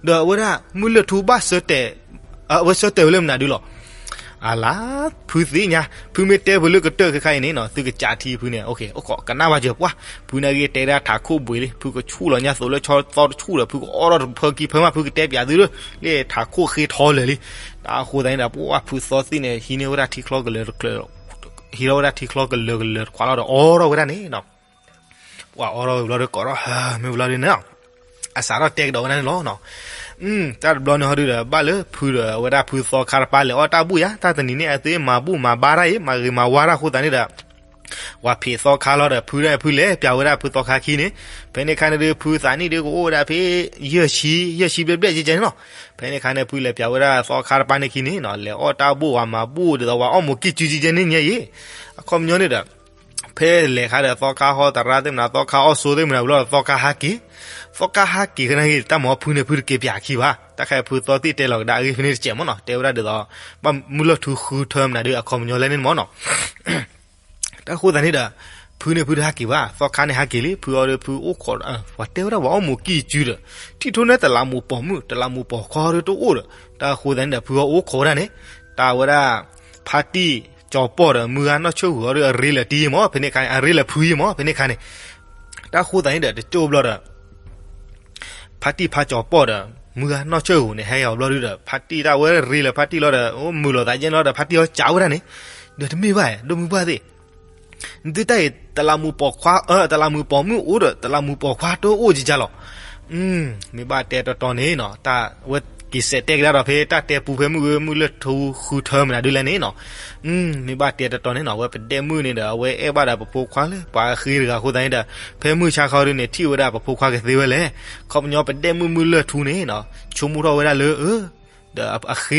ဒီးအဝဲဒၣ်မုၢ်လၢၢ်ထူဘၣ်ဆၢတဲာ်, အဝဲဆၢတဲာ်ဝဲလၢမနုၤဒုလီၤ. အလါ ဖုသ့ၣ်ညါ, ဖုမ့ၢ်တဲဖုလၢကတၢၢ်ခဲခါအံၤန့ၣ်နီၤ သုကစးထံဖုန့ၣ် အိၣ်ခိးကနၣ်ဘၣ်စၢၤပှၢ်, ဖုန့ၣ်ဂ့ၤတဲဒၣ်ထးခိၣ်ဘှံးလံ, ဖုကဆူၣ်လီၤညါသိးလၢဆီသီတဆူၣ်ဒီး ဖုကအီၣ်ထီၣ်တဖၢခံဖၢမး, ဖုကတဲပၠးသုလၢ လၢထးခိၣ်ဃ့ထီလၢာ်လံ. တၢ်အဃိသတးန့ၣ်ဒီး ပှၤဖုသီသံၣ်န့ၣ် ဟံးန့ၢ်ဝဲဒၣ်ထံချီကလၢၤတချၢ, ဟံးထီၣ်ဝဲဒၣ်ထံချီကလၢၤကလၢၤတခွးလီၤဒီး အီၣ်ထီၣ်ဝဲဒၣ်န့ၣ်နီၤ. ပှၤအီၣ်ထီၣ်ဝံၤဘျီဒီး ကိးထီၣ် မ့ၢ်ဝံၤဘျီဒီးန့ၣ် အစးထီၣ်တဲကဒီးဝဲဒၣ်န့ၣ်လီၤ. တၢ်တဘျီန့ၣ်ဟီဒုဒီး ဘၣ်လၢဖုဒီးအဝဲဒၣ်ဖုသီခါတပၤလဲၤအီၣ်တၢ်ဘူၣ်ယါ, တၢ်တနံၤန့ၣ် အသုမၤဘူၣ်မၤဘါတၢ်အံၤ မၤဂ့ၤမၤဝါတၢ်အဃိသတးန့ၣ်ဒီး ပှၤဖံးသီခါလီၤဒီး ဖုဒၣ်ဖုလဲၤပၠးဝဲဒၣ်ဖုသီခါခံန့ၣ်, ဖဲန့ၣ်အခါန့ၣ်ဒုး ဖုသးနံၣ်ဒုးကအိၣ်ဝဲဒၣ်ဖဲ ယဲၢ်ဆံ ယဲၢ်ဆံဘျဲၣ်ဘျဲၣ်ကဲကဲန့ၣ်လီၤ. ဖဲန့ၣ်အခါန့ၣ် ဖုလဲၤပၠးဝဲဒၣ်သီခါတပၤန့ၣ်ခံန့ၣ်နီၤ လဲၤအီၣ်တၢ်ဘူၣ်ဝဲမၤဘူၣ်ဒ်သိးဝဲအီၣ်မိၢ်ကံၢ်စုကဲကဲန့ၣ်ညါအံၤ, အခီပညီန့ၣ်ဒီး ဖဲလဲၤခါဒီးသီခါဟီတရါသ့ၣ်မနၤ သီခါအီၣ်ဆိသ့ၣ်မနၤဝံၤလီၤဒီး သီခါဟးက့ၤ, သီခါဟးက့ၤကနၣ်ဂ့ၤ တၢ်မၤဖုန့ၣ်ဖုတက့ၤပၠးခံဘၣ်, တၢ်ခါအံၤဖုသီသံၣ်တဲလီၤကဒါအဂ့ၢ်ဖဲန့ၣ်တစဲးမ့ၢ်နီၤ တဲဝဲဒၣ်ဒ်သိး ဘၣ်မုၢ်လၢၢ်ထူဃုထၢမနၤဒုး အခီပညီလဲၣ်န့ၣ်မ့ၢ်နီၤ. တၢ်အဃိသတးန့ၣ်ဒီး ဖုန့ၣ်ဖုတဟးက့ၤဘၣ် သီခါန့ၣ်ဟးက့ၤလံ, ဖုအီၤဒီးဖုအိၣ်ခိး, ပှၤတဲဝဲဒၣ်ပှၤအီၣ်မိၢ်ကံၢ်စုဒီး ထံၣ်ထိၣ်န့ၢ်တလးမူးပိာ်မုၣ် တလးမူးပိာ်ခွါဒီးတအိၣ်ဒီး, တၢ်အဃိသတးန့ၣ်ဒီး ဖုအီၤအိၣ်ခိးဝဲဒၣ်န့ၣ်, တၢ်ဝဲဒၣ် ဖါတံၢ်ကၠီၤပီၢ်ဒီး မုၢ်ဂၤနီၢ်ဆၢၣ်ဂူၤအီၤဒီး အရ့လၢာ်တံၢ်မ့ၢ် ဖဲန့ၣ်အခါန့ၣ် အရ့လၢာ်ဖုယံမ့ၢ် ဖဲန့ၣ်အခါန့ၣ်, တၢ်အဃိသတးန့ၣ်ဒီး တကၠိၢ်ဘျီဒီး ဖါတံၢ်ဖါကၠီၤပီၢ်ဒီး မုၢ်ဂၤနီၢ်ဆၢၣ်ဂူၤန့ၣ် ဟဲအီၤဘျီဒုဒီး ဖါတံၢ်တၢ်ဝဲရ့လၢာ်ဖါတံၢ်လီၤဒီး အိၣ်မုာ်လိာ်သးယဲၢ်လီၤဒီး ဖါတံၢ်အီၤကးဝဲဒၣ်န့ၣ်, ဒီးတမ့ၢ်ဘၣ် ဒိၣ်မုၢ်ဘၣ်သ့ၣ်, နသုတၢ်အံၤ တလးမူးပိာ်ခွါ, တလးမူးပိာ်မုၣ်အိၣ်ဒီး တလးမူးပိာ်ခွါတအိၣ်ကကလီၤ. မ့ၢ်ဘၣ်တဲတီတီန့ၣ်နီၤ တၢ်ဝဲက့ၤစဲးတဲကဒါဒီး ဖဲတၢ်တဲပူဖဲမုၢ်ဂ့ၤ မုၢ်လၢၢ်ထူဃုထၢမနၤဒုလဲၣ်န့ၣ်နီၤ. မ့ၢ်ဘၣ်တဲတီတီန့ၣ်နီၤ အဝဲပဒဲမုၣ်န့ၣ်ဒီး အဝဲအဲၣ်ဘၣ်ဒီးပဖိခွါလၢပှၤဃ့တဂၤအဃိသတးန့ၣ်ဒီး ဖဲမုၢ်ဆါခီဒုန့ၣ် ထံၣ်ဝဲဒၣ်ပဖိခွါကသ့ဝဲလဲၣ်. ခီပညီပဒဲမုၣ်မုၢ်လၢၢ်ထူန့ၣ်နီၤ ဆိကမိၣ်ထီၣ်ဝဲဒၣ်လၢ ဒီးအဃ့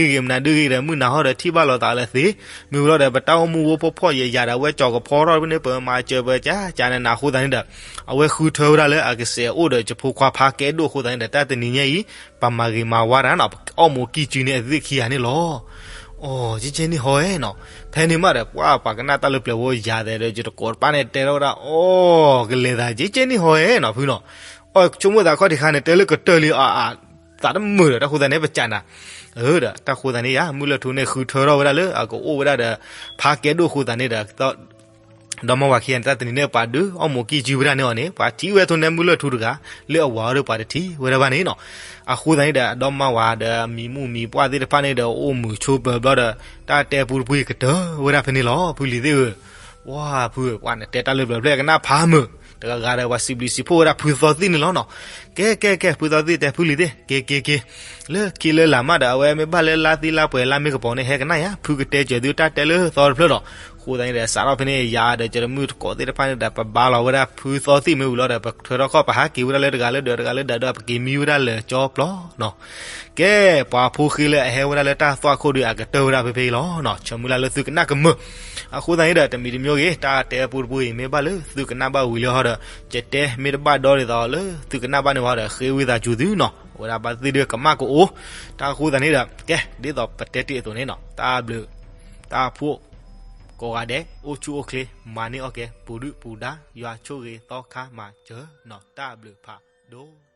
ဂ့ၤမနုၤဒုဂ့ၤဒီး မုၢ်နၤဟီဒီးထံၣ်ဘၣ်လိာ်သးလၢသ့, မ့ၢ်ဝံၤလီၤဒီး ပတၢ်အိၣ်မူဝဲဖှီၣ်ဖှီၣ်ယဲယၤဒီး အဝဲကၠီၤကဖီထီၣ်ဖဲန့ၣ် ပမၤစၢၤပကကနးနးအဃိသတးန့ၣ်ဒီး အဝဲဃုထၢဝဲဒၣ်လၢအကစဲးအိၣ်ဒီးယဖိခွါဖးကဲဒိၣ်အဃိသတးန့ၣ်ဒီး တၢ်တနံၤညါအံၤ ပမၤဂ့ၤမၤဝါတၢ်နီၤ ပအီၣ်မိၢ်ကံၢ်စုန့ၣ်အသ့ၣ်ခံဂၤန့ၣ်လီၤ. အိ ကဲကဲန့ၣ်ဟီဧဲနီၤ. ဖဲန့ၣ်မးဒီး ပှၤပှၤကနၣ်တၢ်လၢပျၢၤဝဲယၤသဲးဒီး ယတကိးတပၣ်န့ၣ်တဲထီၣ်ဝဲဒၣ် အိ ကလဲၤသး ကဲကဲန့ၣ်ဟီဧဲနီၤ ဖုနီၤ. အိ ဆိကမိၣ်သးခီၣ်ထံးခါန့ၣ် တဲလၢကတၢၢ်လံအ သးတမုာ်ဒီး တၢ်ဃိသတးန့ၣ် ပကနး ဒီးတၢ်ဃိသတးန့ၣ်ယါ မုၢ်လၢၢ်ထူန့ၣ် ဃုထၢထီၣ်ဝဲဒၣ်လၢ အကအိၣ်ဝဲဒၣ်ဒီး ဖးကဲဒိၣ်အဃိသတးန့ၣ်ဒီး ဒီမါဝၤခံဂၤန့ၣ် တၢ်တနံၤန့ၣ် ပှၤဒုးအီၣ်မိၢ်ကံၢ်စုဝဲဒၣ်န့ၣ်အီၤန့ၣ် ပှၤထံၣ်ဝဲထိၣ်န့ၢ်မုၢ်လၢၢ်ထူတဂၤ လၢအဝၤအီၤဒီးပှၤတထံၣ်ဝဲဒၣ်ဘၣ်န့ၣ်နီၤ. အဃိသတးန့ၣ်ဒီး ဒီမါဝၤဒီးအမံၤမုၣ်မံၤပှၢ်သ့ၣ်တဖၣ်န့ၣ်ဒီး အိၣ်မုာ်ဆိးပၢၤဘျီဒီး တၢ်တဲပူတပူကတၢၢ်ဝဲဒၣ်ဖဲန့ၣ်လီၤ. ဖုလံၤသ့ၣ်ဧၢ ပှၤဖု ပှၤနတဲတၢ်လၢပျၢၤဖျဲၣ်ကနၣ်ဖးမုာ် တဂၤဂၤဒီး ပှၤစံးဘျုးစံးဖှိၣ်ဝဲဒၣ်ဖုသီသ့ၣ်န့ၣ်လီၤနီၤ. ကဲကဲကဲ ဖုသီသ့ၣ်တဲဖုလံၤသ့ၣ် က့ၤက့ၤက့ၤ လၢခံလၢလာ်မးဒီး အဝဲမ့ၢ်ဘၣ်လၢလါသံလါပှဲၤလါမ့ၢ်ကပီၤန့ၣ် ဟဲကနၣ်ယါ ဖုကတဲစၢၤသုတၢ်တဲလၢသီတဖျၢၣ်ဒီး အဃိသတးန့ၣ်ဒီး စးထီၣ်ဖဲန့ၣ် ယၤဒီးကၢၤတမုၣ်တကိးသ့ၣ်တဖၣ်န့ၣ်ဒီး ပဘါလီၤဝဲဒၣ်ဖုသီသ့ၣ်မ့ၢ်ဝံၤလီၤဒီး ပထၢထီၣ်ခီၣ် ပဟးက့ၤဝဲဒၣ်လၢတဂၤလၢဒီးတဂၤလၢဒီး ပက့ၤမံဝဲဒၣ်လၢာ်ကၠီပျီနီၤ. ကဲ ပှၤဖိဃ့လၢအဟဲဝဲဒၣ်လၢတၢ်သွၣ်ခိၣ်ဒီး အကတၢၢ်ဝဲဒၣ်ဖဲဖဲအံၤလီၤနီၤ. ဆၢမုၢ်လၢ်လၢသုကနၣ်ကမၢၢ် အဃိသတးန့ၣ်ဒီး တမံၤတမံၤဂ့ၤ တၢ်တဲပူတပူအံၤ မ့ၢ်ဘၣ်လၢသုကနၣ်ဘၣ်ဝံၤလံဟီဒီး ယတဲမ့ၢ်တဘၣ်ဒီဒ်သိးလၢသုကနၣ်ဘၣ်န့ၣ်ဝံၤဒီး ဃ့ဝံသးစူၤသုနီၤ. အဝဲဒၣ်ဘၣ်သ့ၣ်ဒုးကမၣ်ကအိၣ် တၢ်အဃိသတးန့ၣ်ဒီး ကဲ ဒ်သိးပတဲတ့ၢ်အသိးန့ၣ်နီၤ တၢ်ဘျုး တၢ်ဖှိၣ် ကိးဂၤဒဲး အိၣ်ဆူၣ်အိၣ်ချ့ မၤန့ၢ်အီၣ်ကဲ ပူၤဒုၣ်ပူၤဒါ ယွၤဆိၣ်ဂ့ၤသီခါမၤစၢၤနီၤ တၢ်ဘျုးဖးဒိၣ်